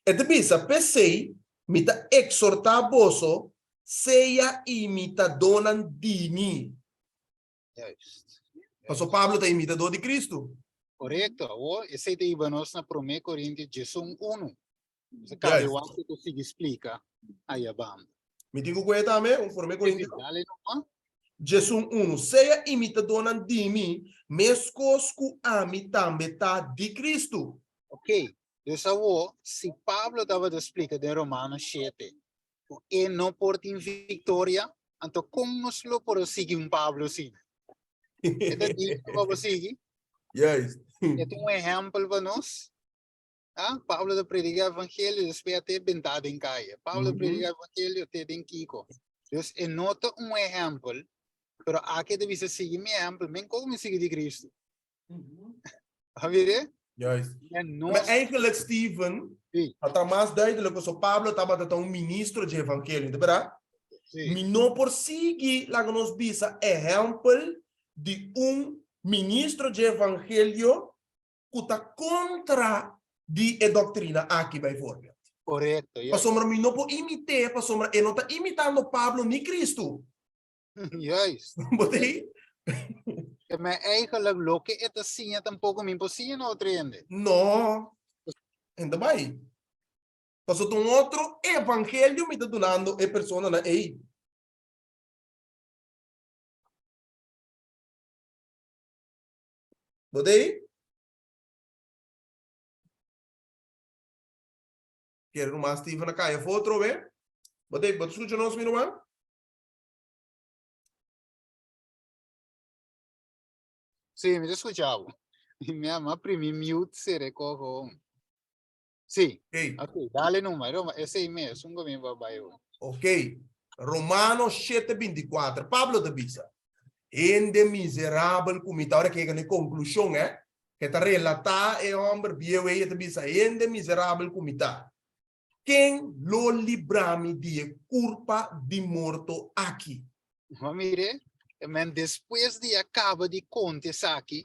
E ta bisa, P'esei mi ta eksortá boso, sea imitadónan di mi. Juist. Paso Pablo ta imitadó di Kristu. Korekto. Awor, esei ta hiba nos na Promé Korintio diesun unu. Nos a kaba Juist. wak ku sigui splika aya banda. Mi tin ku kohe tambe un Promé Korintio Dale numa. diesun unu. Sea imitadónan di mi, meskos ku ami tambe ta di Kristu. Oké. Dus awor, si Pablo tabata splika den Romano shete ku e no por tin viktoria, anto kon nos lo por a sigui un Pablo asina? E ta digno pa bo sigui? Juist. E ta un ehèmpel pa nos. Ah, Pablo ta prediká evangelio, despues a te bentá den kaya. Pablo ta prediká evangelio te den kiko. Dus e no ta un ehèmpel, pero aki e ta bisa sigui mi ehèmpel, men kon mi sigui di Kristu. A mire? Juist. En Maar nos eigenlijk, Steven, Sí. pa ta mas duidelijk, paso Pablo tabata ta un ministro dje evangelio, ta berdad? Sí. Mi no por sigui, laga nos bisa, ehempel di un ministro dje evangelio ku ta kontra di e doktrina aki, bijvoorbeeld. Korekto, juist. Pasobra mi no por imit'é, pasobra e no ta imitando Pablo ni Cristo. Juist. Bo ta ei? E maar eigenlijk loke e ta siña tampoco mi por siña na otro hende. No. En ta bai. Paso ta un otro evangelio mi ta dunando e personanan ei. Bo ta ei? Kere ruman Steven a kai afó otro be? Bo ta ei? Bo ta skucha nos mi ruman? Sí, mi ta skucha bo. Mi a mi primi mute sere koho. Sí. Ok. Ok, dale numa. Roma, esei mes, un gomi pa bai hoy. Ok. Romanos 7:24. Pablo ta bisa, Hende miserabel ku mi ta. Ora ke yega na e konklushon, eh, ke ta relatá e hòmber bieu ei, e ta bisa, Hende miserabel ku mi ta. Ken lo libra mi di e kurpa di morto aki? Bo mire, men despues di a kaba di konta esaki,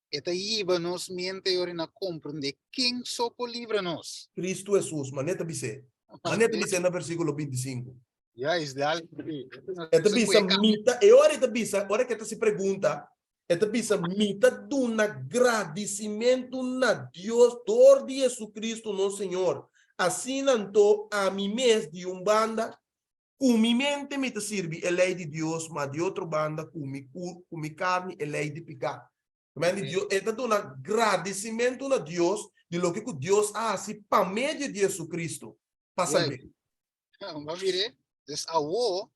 e ta hiba nos mente ora na komprendé ken so por libra nos. Kristu Hesus, manera ta bis'é. Manera ta bis'é na versíkulo 25. Juist, dal. E ta bisa, mi ta, e ora e ta bisa, ora ke ta hasi pregunta, e ta bisa, mi ta duna gradisimentu na Dios dor di Jesucristo nos Señor. Asina anto, ami mes di un banda, ku mi mente mi ta sirbi e lei di Dios, ma di otro banda ku mi ku ku mi karni e lei di piká. Men di Dios, e ta duna gradisimentu na Dios di loke ku Dios a hasi pa medio di Jesucristo pa salb'é. Bo mire, dus awo,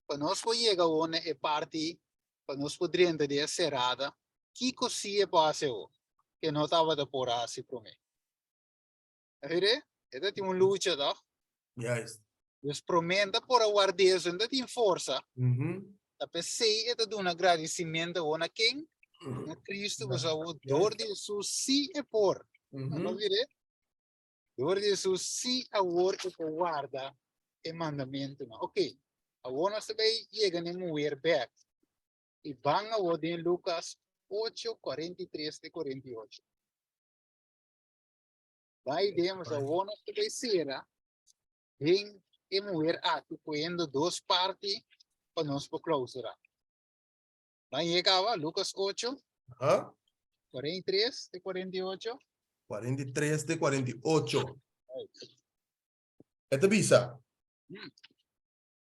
pa nos por yega awo na e parti, pa nos por drenta den e serada, kiko si e por hasi awo, ke no tabata por hasi promé? A mire, e ta tin un lucha tòg? Juist. Dus promé ta por a ward'é eso, no ta tin forsa. Ta p'esei e ta duna gradisimentu awo na ken? Na Cristo, pasobra awo dor di Hesus si e por. Bo mire? Dor di Hesus sí awor e por warda e mandamentunan. Ok, awor nos ta bai yega na e muher bek. I ban awor den Lukas 8, 43 te 48. Bai den, so awor nos ta bai sera den e muher aki poniendo dos parti pa nos por clausura. Ban yega awa, Lucas 8, Aha. 43 te 48. 43 te 48. E ta bisa.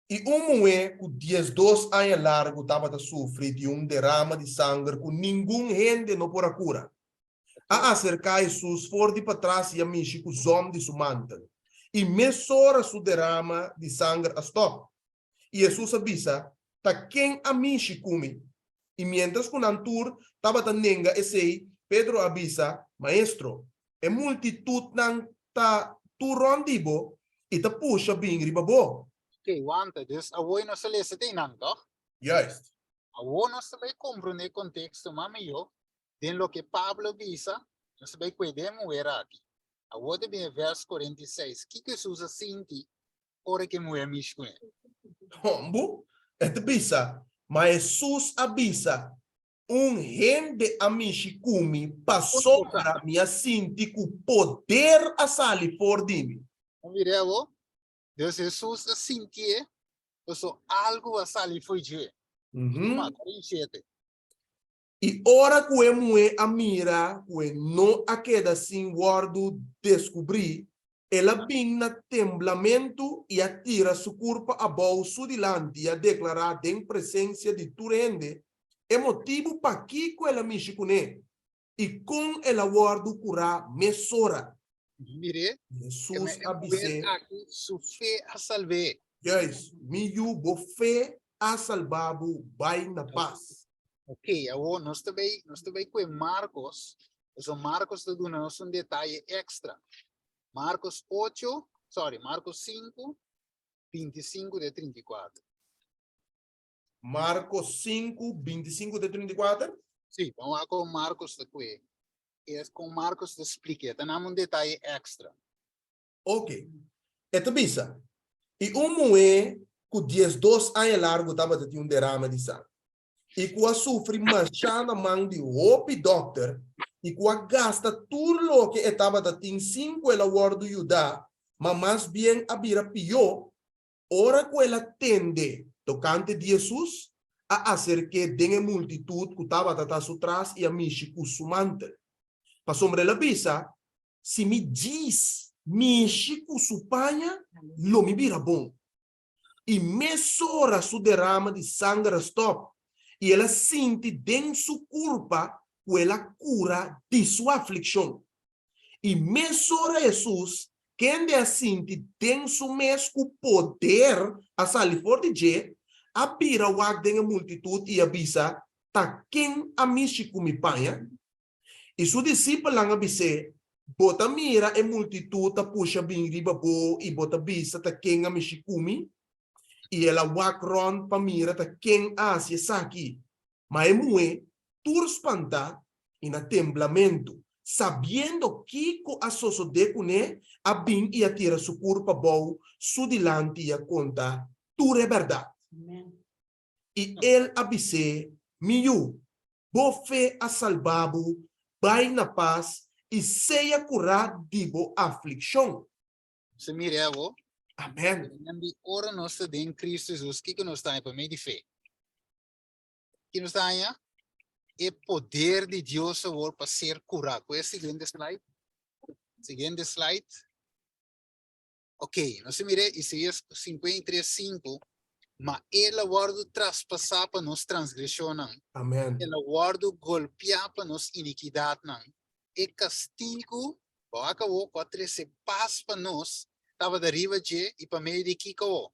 I un muhé ku 12 aña largu tabata sufri di un derama di sanger ku ningun hende no por a kura, a aserká Hesus for di patras i a mishi ku zòm di su mantel. I mesora su derama di sanger a stòp. I Hesus a bisa, Ta ken a mishi ku mi? I miéntras ku nan tur tabata nenga esei, Pedro a bisa, Maestro, e multitutnan ta tur rònt di bo i ta pusha bin riba bo. Oké, wanta, dus awor nos a lesa te einan, tòg? Juist. Awor nos ta bai komprondé e konteksto mas mihó den loke Pablo bisa, nos ta bai kue den e muher aki. Awor ta bin e vèrs 46. Kiko Hesus a sinti ora ku e muher mishi ku el? Hombu, e ta bisa, ma Hesus a bisa, Un hende a mishi ku mi pasobra mi a sinti ku poder a sali for di mi. Bo mira awor? Dus Hesus a sintié pasobra algu a sali for dje. Tuma, 47. I ora ku e muhé a mira ku e no a keda sin wòrdu deskubrí, el a bin na temblamentu i a tira su kurpa abou su dilanti i a deklará den presensia di tur hende e motibu pakiko el a mishi kuné i kon el a wòrdu kurá mesora. Mir'é, Hesus e a muhé bis'é. aki su fe a salb'é. Juis, mi yu, bo fe a salba bo, bai na pas. Ok, awor nos ta bai, nos ta bai kue Marcos, pasobra Marcos ta duna nos un detaye extra. Marcos 8, sorry, Marcos 5, 25 te 34. Marcos 5, 25 te 34? Sí, ban wak kon Marcos ta kue. Es kon Marcos ta splike, ta nam un detaye extra. Ok. E ta bisa, I un muhé ku 12 aña largu tabata tin un derame di sanger, i ku a sufri mashá na man di hopi dòkter, i ku a gasta tur loke e tabata tin sin ku el a wòrdu yudá, ma mas bien a bira pió, ora ku el a tende tokante di Hesus, a aserk'é den e multitut ku tabata ta su tras i a mishi ku su mantel. Pasobra el a bisa, Si mi djis mishi ku su paña, lo mi bira bon. I mesora su derama di sanger a stòp, i el a sinti den su kurpa ku el a kura di su aflikshon. I mesora Hesus, kende a sinti den su mes ku poder a sali for di dje, a bira wak den e multitut i a bisa, Ta ken a mishi ku mi paña? I su disipelnan a bis'é, Bo ta mira e multitut ta pusha bin riba bo i bo ta bisa ta ken a mishi ku mi? I el a wak rònt pa mira ta ken a hasi esaki. Ma e muhé, tur spantá i na temblamentu, sabiendo kiko a sosodé kuné, a bin i a tira su kurpa bou su dilanti i a konta tur e bèrdat. I el a bis'é, Mi yu, bo fe a salba bo, bai na pas i sea kurá di bo aflikshon. Se mira bo. Amèn. Nan di ora nos ta den Kristu Hesus, kiko nos ta haña pa medio di fe? Ki nos ta haña? E poder di Dios awor pa ser kurá. Ku e siguiente slide. Siguiente slide. Ok, nos a mira Isaías 53, 5, Ma el a wòrdu traspasá pa nos transgreshonnan, Amèn. el a wòrdu golpiá pa nos inikidatnan. E kastigu, bo a kawó, ku a trese pas pa nos, tabata riba dje, i pa medio di kiko?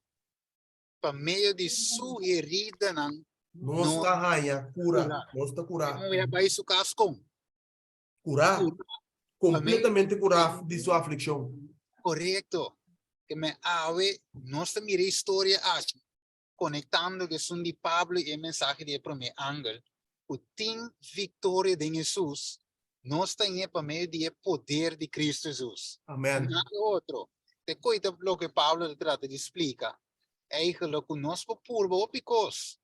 Pa medio di su heridanan Nos nos ta haña kura, kurá. nos ta kurá. E muhé a bai su kas kon? Kurá. Kompletamente kurá di su aflikshon. Korekto. Ke men awe nos ta mira e historia aki konektando ku esun di Pablo i e mensahe di e promé angel ku tin viktoria den Hesus, nos ta h'e pa medio di e poder di Kristu Hesus. Amen. Nada otro. Te koe ta loke Pablo ta trata di splika. Eigenlijk ku nos por purba hopi kos,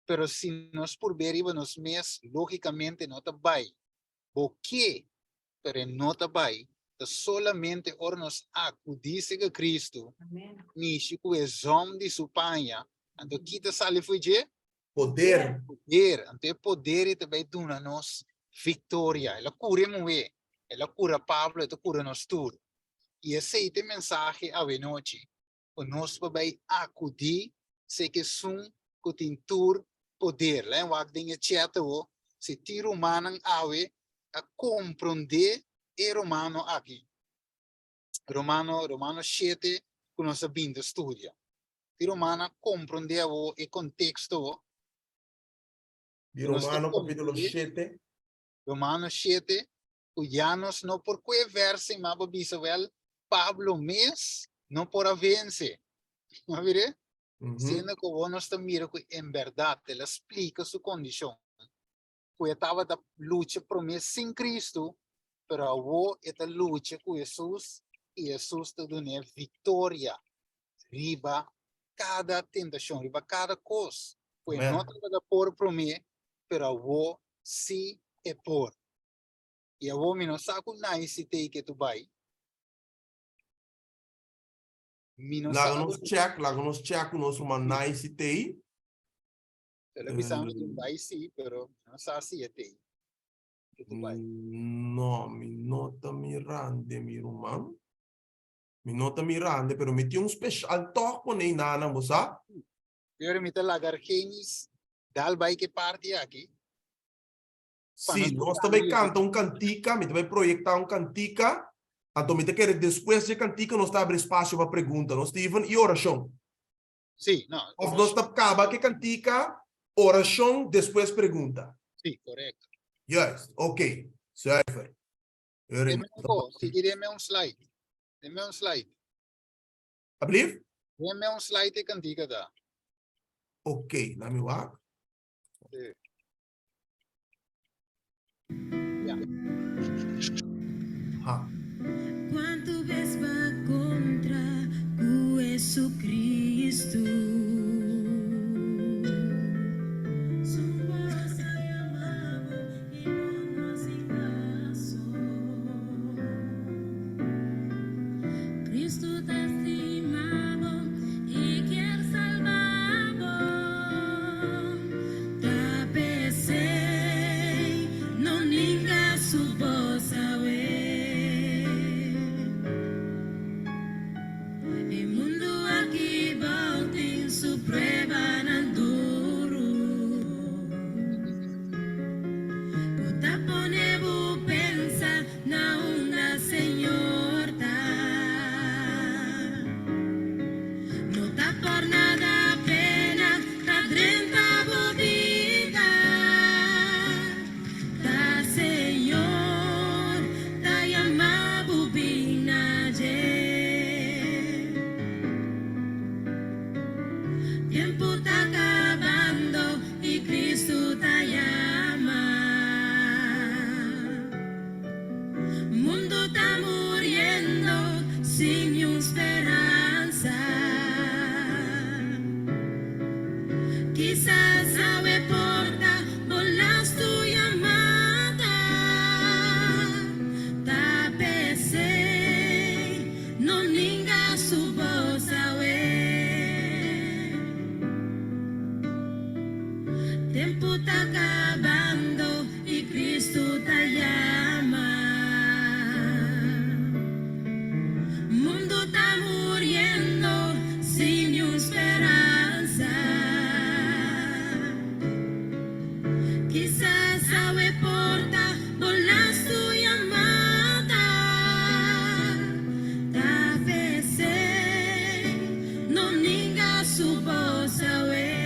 Pero si nos purb'é riba nos mes, lógicamente no ta bai. Bo ke, pero e no ta bai. Ta solamente ora nos akudí serka Kristu, mishi ku e zòm di su paña, anto ki ta sali fo'i dje? Poder. Poder. Anto e poder ei ta bai duna nos viktoria. El a kura e muhé, el a kura Pablo, e ta kura nos tur. I esei ta e mensahe awenochi, ku nos por bai akudí serka esun ku tin tur poder. Laga wak den e chat awo si tin rumannan awe a komprondé e romano aki. Romano, Romano shete ku nos a bin ta studia. Tin rumannan a komprondé awo e konteksto awo. Di Romano kapítulo shete. Romano shete, ku ya nos no por kue verse ma bo bisa wèl Pablo mes no por a vense. Bo a mir'é? Siendo ku awor nos ta mira ku en bèrdat el a splika su kondishon, ku e tabata lucha promé sin Kristu, pero awor e ta lucha ku Hesus i Hesus ta dun'é viktoria riba kada tentashon, riba kada kos ku e no tabata por promé, pero awor sí e por. I awor mi no sa ku nai si tei ke tu bai. Mi no Laga sa nos check, laga nos check ku nos ruman nai si tei. El a bisa mi tu bai sí, pero mi no sa si e tei ke tu bai. No, mi no ta mirando mi ruman. Mi no ta mirando, pero mi tin un special tòg pone einan, bo sa? Pero mi ta laga Argenis dal bai ke parti aki. Sí, nos ta bai kanta un kantika, mi ta bai proyektá un kantika, anto mi ta kere despues dje kantika nos ta abri espasio pa pregunta, no Steven? I orashon. Sí, no. Of nos ta kaba ke kantika, orashon, despues pregunta. Sí, korekto. Juist, oké, zuiver. Deme un ko, sigui deme un slide. Deme un slide. Ablief? Deme un slide e kantika ta. Oké, laat mi wak. Sí. Ha. Cuanto bes ba contra cu Jesucristo? Su voz a yama bo y bo no haci caso. Cristo ta stima bo y kier salba bo. Ta p'esey no ninga su bos awe. E mundu aki bou tin su pruebanan duru. Ku ta pone bo pensa na unda Señor ta. No ta por nada pena ta drenta bo bida. Ta Señor ta yama bo bin na dje. Tiempo ta kabando i Cristo ta yama. Mundo ta muriendo sin niun speransa. Kisas awe por ta bo lastu yamada. Ta p'esei no ninga su bos awe. Tempu ta kabando. I Cristo ta yama. Mundo ta muriendo sin niun speransa. Kisas awe por ta bo lastu yamada. Ta p'esei no ninga su bos awe.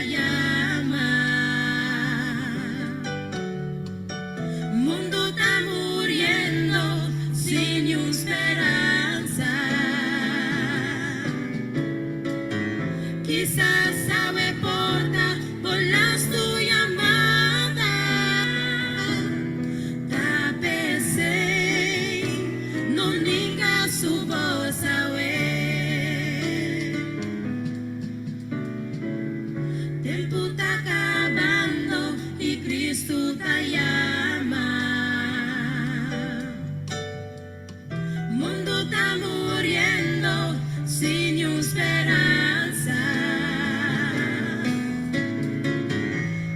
yama. Mundu ta muriendo sin niun speransa. Kisas awe por ta bo lastu yamada. Ta p'esei no ninga su bos awe. Tempu ta kabando i Kristu ta yama. Mundu ta muriendo sin niun speransa.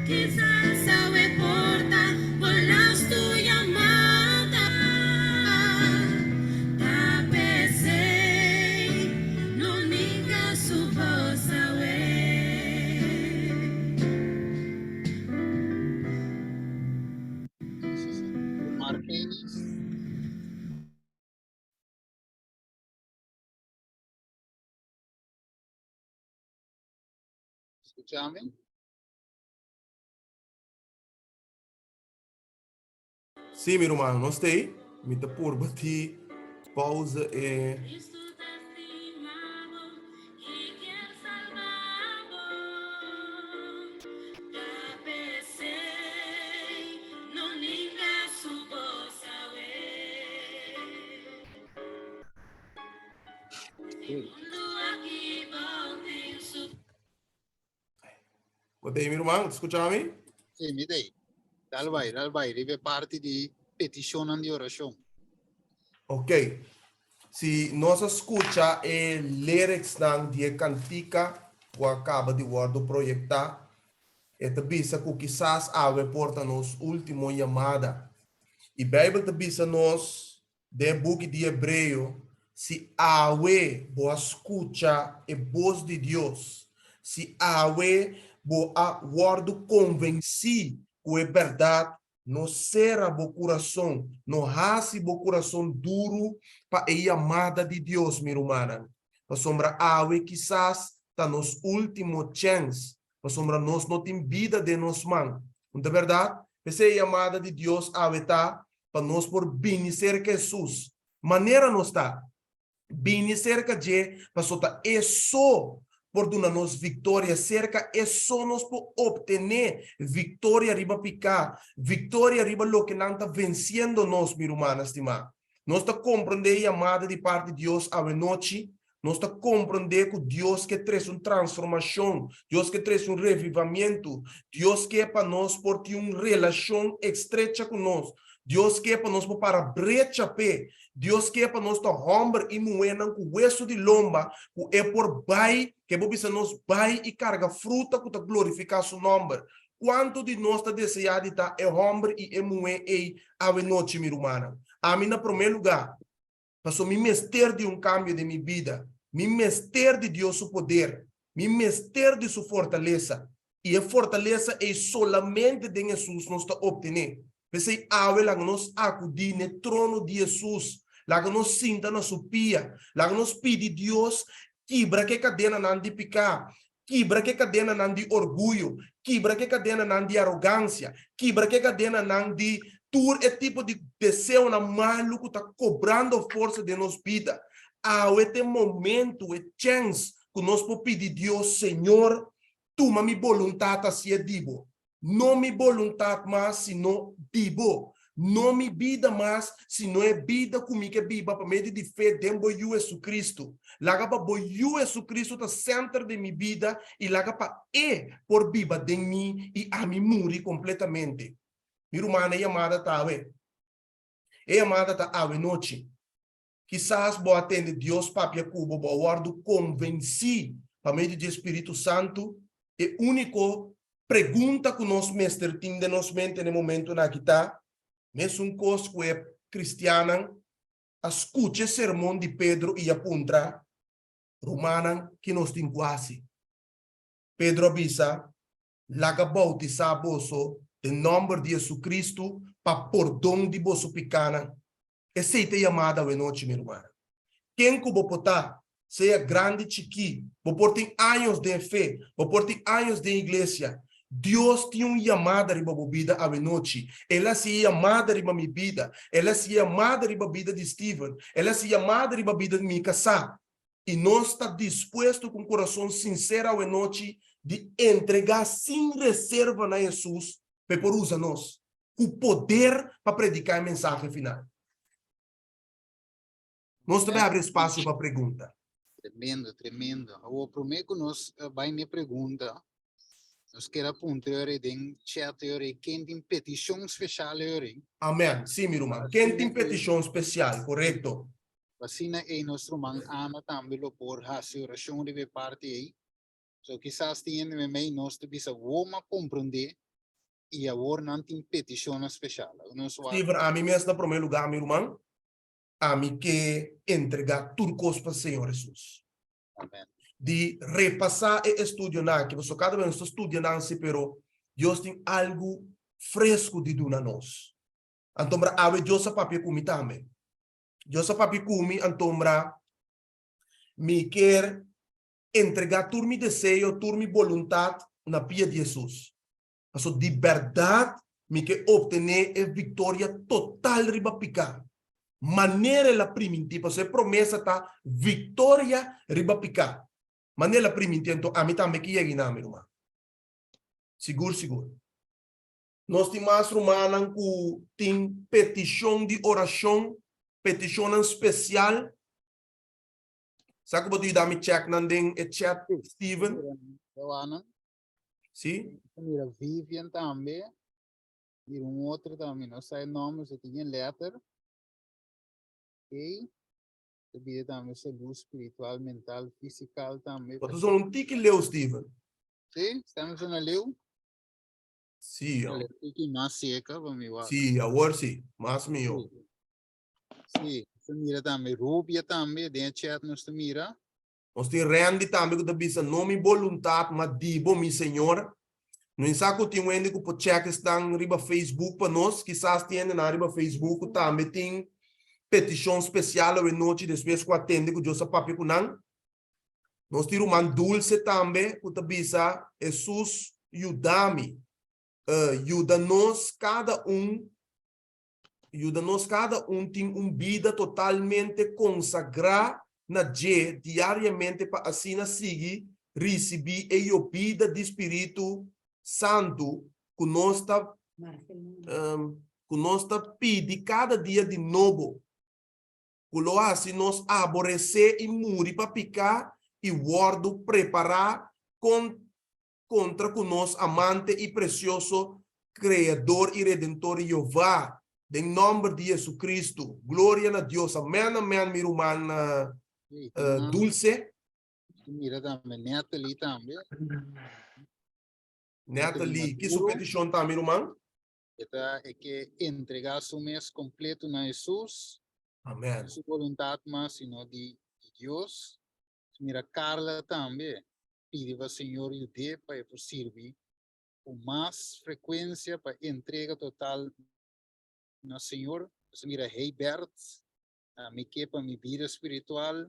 Kisas awe por ta bo lastu yamada. Ta p'esei no ninga su bos awe. Margelis. Skuchami? Sí, mi ruman, nos t'ei. Mi ta purba di pausa e. Bo t'ei, mi ruman? Ta skucha mi? Sí, mi t'ei. Dal bai, dal bai, riba e parti di petishonnan di orashon. Ok. Si nos a skucha e lyricsnan di e kantika ku a kaba di wòrdu proyektá, e ta bisa ku kisas awe por ta nos último yamada. I Beibel ta bisa nos den e buki di Hebreo, si awe bo a skucha e bos di Dios, si awe bo a wòrdu konvensí ku e bèrdat, No sera bo kurason, no hasi bo kurason duru pa e yamada di Dios, mi rumannan, pasobra awe kisas ta nos último chèns, pasobra nos no tin bida den nos man. No ta bèrdat? P'esei e yamada di Dios awe ta pa nos por bini serka Hesus, manera nos ta. Bini serka dje, paso ta e so por duna nos viktoria, serka e so nos por optené viktoria riba piká, viktoria riba loke nan ta vensiendo nos, mi rumannan stimá. Nos ta komprondé e yamada di parti Dios awenochi, nos ta komprondé ku Dios ke trese un transformashon, Dios ke trese un revivamiento, Dios ke pa nos por tin un relashon estrecha ku nos, Dios ke pa nos por para brecha p'e, Dios ke pa nos ta hòmber i muhénan ku wesu di lomba ku e por bai, ku e por bisa nos bai i karga fruta ku ta glorifiká su nòmber. Kuantu di nos ta deseá di ta e hòmber i e muhé ei awenochi, mi rumannan? Ami na promé lugá, pasobra mi mester di un kambio den mi bida. Mi mester di Dios su poder. Mi mester di su fortalesa. I e fortalesa ei solamente den Hesus nos ta optené. P'esei awe laga nos akudí n'e trono di Hesus, laga nos sinta na su pia, laga nos pidi Dios kibra k'e kadenanan di piká, kibra k'e kadenanan di orguyo, kibra k'e kadenanan di arogansia, kibra k'e kadenanan di tur e tipo di deseonan malu ku ta kobrando forsa den nos bida. Awe ta e momentu, e chèns ku nos por pidi Dios, Señor, Tuma mi boluntat hacié di bo. No mi boluntat mas, sino di bo. No mi bida mas, sino e bida ku mi ke biba pa medio di fe den bo Yu Jesucristo. Laga pa bo Yu Jesucristo ta center den mi bida i laga pa E por biba den mi i ami muri completamente. Mi ruman, e yamada ta awe. E yamada ta awe nochi. Kisas bo a tende Dios papia ku bo, bo a wòrdu konvensí pa medio di e Spiritu Santu. E úniko pregunta ku nos mester tin den nos mente na e momentunan aki ta, mesun kos ku e kristiannan a skucha e sermon di Pedro i a puntra, Rumannan, ki nos tin ku hasi? Pedro a bisa, Laga boutisá boso den nòmber di Jesucristo pa pordon di boso pikánan. Esei ta e yamada awenochi, mi rumannan. Ken ku bo por ta? Sea grandi chikí, bo por tin años den fe, bo por tin años den iglesia. Dios tin un yamada riba bo bida awenochi. El a hasi e yamada riba mi bida. El a hasi e yamada riba bida di Steven. El a hasi yamada riba bida di mi kasá. I nos ta dispuesto ku un kurason sinsero awenochi di entregá sin reserva na Hesus pa e por usa nos ku poder pa prediká e mensahe final. Nos ta bai abri espasio pa pregunta. Tremendo, tremendo. Awor, promé ku nos bai n'e pregunta, nos kier a puntra yori den chat yori ken tin petishon speshal yori. Amen. Sí, mi ruman. Ken tin petishon spesial? Korekto. Asina ei nos ruman Ana tambe lo por hasi orashon riba e parti ei. So kisas tin hende meimei nos ta bisa wou m'a komprondé i awor nan tin petishonnan speshal. Nos wak. Steven, Ami mes na promé lugá, mi ruman. Ami ke entregá tur kos pa Señor Hesus. Amen. Di repasá e estudionan aki, pasobra kada bes nos ta studia nan si, pero Dios tin algu fresku di duna nos. Antombra awe Dios a papia ku mi tambe. Dios a papia ku mi, antombra mi kier entregá tur mi deseo, tur mi boluntat na pia di Hesus. Pasobra di bèrdat mi ke optené e viktoria total riba piká, manera el a primintí, pasobra e promesa ta viktoria riba piká, manera el a primintí, anto ami tambe ke yega einan, mi ruman. Sigur, sigur. Nos tin mas rumannan ku tin petishon di orashon, petishonnan spesial. Sa ku bo ta yuda mi chèk nan den e chat, Steven? Sí. Mira Vivian tambe. Mira un otro tambe, no sa e nomber, se tin letter. Ok. Te bide tambe salud spiritual, mental, fisical tambe. Bo ta zona un tiki leu, Steven. Sí, estamos zona leu. Sí, ja. Tiki mas seca pa mi wak. Sí, awor sí, mas mihó. Sí, se mira tambe Rubia tambe, den chat nos ta mira. Nos tin Randy tambe ku ta bisa, No mi boluntat, ma di bo, mi Señor. No insa ku tin wende ku por check esnan riba Facebook pa nos. Kisas tin hendenan riba Facebook ku tambe tin petishon spesial awe nochi despues ku a tende ku Dios a papia ku nan. Nos tin ruman Dulce tambe ku ta bisa, Hesus, yuda mi. Yuda nos kada un Yuda nos kada un tin un bida totalmente konsagrá na dje diariamente pa asina sigui risibí e yobida di Spiritu Santu ku nos ta ku nos ta pidi kada dia di nobo, ku lo hasi nos aboresé i muri pa piká i wòrdu prepará kon kontra ku nos amante i presioso Kreador i Redentor Jehová, den nòmber di JesuCristu. Gloria na Dios. Amèn, amèn, mi ruman Dulce. Mira tambe, Natalie tambe. Natalie, ki su petishon ta, mi ruman? E ta e ke entregá su mes kompleto na Hesus. Amèn. No su boluntat mas, sino di Dios. Mira Carla tambe pidi pa Señor yud'é pa e por sirbi ku mas frekuensia pa entrega total na Señor. Nos a mira Heybert, ami ke pa mi bida spiritual.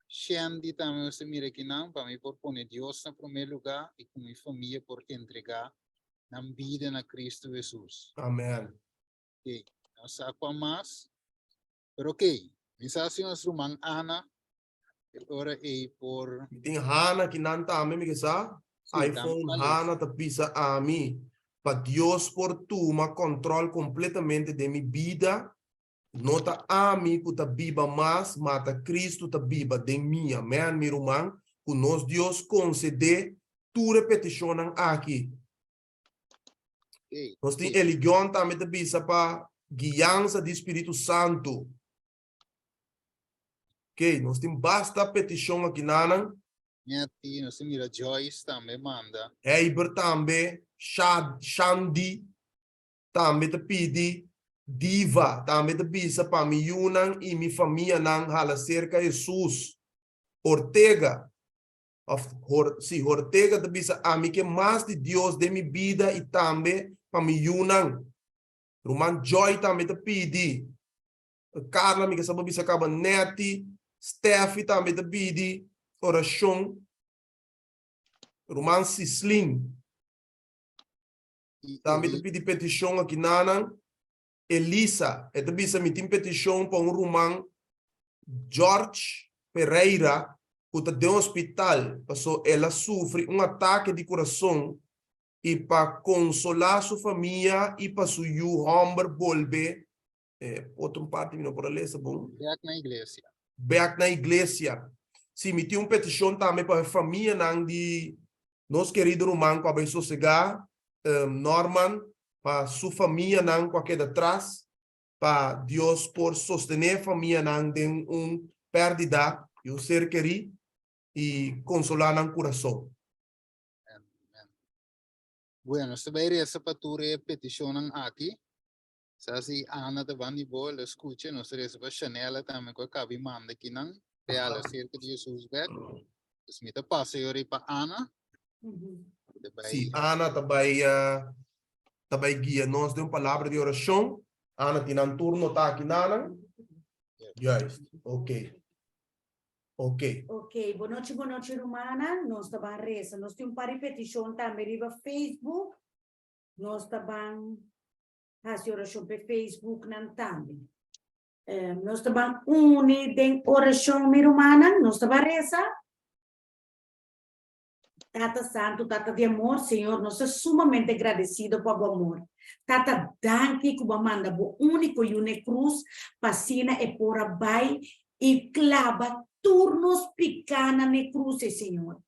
Shandy tambe nos ta mira akinan pa mi por pone Dios na promé lugá i ku mi famia por entregá nan bida na Cristo Hesus. Amen. Ok, nos sa kua mas. Pero ok, mi sa si nos ruman Ana e ora ei por. Mi tin Hana ki nan tambe mi ke sa. iPhone Hana ta bisa ami pa Dios por tuma control completamente den mi bida. No ta ami ku ta biba mas, ma ta Cristo ta biba den mi. Amen, mi ruman, ku nos Dios concede tur e peticionnan aki. Nos tin Eligion tambe ta bisa pa guiansa di Spiritu Santu. Ok, nos tin basta petishon aki nanan. Netty, nos tin mira Joyce tambe manda. Heiber tambe, Shandy tambe ta pidi, Diva tambe ta bisa pa mi yunan i mi famianan hala serka Hesus. Ortega Of Hor, si, Hortega ta bisa, Ami ke mas di Dios den mi bida i tambe pa mi yunan. Ruman Joy tambe ta pidi. Carla, mi ke sa bo bisa kaba Netty. Steffi tambe ta pidi orashon. Ruman Sislin tambe ta pidi petishon aki nanan. Elisa, e ta bisa mi tin petishon pa un ruman George Pereira ku ta den hospital paso el a sufri un atake di kurason i pa konsolá su famia i pa su yu hòmber bolbe e otro parti mi no por a lesa bon. Bèk na iglesia. Bèk na iglesia. Si, mi tin un petishon tambe pa e famianan di nos kerido ruman ku a bai sosegá, Norman, pa su famianan ku a keda tras, pa Dios por sostené famianan den un pèrdida di un ser kerí i konsolá nan kurason. Amen. Bueno, nos ta bai resa pa tur e petishonnan aki. Sa si Ana ta ban di bo, lo skucha. Nos ta resa pa Shanela tambe ku a kabi manda kinan. Real aserka di Jesus bek. Dus mi ta pasa yori pa Ana. Ta bai. Si, Ana ta bai ta bai guia nos den un palabra di orashon. Ana tin nan tur notá aki nanan? Juist, oké. Oké. Oké, bonochi bonochi rumannan, nos ta ban resa. Nos tin un par di petishon tambe riba Facebook. Nos ta ban hasi orashon p'e Facebooknan tambe. Nos ta ban uni den orashon, mi rumannan. Nos ta ban resa. Tata Santu, Tata di amor, Señor, nos ta sumamente gradesido pa bo amor. Tata, danki ku bo a manda bo úniko Yu n'e krus pa asina e por a bai i klaba tur nos pikánan n'e krus ei, Señor.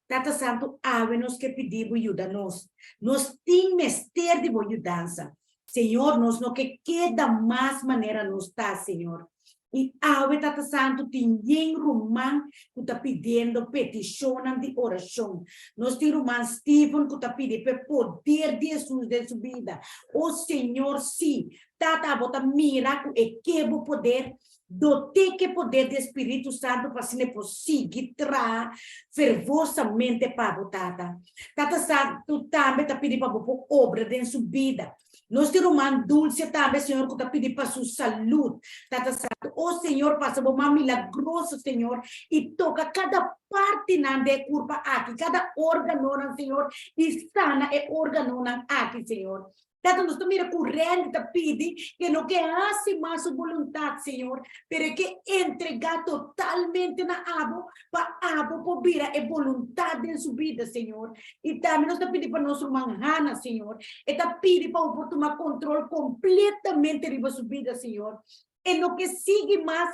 Tata Santu, awe nos ke pidi bo yuda nos. Nos tin mester di bo yudansa. Señor, nos no ke keda mas manera nos ta, Señor. I awe, Tata Santu, tin yen ruman ku ta pidiendo petishonnan di orashon. Nos tin ruman Steven ku ta pidi p'e poder di Hesus den su bida. O Señor, sí, Tata, abo ta mira ku e ke bo poder. Doté ku e poder di e Spiritu Santu pa asina e por sigui traha fervosamente pa bo, Tata. Tata Santu tambe ta pidi pa bo por obra den su bida. Nos tin ruman Dulce tambe, Señor, ku ta pidi pa su salud. Tata Santu, o Señor, pasa bo man milagroso, Señor, i toka kada partinan den e kurpa aki, kada organonan, Señor, i sana e organonan aki, Señor. Tata, nos ta mira ku Randy ta pidi ke no ke hasi mas su boluntat, Señor, pero e ke entregá totalmente na Abo pa Abo por bira e boluntat den su bida, Señor. I tambe nos ta pidi pa nos ruman Hannah, Señor. E ta pidi pa Bo por tuma kontrol kompletamente riba su bida, Señor. E no ke sigui mas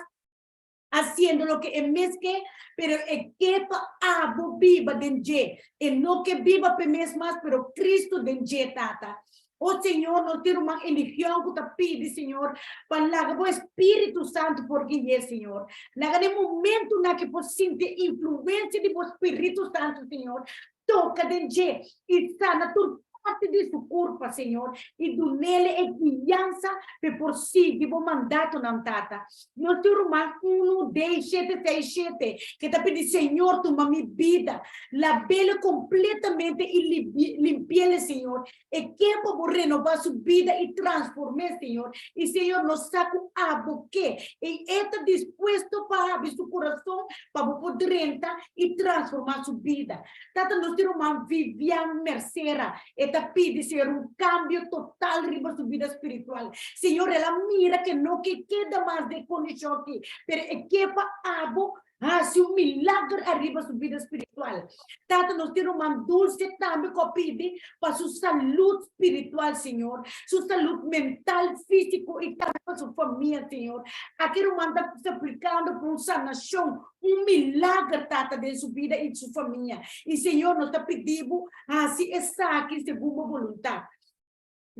Haciendo loke e mes ke, pero e ke pa abo biba den dje. E no ke biba p'e mes mas, pero Cristo den dje, Tata. O Señor, nos tin ruman Eligion cu ta pidi, Señor, pa laga bo Espíritu Santo por gui'é, Señor. Laga den momentonan ke por sinti e influencia di bo Spiritu Santo, Señor, toca den dje i sana tur parti di su curpa, Señor, i dunele e guiansa p'e por sigui bo mandatonan, Tata. Nos tin ruman unu, dei, shete, seis, shete, ke ta pidi, Señor, tuma mi bida, labele completamente i limpiele, Señor. E ke pa bo renobá su bida i transform'é, Señor. I, Señor, nos sa ku abo ke, i e ta dispuesto pa habri su kurason pa bo por drenta i transformá su bida. Tata, nos tin ruman Vivian Mercera, e ta pidi, Señor, un kambio total riba su bida spiritual. Señor, el a mira ke no ke keda mas den e kondishon aki, pero e ke pa abo hasi un milager ariba su bida spiritual. Tata, nos tin ruman Dulce tambe ku a pidi pa su salud spiritual, Señor, su salud mental, físico i tambe pa su famia, Señor. Aki ruman ta suplicando pa un sanacion, un milager, Tata, den su bida i su famia. I, Señor, nos ta pidi Bo hasi esaki segun Bo boluntad.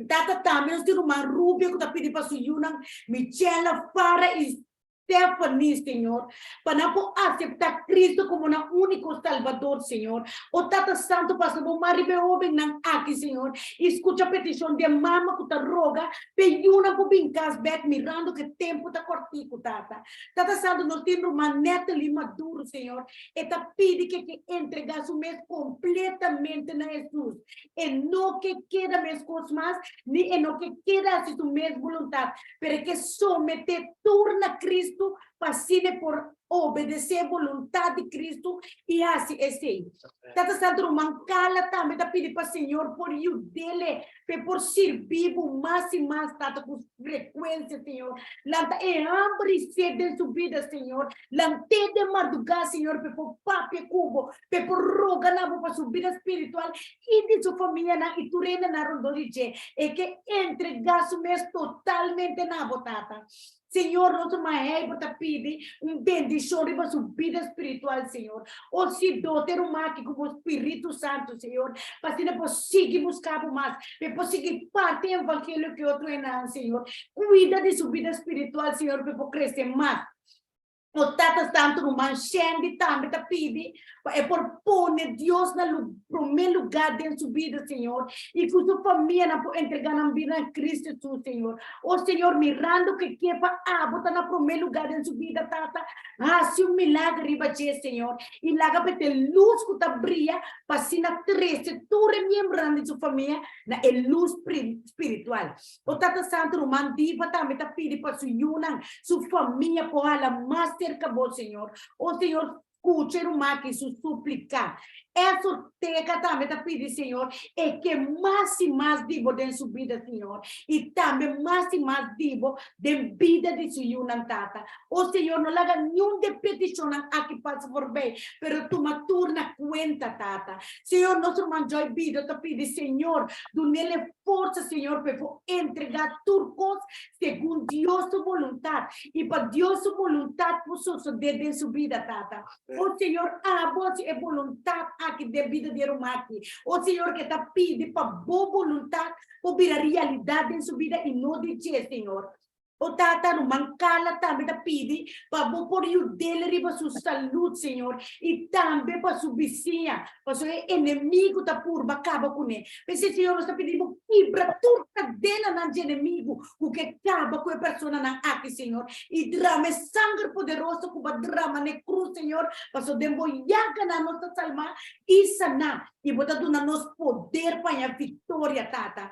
Tata, tambe nos tin ruman Rubia ku ta pidi pa su yunan Michela, Farah i Stephanie, Señor, pa nan por aseptá Cristo komo nan úniko Salbador, Señor. O Tata Santu, pasa bo man riba e hóbennan aki, Señor, i skucha petishon di e mama ku ta roga p'e yunan por bin kas bèk mirando ku e tempu ta kòrtiku, Tata. Tata Santu, nos tin ruman Natalie Maduro, Señor, e ta pidi ke ke entregá su mes kompletamente na Hesus. E no ke keda meskos mas, ni e no ke keda hasi su mes boluntat, pero e ke someté tur na Cristo. Kristu pa asina e por obedesé boluntat di Kristu i hasi esei. Tata Santu Ruman Carla tambe ta pidi pa Señor por yud'ele pa e por sirbi bo mas i mas, Tata, ku frekuensia, Señor. Lanta e hamber i sed den su bida, Señor. Lant'é den mardugá, Señor, pa e por papia ku bo, pa e por roga na bo pa su bida spiritual i di su famianan i tur hendenan rondó di dje. E ke entregá su mes totalmente na bo, Tata. Señor, nos ruman Heibert ta pidi un bendishon riba su bida spiritual, Señor. O si dote ruman aki ku bo Spiritu Santu, Señor, pa asina por sigui buska bo mas, pa e por sigui parti e evangelio ku e otro hendenan, Señor. Kuida di su bida spiritual, Señor, pa e por krese mas. O Tata Santu, ruman Shandy tambe ta pidi pa e por pone Dios na promé lugá den su bida, Señor, i ku su famianan por entregá nan bida na Cristo Hesus, Señor. O Señor, mirando ku e ke pa abo ta na promé lugá den su bida, Tata, hasi un milager riba dje, Señor, i laga pa e ta e lus ku ta bria pa asina trese tur e miembronan di su famia na e lus spiritual. O Tata Santu, ruman Diva tambe ta pidi pa su yunan, su famia por hala mas serka bo, Señor. O Señor, skucha e ruman aki su suplika. Es Ortega tambe ta pidi, Señor, e ke mas i mas di bo den su bida, Señor, i tambe mas i mas di bo den bida di su yunan, Tata. O Señor, no laga niun di e petishonnan aki pasa forbei, pero tuma tur na kuenta, Tata. Señor, nos ruman Joy Bido ta pidi, Señor, dun'el e forsa, Señor, pa e por entregá tur kos segun Dios su boluntat, i pa Dios su boluntat por sosodé den su bida, Tata. O Señor, abo hasi e boluntat aki den bida di e ruman aki. O Señor, ku e ta pidi pa bo boluntat por bira realidat den su bida i no di dje, Señor. O Tata, ruman Carla tambe ta pidi pa bo por yud'el riba su salud, Señor, i tambe pa su bisiña, pasobra e enemigu ta purba kaba kuné. P'esei, Señor, nos ta pidi bo kibra tur kadenanan dje enemigu ku ke kaba ku e personanan aki, Señor, i drama e sanger poderoso ku bo a drama na e krus, Señor, pasobra den bo yaganan nos ta salmá i saná, i bo ta duna nos poder pa haña viktoria, Tata.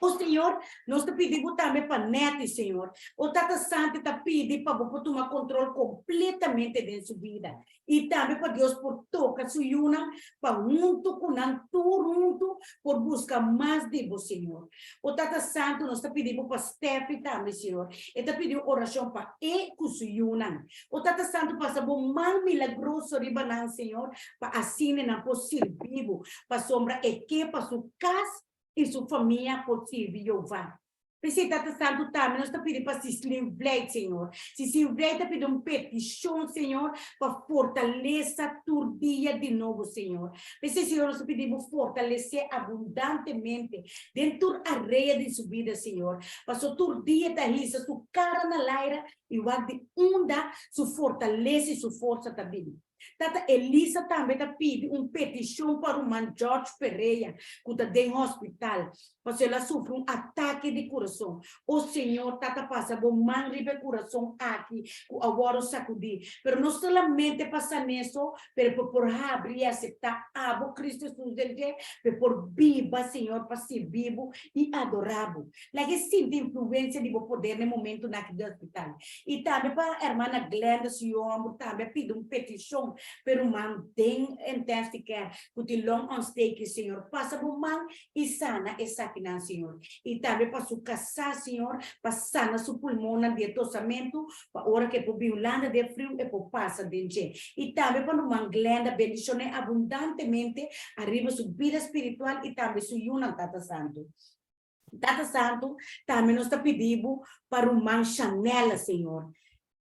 O Señor, nos ta pidi bo tambe pa Netty, Señor. O Tata Santu ta pidi pa bo por tuma control completamente den su bida. Y tambe pa Dios por toca su yunan pa hunto cu nan tur hunto por busca mas di bo, Señor. O Tata Santu, nos ta pidi bo pa Steffi tambe, Señor. E ta pidi un oracion pa e cu su yunan. O Tata Santu, pasa bo man milagroso riba nan, Señor, pa asina nan por sirbi bo, pasobra e ke pa su cas i su famia por sirbi Jehová. P'esei, Tata Santu, tambe nos ta pidi pa Sislin Vlijt, Señor. Sislin Vlijt ta pidi un petishon, Señor, pa fortalesa tur dia di nobo, Señor. P'esei, Señor, nos ta pidi bo fortales'é abundantemente den tur area di su bida, Señor. Pasobra tur dia ta hisa su kara na laira i wak di unda su fortalesa i su forsa ta bini. Tata Elisa tambe ta pidi un petishon pa ruman George Perea ku ta den hospital, pasobra el a sufri un atake di kurason. O Señor, Tata pasa bo man riba e kurason aki ku a wòrdu sakudí, pero no solamente pa san'é so, pero pa por habri i aseptá abo, Cristo Hesus, den dje, pa e por biba, Señor, pa sirbi bo i adorá bo. Laga e sinti influensia di bo poder na e momentunan aki den hospital. I tambe pa hermana Glenda su yu hòmber tambe a pidi un petishon pa e ruman den intensive care ku tin long ontsteking, Señor, pasa bo man i sana esakinan, Señor. I tambe pa su kasá, Señor, pa sana su pulmonnan di e tosamentu, pa ora ku e por bin Hulanda den friu e por pasa den dje. I tambe pa ruman Glenda bendishon'é abundantemente ariba su bida spiritual i tambe su yunan, Tata Santu. Tata Santu, tambe nos ta pidi bo pa ruman Shanela, Señor.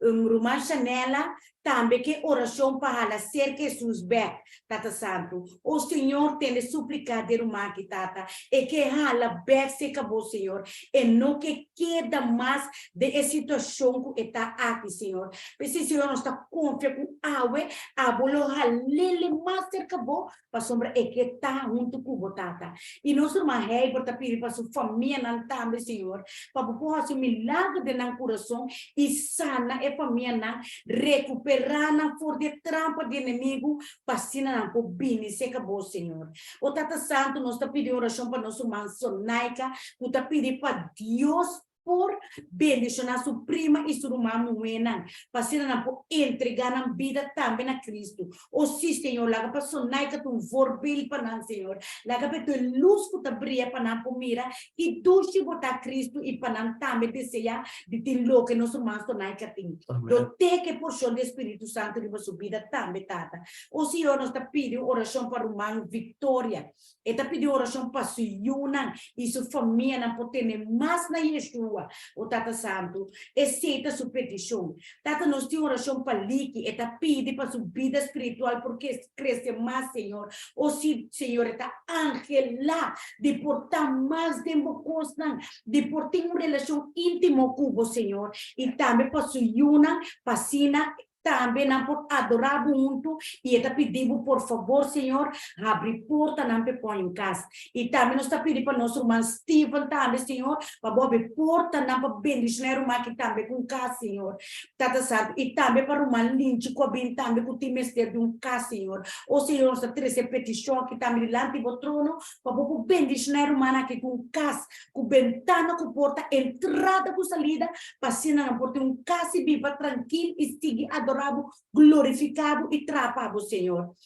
Ruman Shanela tambe ke orashon pa hala serka Hesus bek, Tata Santu. O Señor, tende suplika di e ruman aki, Tata. E ke hala bek serka bo, Señor. E no ke keda mas den e situashon ku e ta aki, Señor. P'esei, Señor, nos ta konfia ku awe abo lo hal'el mas serka bo pasobra e ke ta huntu ku bo, Tata. I nos ruman Heibert ta pidi pa su famianan tambe, Señor, pa bo por hasi un milagro den nan kurason i sana e famianan, rekuperá nan for di e trampa di enemigu, pa asina nan por bini serka bo, Señor. O Tata Santu, nos ta pidi un orashon pa nos ruman Sonaika, ku ta pidi pa Dios. por bendishoná su prima i su ruman muhénan, pa asina nan por entregá nan bida tambe na Kristu. O sí, Señor, laga pa Sonaika ta un voorbeeld pa nan, Señor. Laga pa e ta e lus ku ta bria pa nan por mira ki dushi bo ta Kristu i pa nan tambe deseá di tin loke nos ruman Sonaika tin. Lo teke e porshon di e Spiritu Santu riba su bida tambe, Tata. O Señor, nos ta pidi un orashon pa ruman Victoria. E ta pidi orashon pa su yunan i su famianan por tene mas na Yeshua, o Tata Santu. Esei ta su petishon. Tata, nos tin orashon pa Liki. E ta pidi pa su bida spiritual por krese mas, Señor. O si, Señor, e ta anhelá di por ta mas den bo kosnan, di por tin un relashon íntimo ku bo, Señor. I tambe pa su yunan, pa asina Tambe nan por adorá bo huntu i e ta pidi bo, por fabor, Señor, habri portanan p'e pon en kas. I tambe nos ta pidi pa nos ruman Steven tambe, Señor, pa bo habri portanan pa bendishoná e ruman aki tambe ku un kas, Señor. Tata Santu, i tambe pa ruman Linchi ku a bin tambe ku tin mester di un kas, Señor. O Señor, nos ta trese e petishon aki tambe dilanti bo trono, pa bo por bendishoná e rumannan aki ku un kas, ku bentana ku porta, entrada ku salida, pa asina nan por tin un kas i biba trankil i sigui adorá bo, glorifiká bo i traha pa bo, Señor.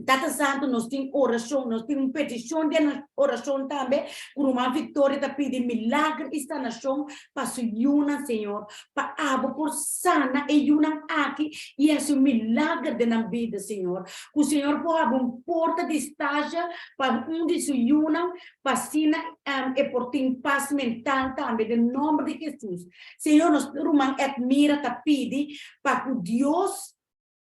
Tata Santu, nos tin orashon, nos tin un petishon den nos orashon tambe, ku ruman Victoria ta pidi milager i sanashon pa su yunan, Señor, pa abo por sana e yunan aki i hasi un milager den nan bida, Señor. Ku Señor por habri un porta di stasha pa un di su yunan, pa asina e por tin pas mental tambe den nomber di Jesus. Señor nos ruman Edmira ta pidi pa cu Dios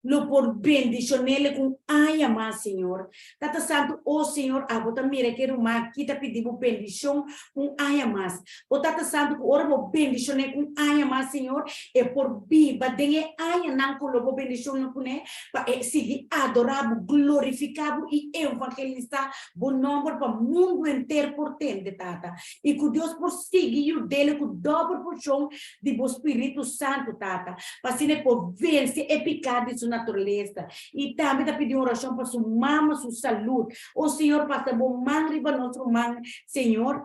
lo por bendicionele cu un aña mas Señor. Tata Santo oh Señor abo ta mira ke ruman aki ta pidi bo bendicion cu un aña mas. O Tata Santo cu ora bo bendicione cu un aña mas Señor e por biba den e añanan cu lo bo bendiciona cune pa e sigui adora bo, glorifica bo y evangelisa Bo nomber pa mundu henter por tende, Tata, i ku Dios por sigui yud'el ku dòbel porshon di bo Spiritu Santu, Tata, pa asina e por vense e piká di su naturalesa. I tambe ta pidi un orashon pa su mama su salud. O Señor, pasa bo man riba nos ruman, Señor.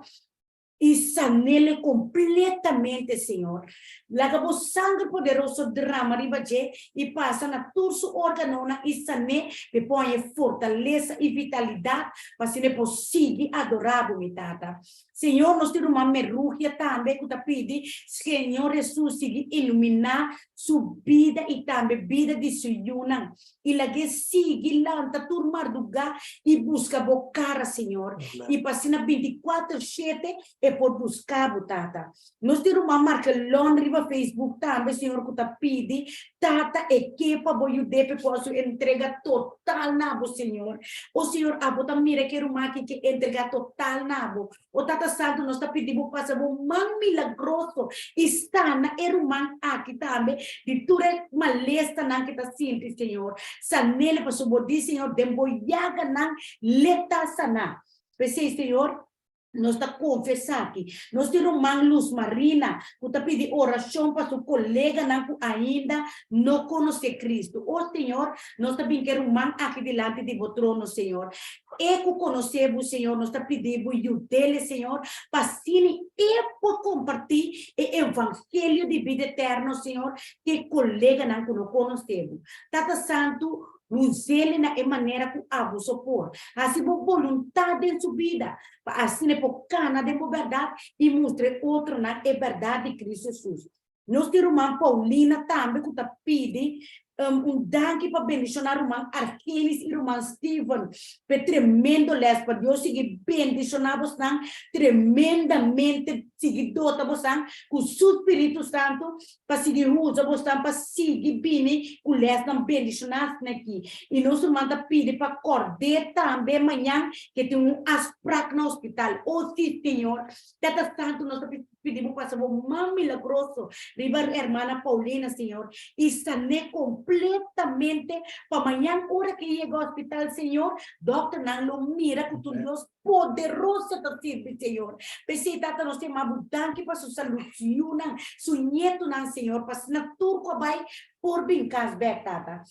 I san'el kompletamente, Señor. Laga bo sanger poderoso drama riba dje i pasa na tur su órganonan i san'é p'e por haña fortalesa i vitalidat pa asina e por sigui adorá bo, mi Tata. Señor, nos tin ruman Merugia tambe ku ta pidi, Señor Hesus sigui iluminá su bida i tambe bida di su yunan. I lag'é sigui lanta tur mardugá i buska bo kara, Señor. I pa asina bintikuater shete e por buska bo, Tata. Nos tin ruman Markelon riba Facebook tambe, Señor, ku ta pidi, Tata, e ke pa bo yud'é p'e por su entrega total na bo, Señor. O Señor, abo ta mira ke ruman aki ke entregá total na bo. O Tata Santu, nos ta pidi bo pasa bo man milagroso i sana e ruman aki tambe di tur e malestanan ke ta sinti, Señor. San'el pasobra bo di, Señor, den bo yaganan le ta saná. P'esei, Señor, nos ta konfia esaki. Nos tin ruman Luz Marina ku ta pidi orashon pa su koleganan ku ainda no konosé Kristu. O Señor, nos ta bin ku e ruman aki dilanti di bo trono, Señor. E ku konosé bo, Señor, nos ta pidi bo yud'el, Señor, pa asina e por kompartí e evangelio di bida eterno, Señor, ku e koleganan ku no konosé bo. Tata Santu, us'el na e manera ku abo so por. Hasi bo boluntat den su bida, pa asina e por kana den bo bèrdat i mustra e otronan e bèrdat di Cristo Jesus. Nos tin ruman Paulina tambe ku ta pidi un danki pa bendishoná ruman Argenis i ruman Steven p'e tremendo lès. Pa Dios sigui bendishoná bosnan tremendamente, sigui dota bosnan ku su Spiritu Santu pa sigui usa bosnan pa sigui bini ku lèsnan bendishoná asina aki. I nos ruman ta pidi pa kòrd'é tambe mañan ke tin un afsprak na hospital. O si, Señor, Tata Santu, nos ta Pidi bo pasa bo man milagroso riba hermana Paulina, Señor, y sané completamente pa mañan ora que yega hospital, Señor, dokternan lo mira cu tu Dios poderoso ta sirbi, Señor. P'esei, Tata, nos ta yama bo danki pa su salud, su yunan, su ñetonan, Señor, pa asina tur cu a bai por bin cas bek, Tata.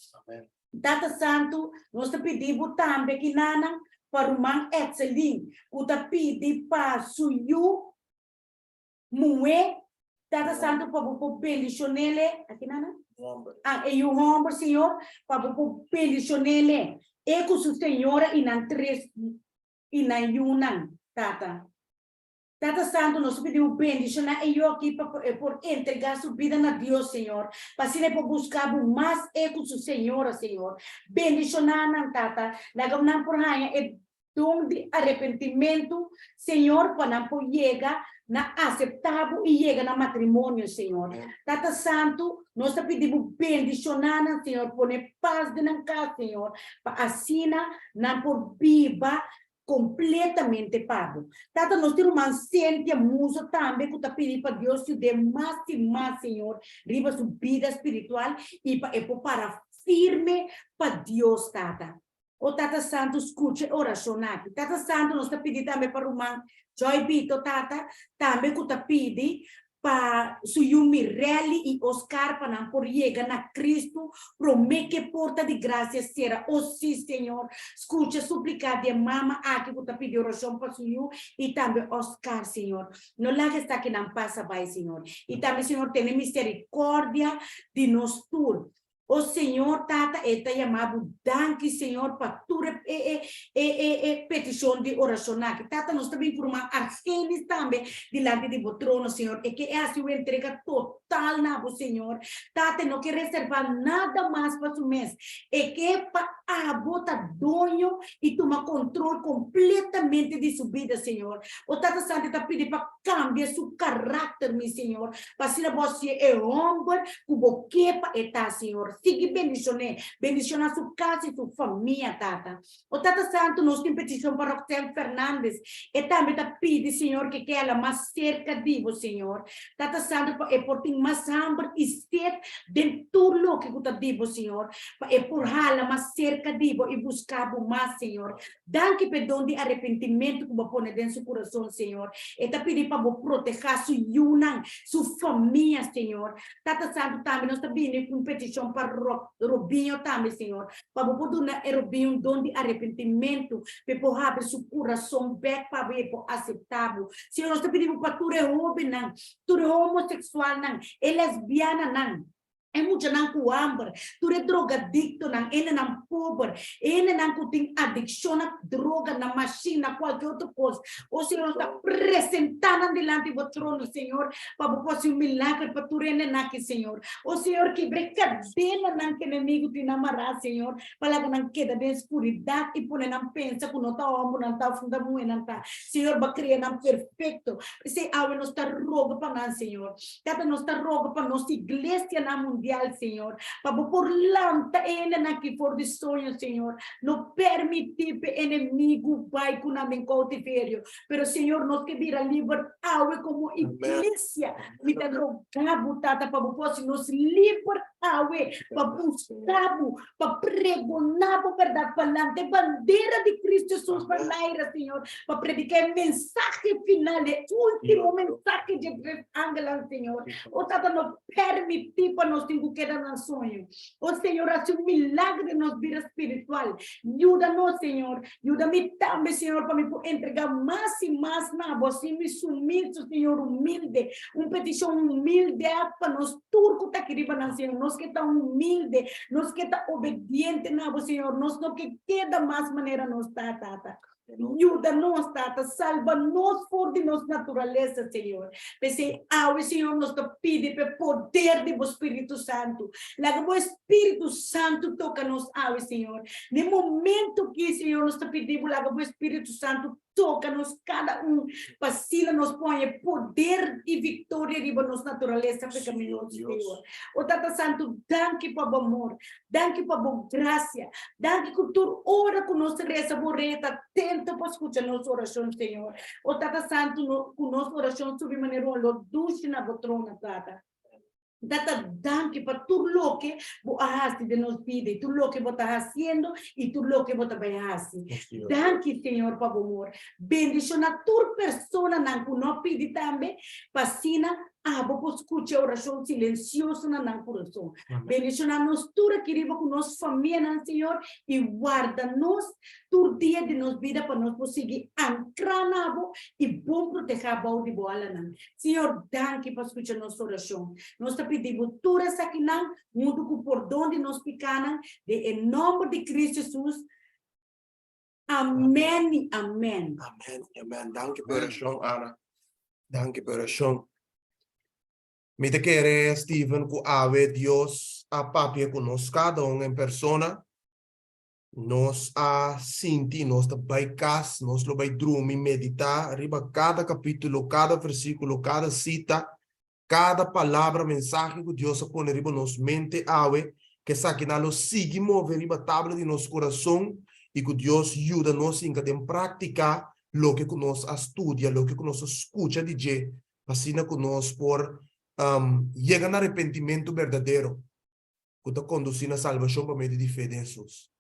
Tata Santu, nos ta pidi bo tambe kinanan pa ruman Etzelin, cu ta pidi pa su yu. muhé, Tata Santu, pa bo por bendishon'é. Aki nan? Ah, e yu hòmber, Señor, pa bo por bendishon'é. E ku su señora i nan tres i nan yunan, Tata. Tata Santu, nos ta pidi bo bendishoná e yu aki pa e por entregá su bida na Dios, Señor, pa asina e por buská bo mas e ku su señora, Señor. Bendishoná nan, Tata. Laga nan por haña e don di arepentimentu, Señor, pa nan por yega na aseptá bo i yega na matrimonio, Señor. Tata Santu, nos ta pidi bo bendishoná nan, Señor, pone pas den nan kas, Señor, pa asina nan por biba kompletamente pa bo. Tata, nos tin ruman Cynthia Muzo tambe ku ta pidi pa Dios yud'é mas i mas, Señor, riba su bida spiritual i pa e por para firme pa Dios, Tata. O Tata Santu, skucha e orashon aki. Tata Santu, nos ta pidi tambe pa ruman Joy Bito, Tata, tambe ku ta pidi pa su yu Mirelli i Oscar pa nan por yega na Cristo prome ke porta di gracia sera. O si, Señor, skucha suplica di e mama aki ku ta pidi orashon pa su yu i tambe Oscar, Señor. No laga esakinan pasa bai, Señor. I tambe, Señor, tene misericordia di nos tur. O Señor Tata, e ta yama bo danki, Señor, pa tur e e e e e petishon di orashon aki. Tata, nos ta bin ku ruman Argenis tambe dilanti di bo trono, Señor. E ke e hasi un entrega total na bo, Señor. Tata, e no ke reservá nada mas pa su mes. E ke pa abo ta doño i tuma kontrol kompletamente di su bida, Señor. O Tata Santu, e ta pidi pa kambia su karakter, mi Señor. Pa asina bo hasié e hòmber ku bo ke pa e ta, Señor. Sigui bendishon'é. Bendishoná su kas i su famia, Tata. O Tata Santu, nos tin petishon pa Roxanne Fernandez. E tambe ta pidi, Señor, ke kela mas serka di bo, Señor. Tata Santu, pa e por tin mas hamber i set den tur loke ku ta di bo, Señor. Pa e por hala mas serka di bo i buska bo mas, Señor. Danki p'e don di arepentimentu ku bo a pone den su kurason, Señor. E ta pidi pa bo protehá su yunan, su famia, Señor. Tata Santu, tambe nos ta bini ku un petishon pa Robinho tambe, Señor, pa bo por duna e Robinho un don di arepentimentu, p'e por habri su kurason bèk pa bo i e por aseptá bo. Señor, nos ta pidi bo pa tur e hóbennan, tur e homoseksualnan, e lesbiananan, E muchanan ku hamber, tur e drogadiktonan, hendenan pober, e hendenan ku tin adikshon na droga, na mashin, na kualke otro kos. O Señor, nos ta presentá nan dilanti bo trono, Señor, pa bo por hasi un milager pa tur hendenan aki, Señor. O Señor, kibra e kadenanan ku enemigu tin amará, Señor, pa laga nan keda den skuridat i pone nan pensa ku no ta hòmbernan ta òf no ta muhénan ta. Señor, bo a krea nan perfekto. P'esei awe nos ta roga pa nan, Señor. Tata, nos ta roga pa nos iglesianan mundial, Señor, pa bo por lanta e hendenan aki for di soño, Señor. No permití p'e enemigu bai ku nan den koutiverio. Pero, Señor, nos ke bira liber awe komo iglesia. Mi ta roga bo, Tata, pa bo por hasi nos liber awe, pa buska bo, pa pregoná bo bèrdat, pa lanta e bandera di Cristo Jesus pa laira, Señor, pa prediká e mensahe final, e último mensahe dje tres angelnan, Señor. O Tata, no permití pa nos tin ku keda na soño. O Señor, hasi un milagro den nos bida spiritual. Yuda nos, Señor. Yuda mi tambe, Señor, pa mi por entregá mas i mas na bo, así mi sumiso, Señor, humilde, un petishon humilde pa nos tur ku ta aki riba nan, Señor. Nos ke ta humilde, nos ke ta obediente na bo, Señor. Nos no ke keda mas manera nos ta, Tata. Yuda nos, Tata. Salba nos for di nos naturalesa, Señor. P'esei awe, Señor, nos ta pidi p'e poder di bo Spiritu Santu. Laga bo Spiritu Santu toka nos awe, Señor. Na e momento aki, Señor, nos ta pidi bo laga bo Spiritu Santu toka nos kada un, pa asina nos por haña e poder i viktoria riba nos naturalesa pekaminoso, Señor. O Tata Santu, danki pa bo amor, danki pa bo grasia, danki ku tur ora ku nos resa bo rei ta atento pa skucha nos orashon, Señor. O Tata Santu, ku nos orashon subi manera un olor dushi na bo trono, Tata. Tata, danki pa tur loke bo a hasi den nos bida i tur loke bo ta hasiendo i tur loke bo ta bai hasi. Danki, Señor, pa bo amor. Bendiciona tur personanan ku no a pidi tambe, pa asina. Abo por skucha orashon silensioso na nan kurason. Bendishoná nos tur aki riba ku nos famianan, Señor, i warda nos tur dia di nos bida pa nos por sigui ankrá na Bo i bon protehá bou di Bo alanan. Señor, danki pa skucha nos orashon. Nos ta pidi Bo tur esakinan huntu ku pordon di nos pikánan, den e nòmber di Cristo Jesus. Amèn i amèn. Amèn i amèn. Danki pa e orashon, Ana. Danki pa e orashon. Mi ta kere, Steven, ku awe Dios a papia ku nos kada un en persona. Nos a sinti, nos ta bai kas, nos lo bai drumi, meditá riba kada kapítulo, kada versíkulo, kada sita, kada palabra, mensahe ku Dios a pone riba nos mente awe, ku esakinan lo sigui move riba tabla di nos kurason i ku Dios yuda nos hinka den práktika loke ku nos a studia, loke ku nos a skucha di dje, pa asina ku nos por yega na arepentimentu berdadero ku ta kondusí na salbashon pa medio di fe den Hesus.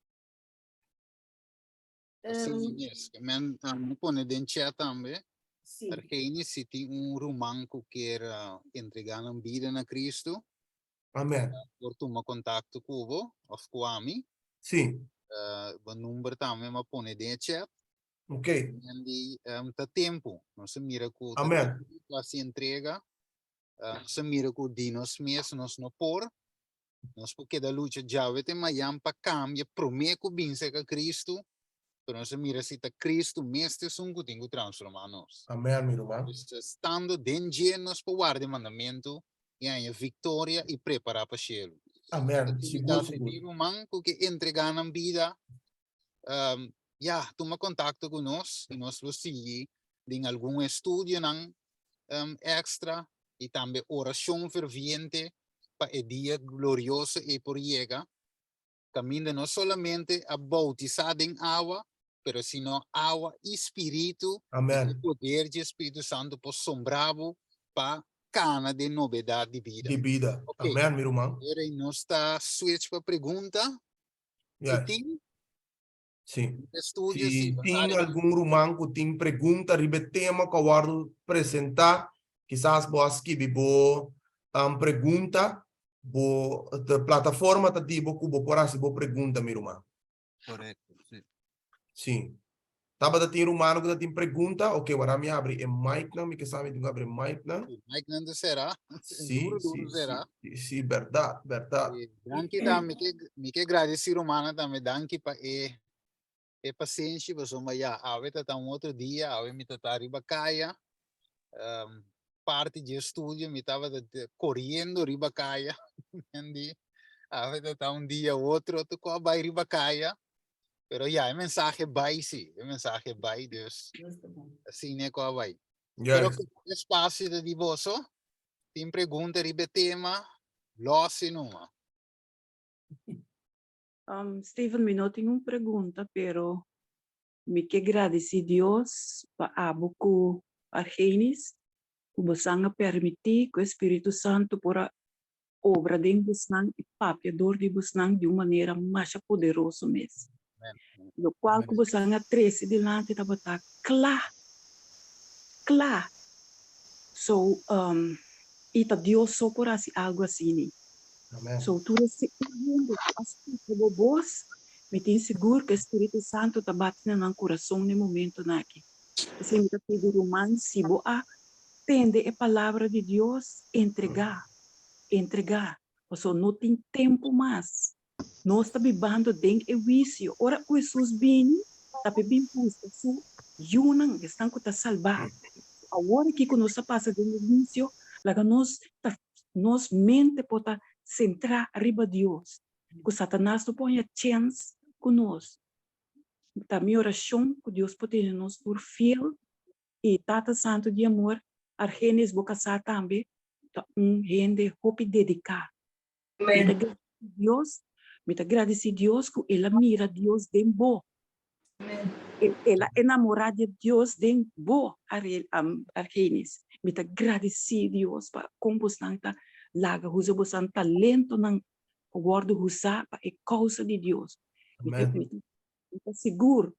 Asina mes. Men mi pone den chat tambe. Sí. Argeni si tin un ruman ku kier entrega nan bida na Cristo. Amen. Por tuma kontakto ku bo of ku ami. Sí. Bo number tambe mi a pone den e chat. Ok. Men di ta tempu. Nos a mira ku ta Amen. tempu pa hasi entrega. Nos a mira ku di nos mes nos no por. Nos por keda lucha djawe te mayan pa kambia promé ku bin serka Kristu, pero nos a mira si ta Kristu mes ta esun ku tin ku transformá nos. Amèn, mi ruman. Dus stando den dje nos por warda e mandamentu i haña viktoria i prepará pa shelu. Amèn, sigur, Si sigur. tin ruman ku ke entregá nan bida, ya, tuma kontakto ku nos i nos lo sigui den algun estudionan èkstra i tambe orashon ferviente pa e dia glorioso ei por yega, kaminda no solamente a boutisá den awa, pero sino awa i spiritu, Amen. i e poder dje Spiritu Santu por sombra bo pa kana den nobedat di bida. Di bida. Ok. Amen, mi ruman. Ora ei nos ta switch pa pregunta. Si Yes. tin, Sí. Estudio, Si sí, tin Rosario. algun ruman ku tin pregunta riba e tema ku a wòrdu presentá, kisas bo a skibi bo um, pregunta, bo de plataforma ta di bo ku bo por hasi bo pregunta, mi ruman. Korekto, sí. Sí. Tabata tin rumannan ku ta tin pregunta? Ok, wara mi abri e micnan, mi ke sa mi tin ku abri e micnan. E micnan ta será. Sí, Duro, duro sí, será. sí, sí, bèrdat, bèrdat. Sí, danki tambe, mi ke, mi ke gradisí rumannan tambe, danki pa e, e pasenshi, pasobra ya, awe ta ta un otro dia, awe mi ta ta riba kaya, um, parti dje studio mi tabata koriendo riba kaya, entendí? Awe ta ta un dia otro, tokó a bai riba kaya, Pero ya, e mensahe bai sí, e mensahe bai, dus asina e ku a bai. Pero Juist. ku espasio ta di boso, tin pregunta riba e tema, los e numa. Um, Steven, mi no tin un pregunta, pero mi ke gradisí Dios pa abo ku Argenis, ku bosan a permití ku e Spiritu Santu por a obra den bosnan i papia dor di bosnan di un manera masha poderoso mes. Lokual ku bosan a trese dilanti tabata kla, kla. So, i ta Dios so por hasi algu asini. So, tur esei hende ku a skucha bo bos, mi tin sigur ku e Spiritu Santu ta bati na nan kurason na e momentunan aki. P'esei mi ta pidi ruman, si bo a tende e palabra di Dios, entregá. Entregá, pasobra no tin tempu mas. Nos ta bibando den e huisio. Ora ku Hesus bini, ta p'e bin buska su yunan, esnan ku ta salbá. Awor aki ku nos ta pasa den e huisio, laga nos ta nos mente por ta sentrá riba Dios, ku Satanas no por haña chèns ku nos. Ta mi orashon ku Dios por tene nos tur fiel I Tata Santu di amor, Argenis bo kasá tambe ta un hende hopi dediká. Mi ta gradisí Dios, mi ta gradisí Dios ku el a mira Dios den bo. El a enamorá di Dios den bo, Argenis. Mi ta gradisí Dios pa kon bosnan ta laga usa bosan talentonan pa wòrdu usá pa e kousa di Dios. Mi ta sigur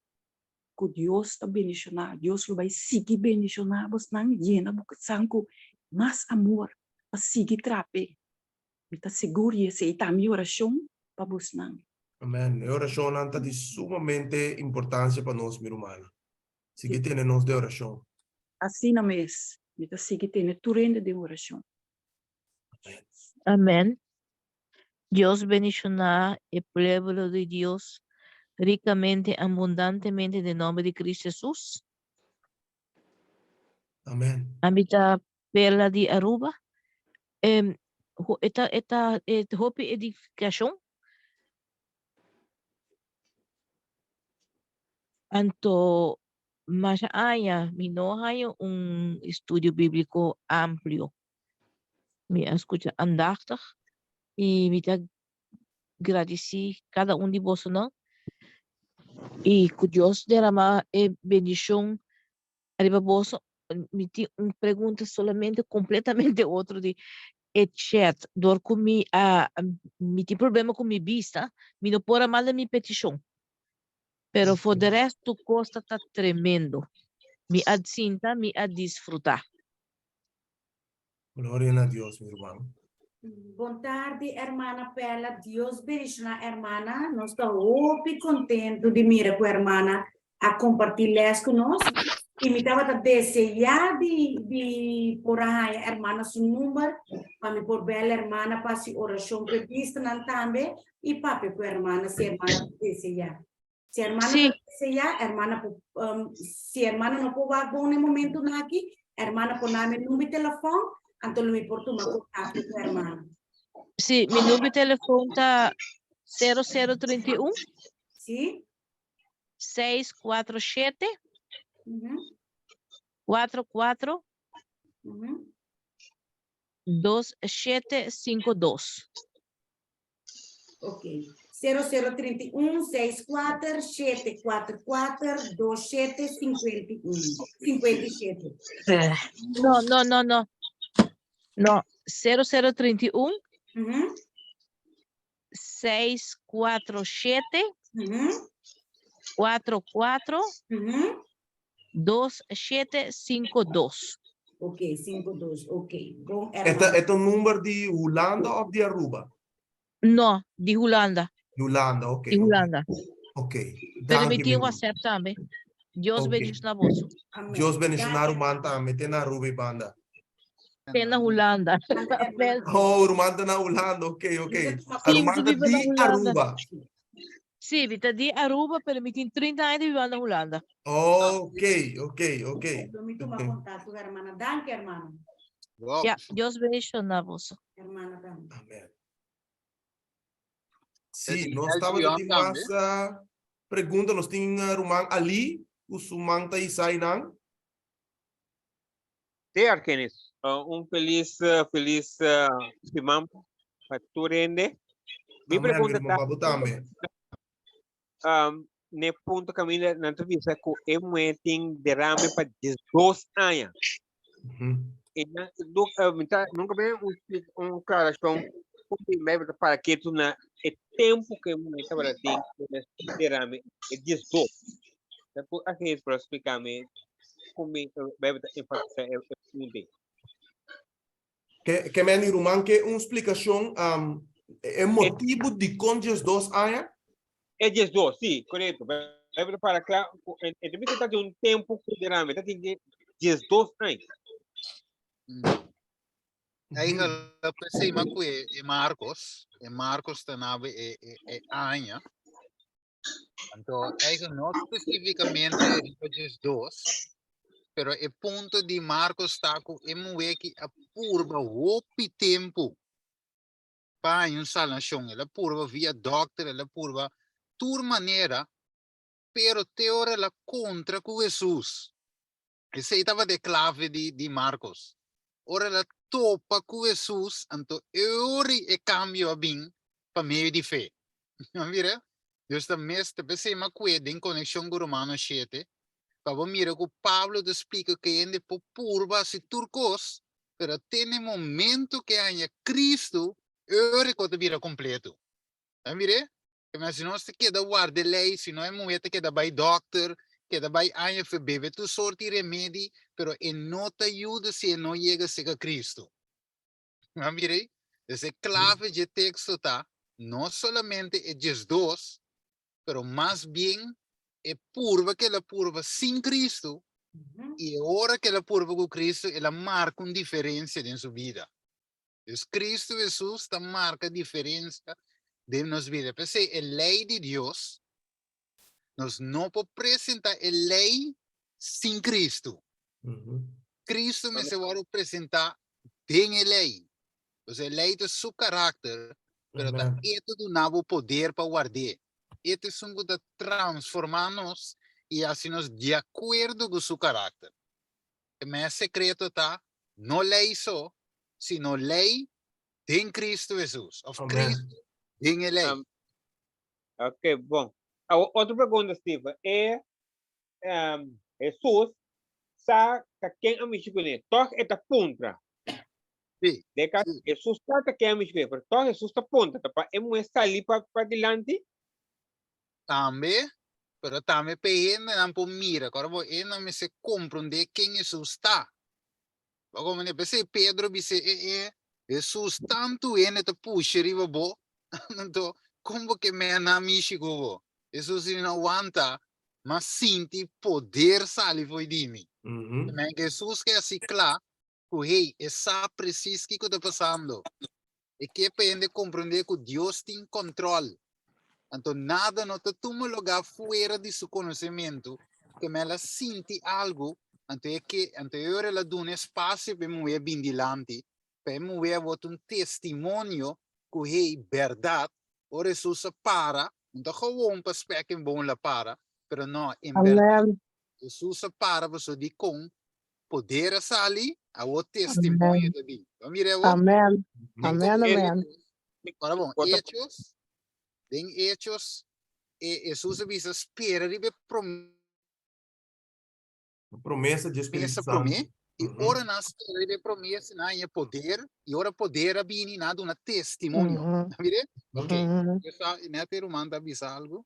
ku Dios ta bendishoná, Dios lo bai sigui bendishoná bosnan, yena bo san ku mas amor pa sigui traha p'e. Mi ta sigur i esei ta mi orashon pa bosnan. Amen. E orashonnan ta di sumamente importansia pa nos, mi rumannan. Sigui tene nos den orashon. Asina mes, mi ta sigui tene tur hende den orashon. Amen. Dios bendiciona e pueblo di Dios ricamente, abundantemente den nomber di Cristo Jesus. Amen. Ami ta Perla di Aruba. Em, ho- e ta, e ta, e hopi edificacion. Anto, masha aña mi no haña un estudio bíblico amplio. Mi a skucha aandachtig i mi ta gradisí kada un di bosonan i ku Dios derama e bendishon ariba boso. Mi tin un pregunta solamente kompletamente otro di e chat. Dor ku mi a mi tin problema ku mi bista, mi no por a manda mi petishon. Pero for de rest tur kos ta ta tremendo. Mi a sinta, mi a disfrutá. Gloria na Dios, mi ruman. Bon tardi, hermana Perla. Dios bendiciona, hermana. Nos ta hopi contento di mira cu hermana a comparti les cu nos. Y mi tabata desea di, di por a haya hermana su number, pa mi por bel hermana pa haci oracion cu e bistanan tambe y papia cu hermana si hermana ta desea. Si hermana Sí. ta desea, hermana por, um, si hermana no por wak bon na e momentonan aki, hermana por nami number di telefon, anto lo mi por tuma contacto cu hermana. Sí, mi number di telefon ta 0031 Sí? 647 Mhm, 44 mhm. 2752. Ok. 0031 64 744 27 51 57. No, no, no, no. No, 0031 Mhm, 647 mhm, 44 mhm. 2752. Ok, 52. Ok. Bon, E ta, hermano. e ta un number di Hulanda of di Aruba? No, di Hulanda, Di Hulanda, ok. di Hulanda. Ok. Pero mi Danki, tin mi ruman. WhatsApp tambe. Dios Ok. bendiciona boso. Amén. Dios bendiciona Danki, ruman tambe, te na Aruba y banda. Te na Hulanda. Danki, hermano. Oh, ruman ta na Hulanda, ok, ok. Sí, Ruman ta mi ta di na Hulanda. Aruba. Sí, mi ta di Aruba, pero mi tin 30 aña di biba na Hulanda. Ok, ok, ok. Lo mi tuma contacto, hermana. Danki, hermano. Wow. Ja, Dios bendiciona boso. Hermana tambe. Amen. Sí, di nos El tabata Leon tin tambe. mas ah, pregunta. Nos tin ah, ruman Ali, ku su man ta isai nan. Sí, Argenis. Uh, un feliz, uh, feliz uh, siman pa tur hende. Mi Amen, mi pregunta ruman ta, pa bo tambe. um, ne punto caminda nan ta bisa ku e mujer tin derame pa 12 aña. Mhm. E nan, du, uh, mi ta, nunca ben un, un aclaración ku mi Bijbel ta para ketu na e tempo ku e mujer tabata tin derame, e 12. Ta ku Argenis por explica-me ku mi Bijbel ta enfatisa e, e punto ei. Ke, ke men ruman ke un splikashon um, e motibu di kon 12 aña? E 12, sí, korekto. Bijbel para kla, ku e, e ta bisa ta tin un tempo ku derame, ta tin 12 aña. Eigenlijk pensei maar ku e, e Marcos, e Marcos ta nabe e, e, e aña. Anto, eigenlijk no spesífikamente riba 12, pero e punto di Marcos ta ku e muhé ki a purba hopi tempu pa haña un salvacion. El a purba via dokter, el a purba tur manera, pero te ora el a kontra ku Jesus. Esei tabata e klave di, di Marcos. Ora el a topa ku Jesus, anto e ora e kambio a bin pa medio di fe. Mira, Dios ta mes ta p'esei m'a kue den konekshon ku Romanos 7, pa bo mira ku Pablo ta splika ku hende por purba hasi tur kos, pero te na e momento ku e haña Cristo, e ora e kos ta bira kompleto. Ta mir'é? Ke men si nos ta keda warda e lei, si no e muhé ta keda bai dòkter, keda bai aña fe bebe tur sorti remedi, pero e no ta yuda si e no yega serka Cristo. Nan mira ei? Dus e klave dje teksto ta no solamente e 12, pero mas bien e purba ku el a purba sin Cristo i e ora ku el a purba ku Cristo el a marka un diferensia den su bida. Dus Cristo Hesus ta marka diferensia den nos bida. P'esei e lei di Dios, nos no por presenta e lei sin Cristo. Cristo mester wòrdu presentá den e lei. Pues e lei ta su karakter, pero ta e ta duna bo poder pa ward'é. E ta esun ku ta transformá nos i hasi nos di akuerdo ku su karakter. E mes sekreto ta no lei so, sino lei den Cristo Hesus, òf Cristo den e lei. Ok, bon. Awor, otro pregunta, Steven. E um, Jesus sa ka ken a mishi kuné. Toch e ta puntra. Sí, De ka sí. Jesus sa ka ken a mishi kuné, pero toch Jesus ta puntra. Ta pa e muhé sali pa, pa dilanti. Tambe, pero tambe pa e hendenan por mira. Kòrda bo, e hendenan mester komprondé ken Jesus ta. Bo komprendé? P'esei Pedro bis'é, E, e, Jesus, tantu hende ta pusha riba bo, anto kon bo ke mena mishi ku bo? Jesus di, No wanta, m'a sinti poder sali fo'i di mi. Men Jesus ke hasi kla ku, hey, e sa presis kiko ta pasando. E ke pa hende komprendé ku Dios tin kòntròl. Anto nada no ta tuma lugá fuera di su konosementu, ke men el a sinti algu, anto e ke, anto e ora el a duna espasio pa e muhé bin dilanti, pa e muhé a bota un testimonio ku, hey, bèrdat, ora Hesus a para, no ta gewon pa spek en bon el a para, pero no, en bèrdat, Amen. Hesus a para pasobra dikon poder a sali, awor testimonio Amen. ta bin. Bo a mira awor? Amen. Den Amen, amen. Ora bon, Hechos, den Hechos, e Jesus a bisa spera riba e promesa Promesa di Spiritu Santu. promé, i ora nan spera riba e promesa, nan haña poder, i ora poder a bini, nan a duna testimonio. Mira? Ok. Esa, net e ruman ta bisa algu.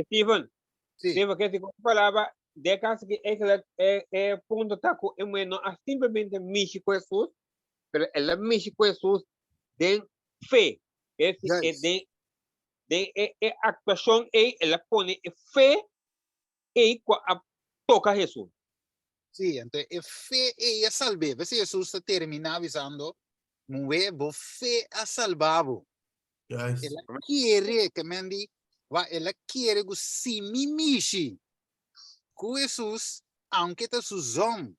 Steven, Sí. Steven, ke si ku palabra, de caso que eigenlijk e, e punto ta ku e mujer no a simplemente mishi ku Jesus, pero el a mishi ku Jesus den fe. Es e den den e, e actuacion ei, el a pone e fe ei ku a toca Jesus. Sí, anto e fe ei a salb'é. P'esei Jesus ta terminá bisando, Muhé, bo fe a salbá bo. El a kere, ke men di, wa el a kere ku si mi mishi ku Jesus, aunke ta su zon,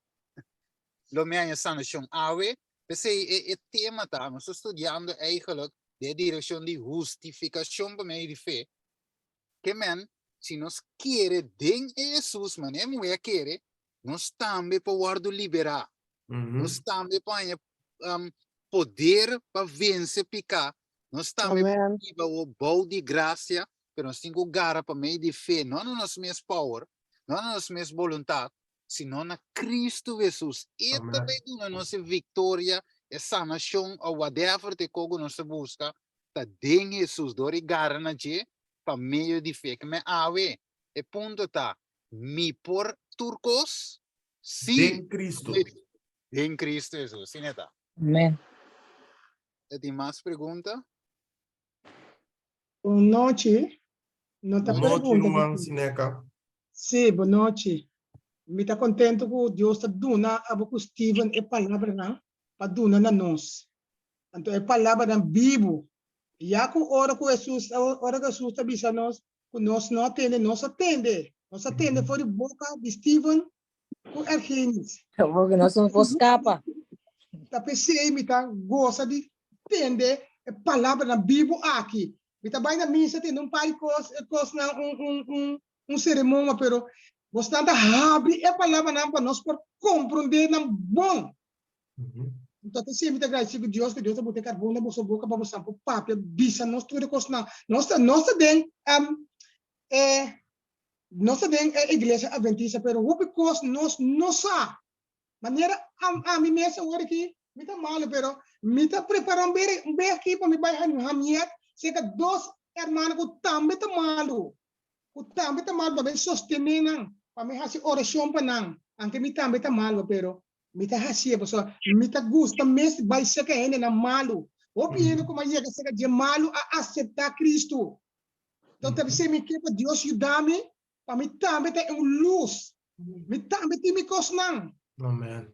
lo mi haña sanashon. Awe, p'esei e e tema ta, nos ta studiando eigenlijk den e direkshon di hustifikashon pa medio di fe. Ke men, si nos kere den e Hesus manera e muhé a kere, nos tambe por wòrdu liberá. Nos tambe por haña poder pa vense piká. Nos tambe por biba awor bou di grasia, pero nos tin ku gara pa medio di fe, no na nos mes power, no na nos mes boluntat, sino na Kristu Hesus. E ta bai duna nos e viktoria, e sanashon, òf whatever te kos ku nos ta buska, ta den Hesus, dor di gara na dje pa medio di fe. Ke men awe, e punto ta, mi por tur kos? Sí. Den Kristu. Den Kristu Hesus. Asina ta. Amen. Ta tin mas pregunta? Bon nochi. No ta Bon nochi, pregunta ruman di Sineka. Sí, bon nochi. Mi ta contento cu Dios ta duna abo cu Steven e palabranan pa duna na nos. Anto e palabranan bibu. Ya cu ora cu Jesus, ora cu Jesus ta bisa nos cu nos no a tende, nos a tende. Nos a tende for di boca di Steven cu Ergenis. Porque nos no por scapa. Ta p'esei mi ta gosa di tende e palabranan bibu aki. Mi ta bai na misa tende un par di kos, e kosnan, un, un, un, un seremon, pero bosnan ta habri e palabranan pa nos por komprondé nan bon. Anto ta esei mi ta gradisí ku Dios, ku Dios ta bota e karbon na boso boka pa bosan por papia, bisa nos tur e kosnan. Nos ta, nos ta den, e, nos ta den e iglesia adventista, pero hopi kos nos no sa. Manera ami mes awor aki, mi ta malu, pero mi ta prepara un bere, un bes aki pa mi bai hamiet serka dos hermano ku tambe ta malu, ku tambe ta malu pa bai sostené nan. pa mi hasi orashon pa nan, anke mi tambe ta malu, pero mi ta hasié pasobra mi ta gusta mes bai serka hendenan malu. Hopi hende ku a yega serka dje malu a aseptá Kristu. Enton ta bisei mi ke pa Dios yuda mi pa mi tambe ta un lus. Mi tambe tin mi kosnan. Amen.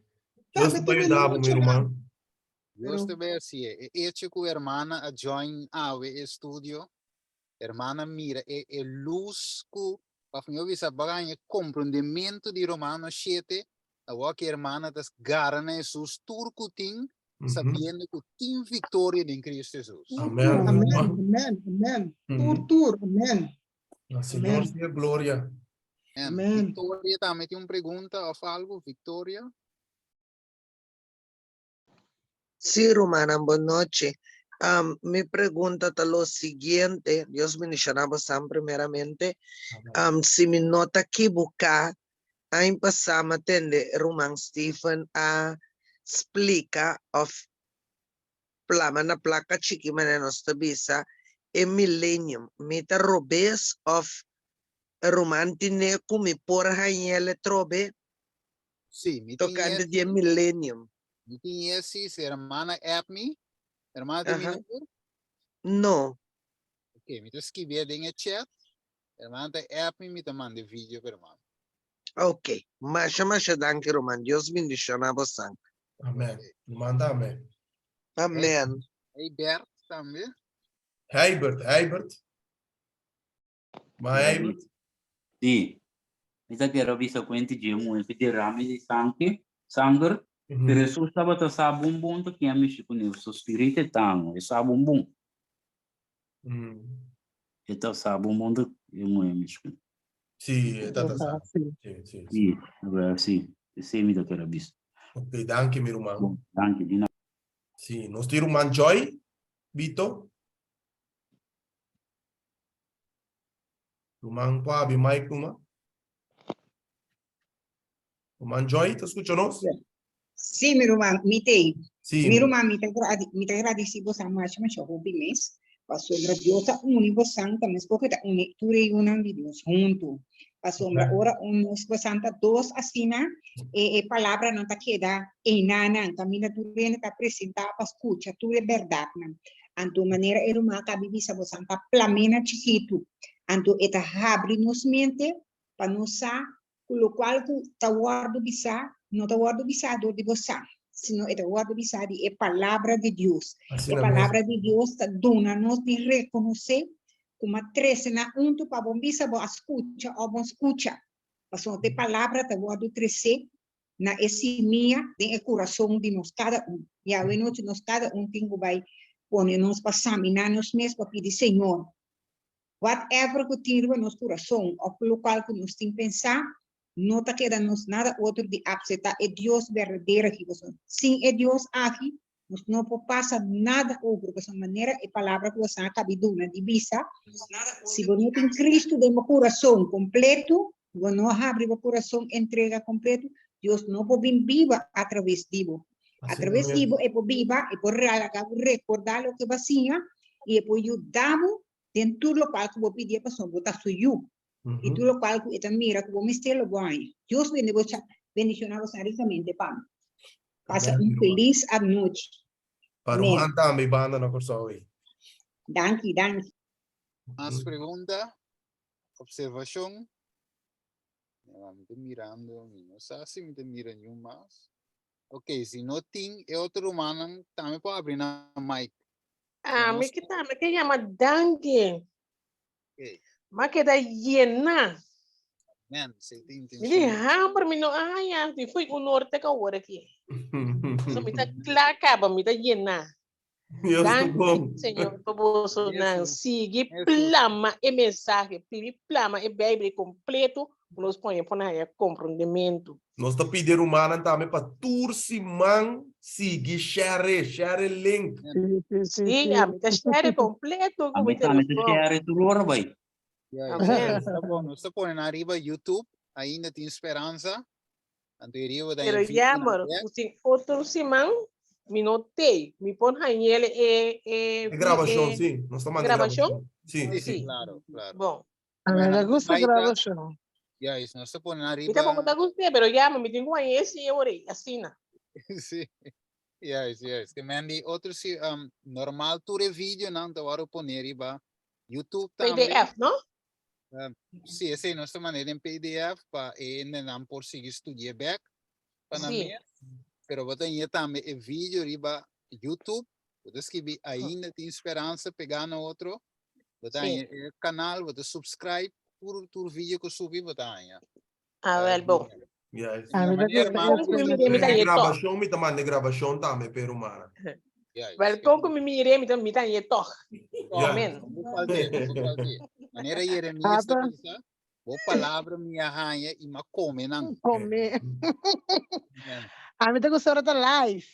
Dios Dios ta yuda bo, mi ruman. Dios ta bai hasié. E echo ku hermana a join awe e studio, hermana mira e e lus ku òf mihó bisa baña e komprondementu di Romano shete, awor ku hermana ta gara na Hesus tur ku tin, sabiendo ku tin viktoria den Kristu Hesus. Amen. Amen, amen, amen. Tur, tur, amen. Na Señor sea gloria. Amen. Victoria tambe tin un pregunta of algo, Victoria? Sí, rumannan, bon nochi. Um, mi pregunta ta lo siguiente, Dios bendiciona bosan primeramente. Um, si mi no ta equivoca, aña pasá mi a tende ruman Stephen a splica of plama na plaka chiki manera nos ta bisa e millennium. Mi ta robes of ruman tine ku mi por hañ'el atrobe? Sí, mi tin Tokante di e millennium. Mi tin e sí, si hermana app mi. Hermana tin mi Aha. number? No. Ok, mi ta skibié den e chat. Hermana ta app mi, mi ta manda e video pa hermana. Ok, masha masha danki ruman, Dios bindiciona bosan. Amen. Ruman tambe. Amen. Hey Bert tambe. Heibert, Heibert. Ma Heibert. Sí. Mi ta kere bisa kuenti dje muhé ku derame di sanke, sanger, pero Hesus tabata sa bon bon ta ken a mishi kuné, su spiritu e tano, e sa bon bon. E ta sa bon bon ta e muhé mishi kuné. Sí, e tata sa. Sí, sí, sí. Sí, sí. Esei mi ta kere bisa. Ok, danki mi ruman. Bon, danki, di nada. Sí, nos tin ruman Joy, Vito. Ruman por abi mic numa. Ruman Joy, ta skucha nos? Sí, mi ruman, mi t'ei. Sí. Mi ruman, mi ta gradi, mi ta gradisí bosan masha masha hopi mes, pasobra Dios a uni bosan ta meskos ku e ta uni tur e yunan di Dios huntu. Pasobra Amèn. ora un nos bosan ta dos asina, e e palabranan ta keda einanan, kaminda tur hende ta presentá pa skucha tur e bèrdatnan. Anto manera e ruman a kabi bisa bosan ta plamena chikitu, anto e ta habri nos mente pa nos sa ku lokual ku ta wòrdu bisá no ta wòrdu bisá dor di bo sa, sino e ta wòrdu bisá di e Palabra di Dios. E Asina mes. Palabra di Dios ta duna nos di rekonosé ku a trese nan huntu pa bo bisa bo a skucha òf bo skucha, pasobra e Palabra ta wòrdu tresé na e simia den e kurason di nos kada un. I awe nochi nos kada un tin ku bai pone nos pa saminá nos mes pa pidi Señor Whatever ku tin riba nos kurason òf ku lokual ku nos tin pensá, no ta keda nos nada otro di apseptá e Dios berdadero aki. Pasobra sin e Dios aki, nos no por pasa nada over. Pasobra manera e palabra ku boso a kabi duna di bisa, si bo no tin Kristu den bo kurason kompletu, bo no habri bo kurason entrega kompletu, Dios no por bin biba atraves di bo. Atraves di bo e por biba, e por laga bo rekordá loke bo a siña i e por yuda bo den tur lokual ku bo pidié pasobra bo ta su yu. I tur lokual ku e ta mira ku bo mester lo bo haña. Dios bende bo bendishoná bo san rikamente pa mi. Pasa un felis anochi. Pa ruman tambe banda na Kòrsou ei. Danki, danki. Mas pregunta? Observashon? Mi ta mirando, mi no sa si mi ta mira niun mas. Ok, si no tin e otro rumannan tambe por abri nan mic. Ah, mi ke tambe ke yama danki. Ok. Ma keda yena. Amen, si tin Mi di intenshon. hamber mi no a haña, di foi un or te ka awor aki. So mi ta kla kaba, mi ta yena. Dios ta Danki, bon. Señor, pa bosonan. Jesús. Sigui Jesús. plama e mensahe, pidi plama e Bijbel completo, ku nos pone por haña komprondementu. Nos ta pidi e rumannan tambe pa tur siman sigui share, share e link. Sí, ami ta share completo ku mi Ami tambe ta telefòn. share tur ora bai. Ya, ya. Amen. Está bon, nos ta pone nan riba YouTube, ainda tin speransa. Anto e riba ta Pero invita jammer, nan bek. ku tin otro siman mi no tei. Mi por hañele e e E grabashon, e sí. Nos ta manda grabashon? grabashon. Sí, Sí, sí. claro, claro. Bon. A mí Bueno, me gusta Maita. grabación. Juist, nos ta pone nan Mi tampoco riba. ta gust'é, pero ya, mi tin ku haña esi e ora ei, asina. Sí. Juist, juist. Ke men di otro si um, normal tur e videonan ta wòrdu pone riba YouTube tambe. PDF, no? Um, sí, esei nos ta manera den PDF pa e hendenan por sigui studi'é bèk pa nan Sí. mes. Pero bo ta haña tambe e video riba YouTube. Bo ta skibi Ainda Tin Speransa pegá na otro. Bo ta Sí. haña e kanal, bo ta subscribe, tur tur video ku subi bo ta haña. Ah, wel bon. Juist. Ah, mi ta Manera gusta man Kon ku mi mir'é, mi ta E hañ'é tòg. grabashon, mi ta manda e grabashon tambe pa e rumannan. Juist. Wel, kon ku mi mir'é, mi ta mi ta hañ'é tòg. Ja. Amen. No por falt'é, no por falt'é. Manera Jeremias ta Tata. bisa, Bo palabra mi a haña i m'a kome nan. Kome. A mi ta gusta ora ta live.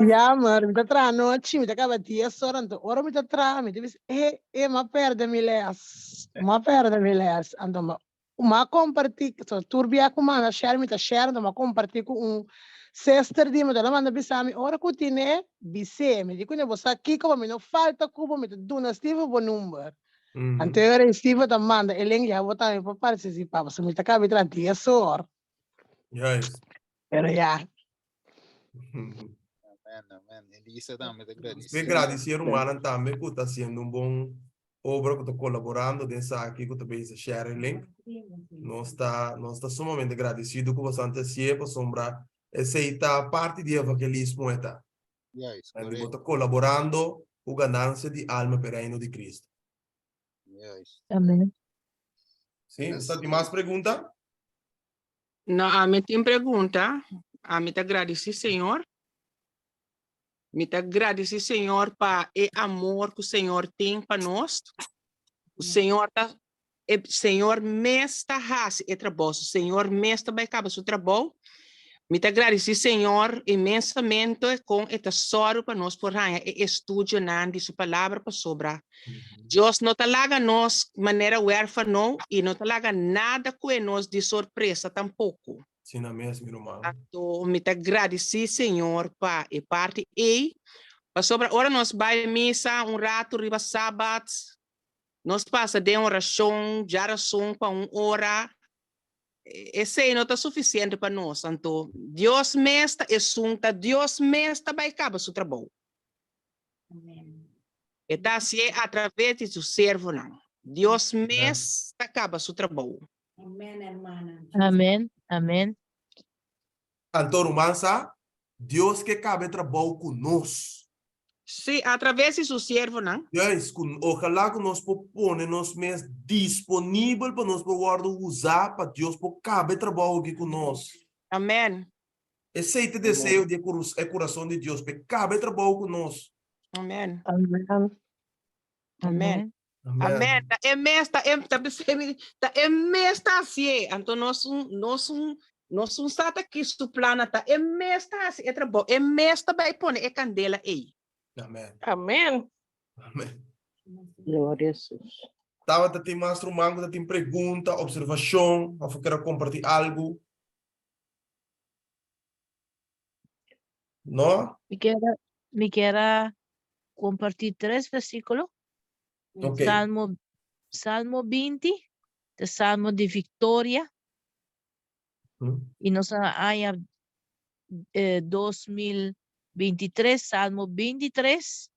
Ya, maar mi ta traha anochi, mi ta kaba dies ora, anto ora mi ta traha mi ta bisa, e, e, m'a perde mi les, m'a perde mi les. Anto m'a m'a kompartí, so tur bia ku manda share mi ta share, anto m'a kompartí ku un sister di mi, anto el a manda bisa mi, ora ku tine, bis'é. Mi di kuné, bo sa kiko, pa mi no falta ku bo, mi ta duna Steven bo number. Anto e ora ei Steven ta manda e link, ya bo tambe por partisipá, pasobra mi ta kaba tra dies or. Juist. Pero ya. Amen, amen. Elisa tambe ta Mi gradisí. gradisí e rumannan tambe ku ta hasiendo un bon obra, ku ta kolaborando den esaki, ku ta bezig share e link. Nos ta, nos ta sumamente gradisido ku boso ta hasié pasobra esei ta parti di evangelismo e ta. Juist, En bo correcto. ta kolaborando ku ganansia di alma pa e reino di Cristo. Juist. Amen. Sí, sa tin mas pregunta? No, ami tin pregunta. Ami ta gradisí Señor. Mi ta gradisí Señor pa e amor ku Señor tin pa nos. Señor ta e Señor mes ta hasi e trabou. Señor mes ta bai kaba su trabou. Mi ta gradisí Señor inmensamente kon e ta sòru pa nos por haña e estudionan di su palabra pasobra Dios no ta laga nos manera huérfano i no ta laga nada kue nos di sorpresa tampoko. Asina mes, mi ruman. Anto mi ta gradisí Señor pa e parti ei, pasobra ora nos bai misa un ratu riba sabat, nos pasa den orashon djarason pa un ora, esei no ta sufisiente pa nos. Anto Dios mes ta esun, ta Dios mes ta bai kaba su trabou. E ta hasié atraves di su servonan. Dios mes ta kaba su trabou. Amen, hermana. Amen, amen. Anto ruman sa, Dios ke kaba e trabou ku nos. Sí, atraves di su siervonan. Juist, ku ojalá ku nos por pone nos mes disponibel pa nos por wòrdu usá pa Dios por kaba e trabou aki ku nos. Amen. Esei ta e deseo di e kurason di Dios, pa e kaba e trabou ku nos. Amen. Amen. Amen. Amen. Ta e mes, ta e, ta ta e mes ta hasié. Anto nos un, nos un, nos un sa ta ki su plana ta. E mes ta hasi e trabou. E mes ta bai pone e kandela ei. Amen. Amen. Amen. Gloria a Jesus. Tabata tin mas ruman ku ta tin pregunta, observashon, òf ku kere kompartí algu? No? Mi kier a, mi kier a comparti tres versiculo. Ok. Salmo, Salmo 20, ta salmo di victoria. Y nos a aña eh, 2023, Salmo 23,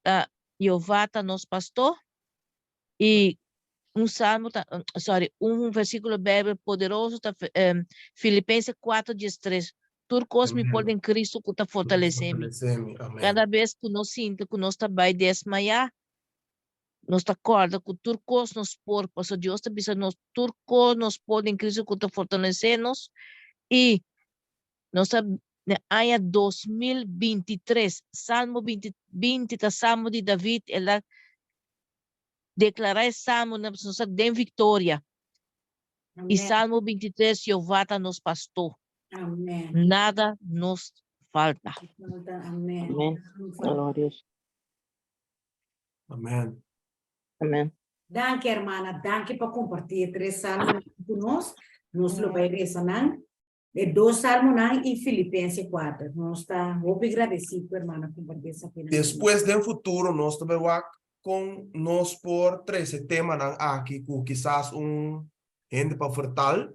ta Jehová ta nos pastor. Y un salmo ta, sorry, un versículo Bijbel poderoso ta Filipenses 4, 13. Tur kos mi por den Cristo ku ta fortalesé mi. Kada bes ku nos sinti ku nos ta bai desmayá, nos ta kòrda ku tur kos nos por, pasobra Dios ta bisa nos tur kos nos por den Cristo ku ta fortalesé nos. I nos ta den aña 2023, Salmo 20, 20 ta Salmo di David, el a Deklará e salmonan pasobra nos ta den viktoria. I Salmo 23, Jehová ta nos pastor. Amen. Nada nos falta. Amen. Amen. Gloria a Dios. Amen. Amen. Danki, hermana. Danki pa kompartí e tres salmonan ku nos. Nos lo bai resa nan. E dos salmonan i Filipense 4. Nos ta hopi gradesí ku hermana kompartí esaki nan ku nos. Despues den futuro nos ta bai wak. kon nos por trese temanan aki ku kisas un hende pa vertal.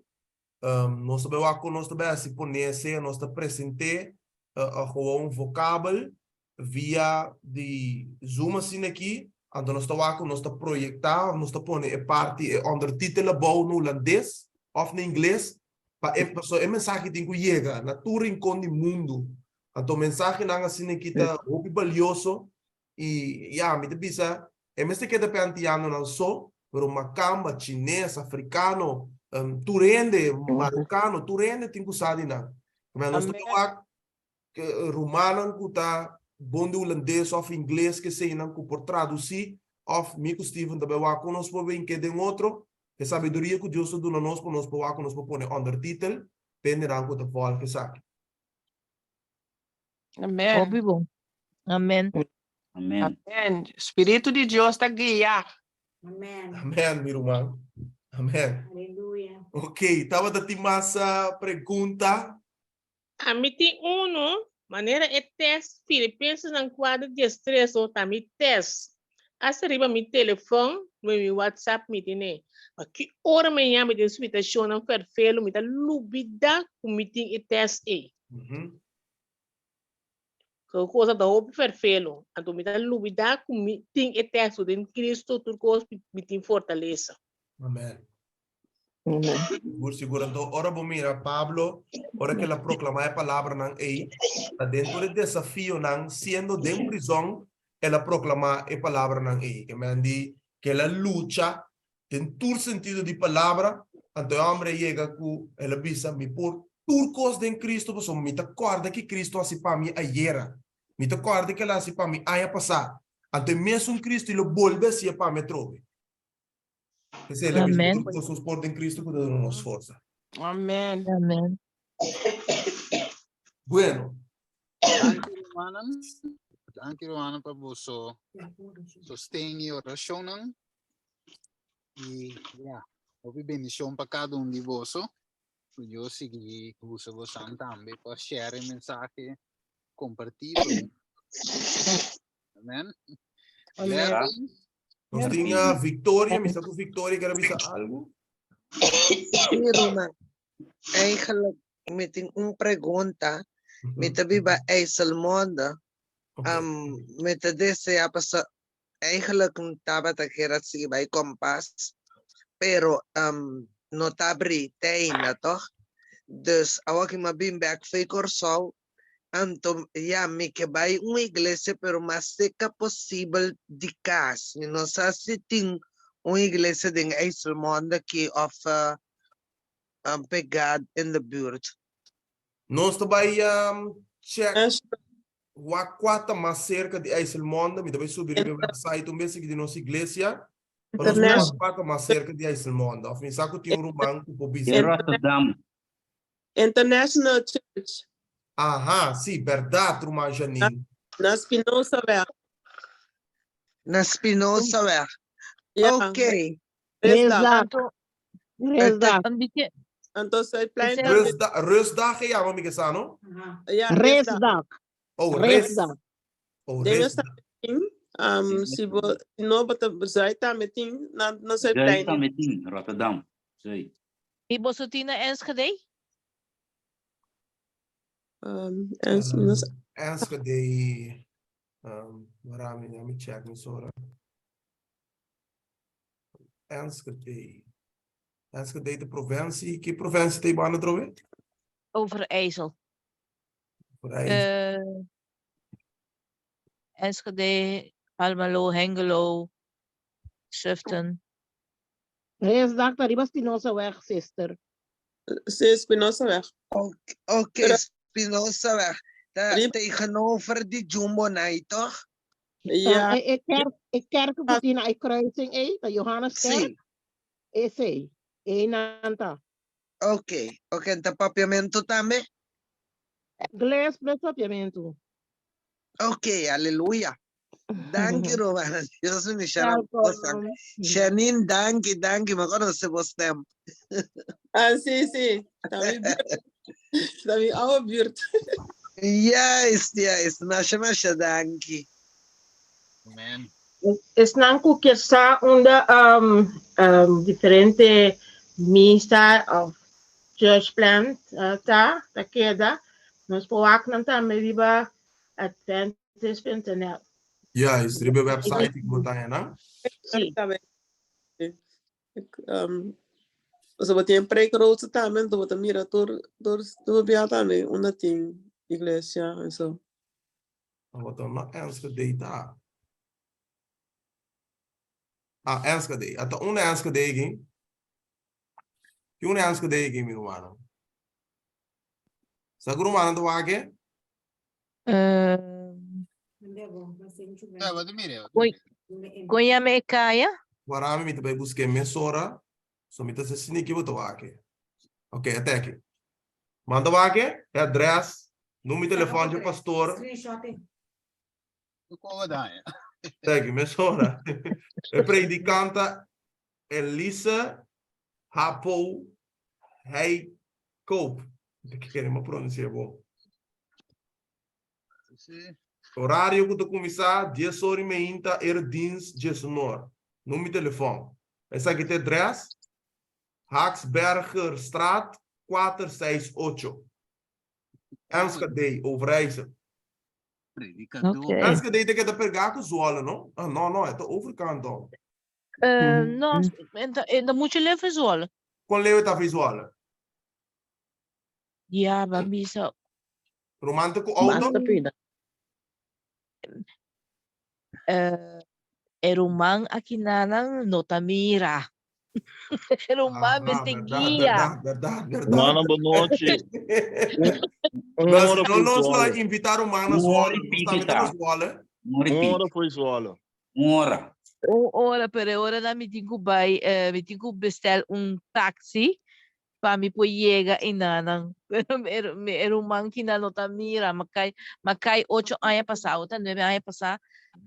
Nos ta bai wak kon nos ta bai hasi pone sea nos ta present'é gewoon vocabel via di Zoom asina aki, anto nos ta wak ku nos ta proyektá òf nos ta pone e parti e ondertitel abou na hulandes òf na ingles pa e pasobra e mensahe tin ku yega na tur rinkon di mundu. Anto mensahenan asina aki ta hopi balioso i ya mi ta bisa e mester keda pa e antianonan so, pero makamba, chines, afrikano, tur hende, marokano, tur hende tin ku sa di nan. Nos ta wak rumannan ku ta bon di hulandes òf ingles keseinan ku por tradusí òf mi ku Steven ta bai wak kon nos por bin ke den otro e sabiduria ku Dios ta duna nos pa nos por wak ku nos por pone ondertitel pa hendenan ku ta vòlg esaki. Amen. Hopi bon. Amen. Amen. Amen. Spiritu di Dios ta guia. Amen. Amen, mi ruman. Amen. Aleluya. Ok, tabata tin mas pregunta? Ami tin unu, manera e tèst Filipensenan kuater diestres o ta mi tèst. Asta riba mi telefòn mi mi whatsapp mi tene. Ma ki ora mi yama den situashonnan fèrfelu mi ta lubidá ku mi tin e tèst ei. Ku kosa ta hopi fèrfelu, anto mi ta lubidá ku mi tin e tèst ku den Kristu tur kos mi tin fortalesa. Amen. Sigur, sigur. Anto, ora bo mira Pablo, ora ku el a proklamá e palabranan ei, ta den tur e desafionan, siendo den prizòn, el a proklamá e palabranan ei. Ke men di ku el a lucha den tur sentido di palabra, anto e hòmber a yega ku el a bisa, Mi por tur kos den Kristu, pasobra mi ta kòrda ki Kristu hasi pa mi ayera. Mi ta kòrda ke el a hasi pa mi aña pasá. Anto e mesun Kristu i lo bolbe hasié pa mi atrobe. P'esei el a bisa, Amen. Tur kos nos por den Kristu ku ta duna nos forsa. Amen. Amen. Bueno. Danki rumannan. Danki rumannan pa boso sosten i orashonnan. I ya, hopi bendishon pa kada un di boso. Ku Dios sigui usa bosan tambe pa share e mensahe, kompartí. Amen. Amen. Blessings. Nos tin a Victoria, mi sa ku Victoria quiere bisa algo. Sí, Roman. Eigenlijk, mi tin un pregunta. Mi ta biba IJsselmonde. Okay. Um, mi ta desea paso eigenlijk mi tabata kier a sigui bai Kompas, pero um, no ta abri te ainda, toch? Dus awor ki mi a bin bek fo'i Kòrsou, Anto, ya, mi ke bai un iglesia, pero mas serka posibel di kas. Mi no sa si tin un iglesia den IJsselmonde aki of pegá in de buurt. Nos ta bai check wak kua ta mas serka di IJsselmonde. Mi ta bai subi riba e website un bes aki di nos iglesia. Pa nos wak kua ta mas serka di IJsselmonde. Of mi sa ku tin un ruman ku por bisa. Den Rotterdam. International Church. Aha, sí, bèrdat, ruman Janine. Na Spinozaweg. Na Spinozaweg. Ja. Oké. Rustdag. Rustdag. Anto Zuidplein tambe. Rustdag, rustdag e yama mi ke sa, no? Ja, rustdag. Rustdag. Oh, rest. Rustdag. Oh, Den rustdag. Rustdag tin, um, si bo no bo ta Zuid tambe tin, na na Zuidplein. Zuid tambe tin, Rotterdam. Zuid. I boso tin na Enschede? Um, ens, no sa. Enschede, um, wara mi, mi check mi sora. Enschede. Enschede de provincie. Ki provincie te banda trobe? Overijssel. Overijssel. Enschede, Almelo, Hengelo, Zutphen. Restdag ta riba Spinozaweg, sister. Sí, Spinozaweg. Oké, Pero- Spinozaweg. Ta Riba- tegenover di Jumbo Night, toch? Ja. E, e kerk, e kerk ku tin na e kruising ei, ta Johanneskerk. Sí. Esei, einan ta. Oké, oké, ta papiamento tambe? Ingles plus papiamento. Oké, aleluya. Danki, Romana. Dios bendiciona Welkom. boso. Janine, danki, danki. Mi conoce bo stem. Ah, sí, sí. Ta mi buurt. Ta mi oude buurt. Juist, juist. Masha, masha, danki. Amen. Esnan ku kier sa unda um, um, diferente misa of church plant uh, ta, ta keda, nos por wak nan tambe riba adventist.nl. Ja, is riba website ik bo ta na. Sí. Um, so bo tin preekrozen tambe, anto bo ta mira tur tur tur bia tambe unda tin iglesia en so. Wat dan na Enschede ta? Ah, Enschede. Ata un Enschede aquí. Ki un Enschede aquí, mi hermano? Sa ku rumannan ta wak e? Ja, wat mire, wat Kon, kon yama e kaya? Warami mi ta bai busk'é mesora, so mi ta sa sini ki bo ta wak e. Ok, ata aki. Manda wak e, e adrès, numero di telefòn dje pastor. Ata aki, mesora. E predikant ta Elise Hapo Heikoop. Mi ta kere mi a pronunsi'é bon. Horario ku ta kuminsá dies ora i meinta erediens diesunor. Numero di telefòn. Esaki ta e adrès, Haaksbergerstraat 468, Enschede, Overijssel. Oké. Enschede ta keda pegá ku Zwolle, no? Ah, no, no, e ta overkant dan. Eh, no, en ta mucho leu for Zwolle. Kon leu e ta for Zwolle? Ja, ban bisa. Ruman ta ku auto? Basta pida. Eh, e ruman akinanan no ta mira. E ruman Ah, mester berdad, guia. berdad, berdad, berdad. Rumannan, bon nochi. Un Mas ora no foi nos lo Zwolle. invita ruman na Un ora Zwolle. i Nos pico tambe ta ta. na Zwolle. Un ora i Un pico. ora foi Zwolle. Un ora. Un ora, pero e ora nan mi tin ku bai, eh, mi tin ku bestel un taxi pa mi por yega enanan. Pero mi e mi e ruman kina no ta mira, mi a kai mi a kai ocho aña pasá, awor ta nuebe aña pasá,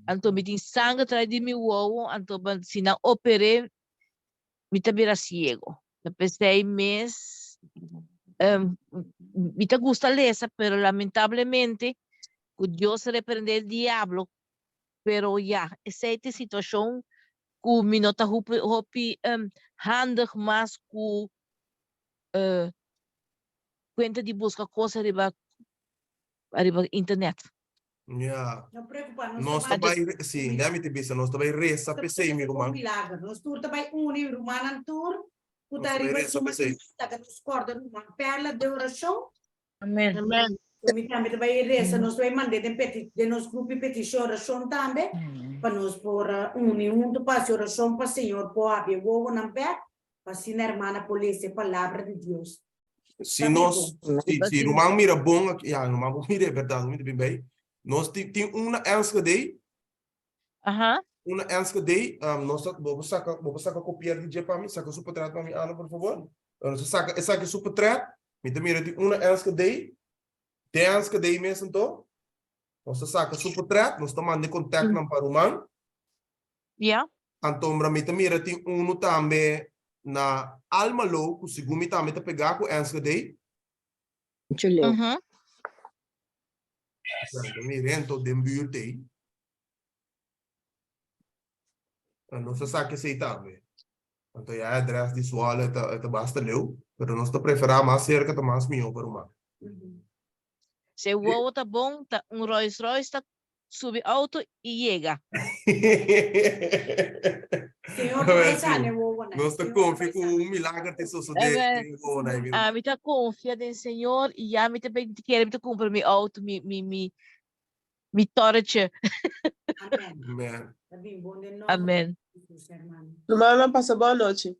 anto mi tin sanger tras di mi wowo, anto pa si nan oper'é mi ta bira siego. Ta p'esei mes mi ta gusta lesa, pero lamentablemente ku Dios reprende e diablo, pero ya, esei ta e situashon ku mi no ta hopi hopi handig mas ku kuenta di buska kos ariba ariba internet. Ya. No preocupa, nos Nos ta ta bai bai, sí, nè mi ta bisa, nos ta bai resa p'esei, mi ruman. milagro. Nos tur ta bai uni, rumannan tur, ku Nos ta ta bai riba resa suma p'esei. laga nos kòrda ruman Perla den orashon. Amen. Amen. Mi tambe ta bai resa, nos ta bai mand'é den peti, den nos grupo di petishon orashon tambe, pa nos por uni huntu pa hasi orashon pa Señor por habri e wowonan bèk, pa asina hermana por lesa e palabra di Dios. Si nos, si, si ruman mira bon aki, ya, ruman por mira e bèrdat, mi ta bin bai. Nos tin, tin un na Enschede, Aha. un na Enschede, um, nos ta, bo por saka, bo por saka kopier di dje pa mi, saka su portret pa mi, Ana, por favor. Nos ta saka esaki su portret, mi ta mira tin un na Enschede, den Enschede mes anto, nos ta saka su portret, nos ta manda e kontaktnan pa ruman. Ja. Antombra mi ta mira tin unu tambe na Almelo, ku segun mi tambe ta pegá ku Enschede. Mucho leu. Ja, mi rento den buurt ei. Nos ta sa esei tambe. Anto ya e adres di Zwolle ta, ta basta leu, pero nos ta preferá mas serka ta mas mihó pa ruman. Si e wowo ta bon, ta un Rolls Royce ta subi auto y yega. Señor ta bai sana e wowonan. Nos ta confia cu un milager ta sosode den e wowonan ei, mi ruman. Ami ta confia den Señor y ya mi ta bay kere mi ta cumpra mi auto, mi, mi, mi, mi torretje. Amen. Amen. Ta bin bon den nomber Amen. di Jesus, hermano. Rumannan pasa bon nochi.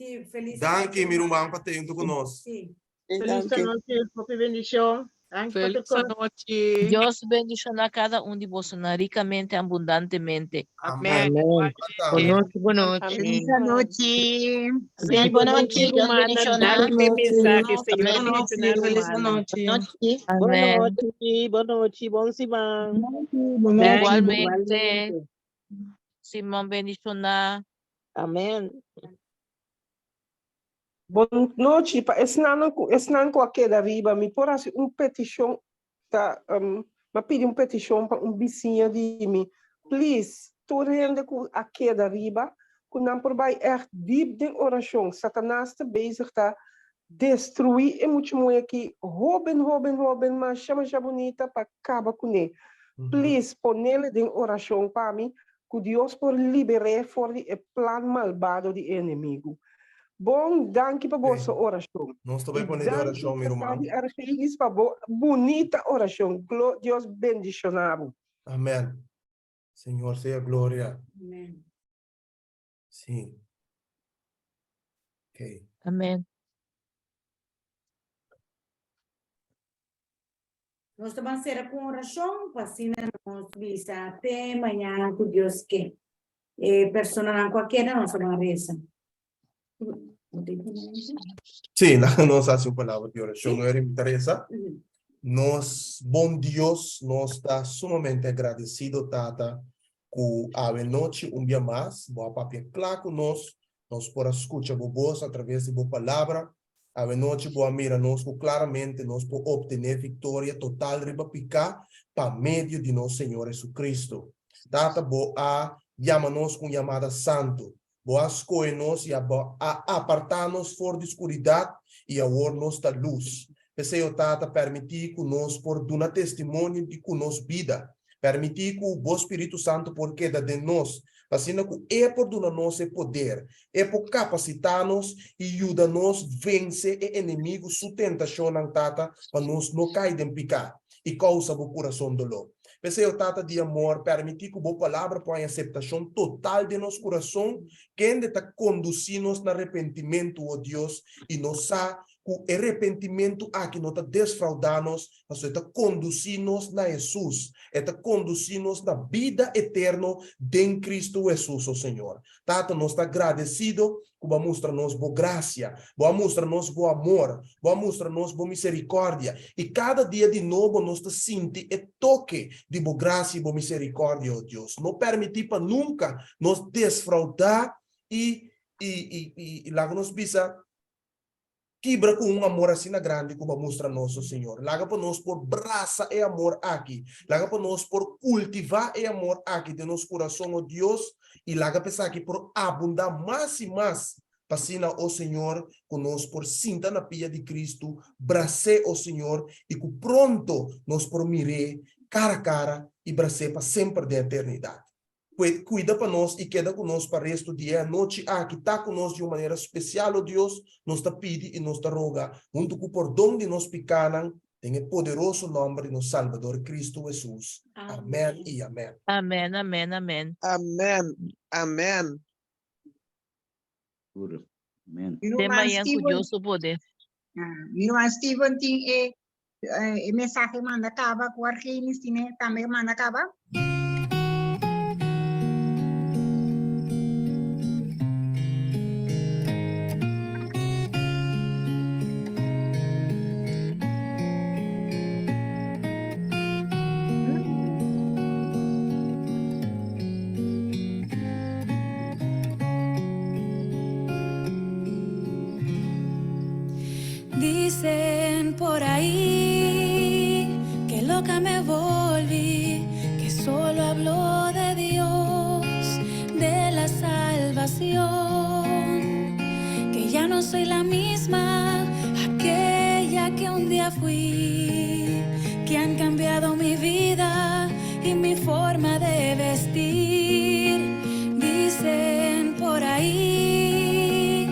Sí, feliz Danki, nochi, mi rumannan. ruman, pa tento cu nos. Sí. Feliz Danki. nochi, hopi bendicion. Danki pa tur Feliz kos. nochi. Dios bendiciona cada un di bosonan ricamente, abundantemente. Amen. Amen. Bon nochi, bon nochi. Feliz anochi. Amén. Bon nochi, Dios bendiciona. Danki p'e mensahe, Señor Bon nochi, bendiciona feliz rumannan. nochi. Nochi. Bon Amen. nochi, bon nochi, bon siman. Bon nochi. Igualmente. Igualmente. Simon bendiciona. Amén. Bon nochi, pa esnan ku esnan ku a keda riba, mi por hasi un petishon ta um, mi a pidi un petishon pa un bisiña di mi. Please. tur hende ku a keda riba ku nan por bai ègt diep den orashon. Satanas ta bezig ta destruí e mucha muhé aki hóben hóben hóben masha masha bunita pa kaba kuné. Please ponele den orashon pa mi ku Dios por liber'é for di e plan malbado di e enemigu. Bon, danki pa boso orashon. Nos ta bai I pone den danki orashon, mi ruman. Pastor Argenis pa bo bunita orashon. Glo Dios bendishoná bo. Amen. Señor sea gloria. Amen. Sí. Okay. Amen. Nos ta ban sera ku orashon pa asina nos bisa te mañana ku Dios ke. E personanan ku a keda nos ta ban resa. Sí, laga nos hasi un palabra di orashon. No era Teresa. Nos bon Dios, nos ta sumamente agradecido, Tata, ku awe nochi un bia mas bo a papia kla ku nos, nos por a skucha bo bos a traves di bo palabra. Awe nochi bo a mira nos ku klaramente nos por optené viktoria total riba piká pa medio di nos Señor Jesucristo. Tata, bo a yama nos ku un yamada santu. Bo a skohe nos i a bo a apartá nos for di skuridat i awor nos ta lus. P'esei, o Tata, pèrmití ku nos por duna testimonio di ku nos bida. Pèrmití ku bo Spiritu Santu por keda den nos, pa asina ku E por duna nos e poder, E por kapasitá nos i yuda nos vense e enemigu su tentashonnan, Tata, pa nos no kai den piká i kousa bo kurason doló. P'esei, o Tata di amor, pèrmití ku bo Palabra por haña aseptashon total den nos kurason, kende ta kondusí nos na repentimentu, o Dios, i nos sa ku e repentimentu aki no ta desfraudá nos, pasobra e ta kondusí nos na Hesus, e ta kondusí nos na bida eterno den Kristu Hesus, o Señor. Tata, nos ta agradesido ku Bo a mustra nos Bo grasia, Bo a mustra nos Bo amor, Bo a mustra nos Bo miserikòrdia, i kada dia di nobo nos ta sinti e toke di Bo grasia i Bo miserikòrdia, o Dios. No pèrmití pa nunka nos desfraudá i i i laga nos bisa, Kibra ku un amor asina grandi ku bo a mustra nos, o Señor. Laga pa nos por brasa e amor aki. Laga pa nos por kultivá e amor aki den nos kurason, o Dios, i laga pa esaki por abundá mas i mas, pa asina, o Señor, ku nos por sinta na pia di Kristu, bras'é, o Señor, i ku pronto nos por mir'é kara kara i bras'é pa semper den eternidat. Pue kuida pa nos i keda ku nos pa restu di e anochi aki. Ta ku nos di un manera spesial, o Dios, nos ta pidi i nos ta roga, huntu ku pordon di nos pikánan, den e poderoso nòmber di nos Salbador Kristu Hesus. Amèn i amèn. Amèn, amèn, amèn. Amèn, amèn. Amèn. Mi Te ruman mañan ku Steven, Dios su poder. ah, mi ruman Steven tin e e mensahe manda kaba ku Argenis tine tambe manda kaba. Dicen por ahí que loca me volví, que solo hablo de Dios, de la salvación, que ya no soy la misma, aquella que un día fui, que han cambiado mi vida y mi forma de vestir. Dicen por ahí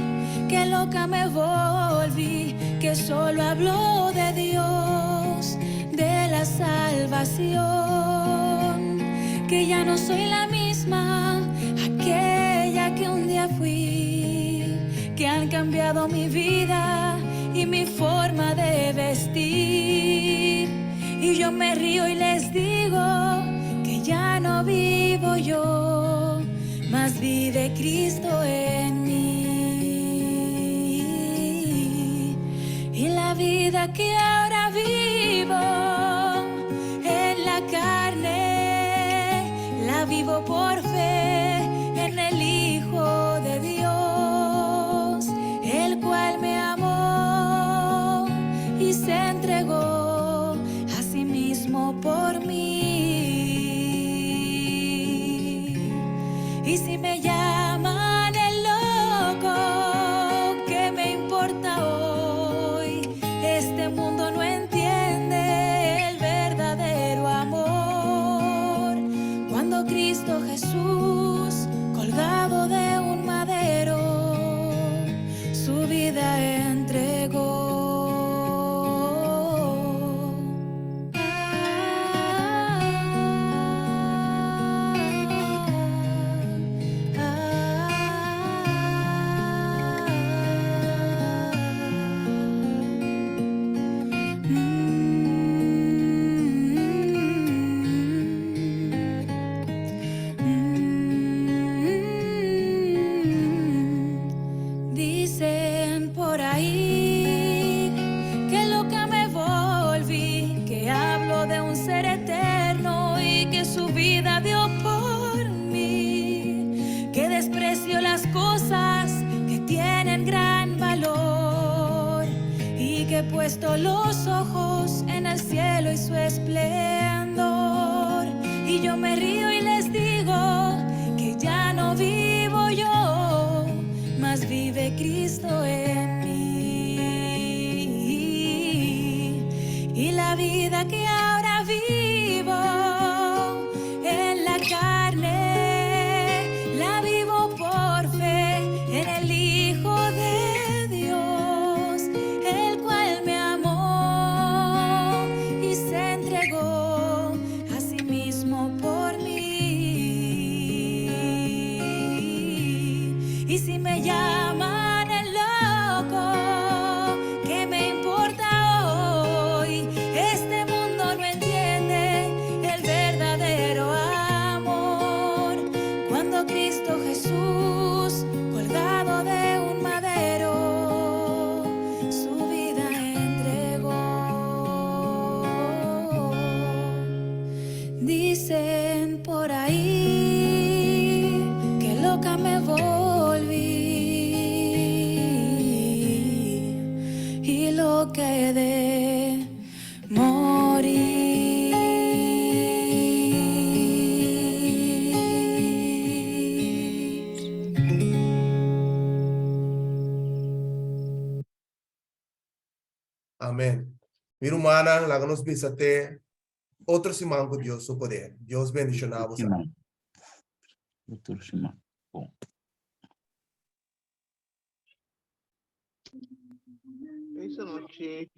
que loca me volví, que solo hablo de Dios, de la salvación, que ya no soy la misma, aquella que un día fui, que han cambiado mi vida y mi forma de vestir. Y yo me río y les digo que ya no vivo yo, mas vive Cristo en mí. Y la vida que ahora vivo en la carne, la vivo por fe en el Hijo de Dios, el cual me amó y se entregó a sí mismo por mí. He puesto los ojos en el cielo y su esplendor. Y yo me río y les digo que ya no vivo yo, mas vive Cristo en mí. Y la vida que ahora vivo en la carne, la vivo por fe en el Hijo de Dios, el cual me amó y se entregó a sí mismo por mí. Y si me llaman el loco, ¿qué me importa hoy? Este mundo no entiende el verdadero amor. Cuando Cristo Jesús, colgado de un madero, su vida entregó. Dicen por ahí que loca me volví y lo que de morir. Amen. Mi rumannan, laga nos bisa te otro siman ku Dios su poder. Dios bendishoná boso. Siman. Otro siman. Bon. Esa noche.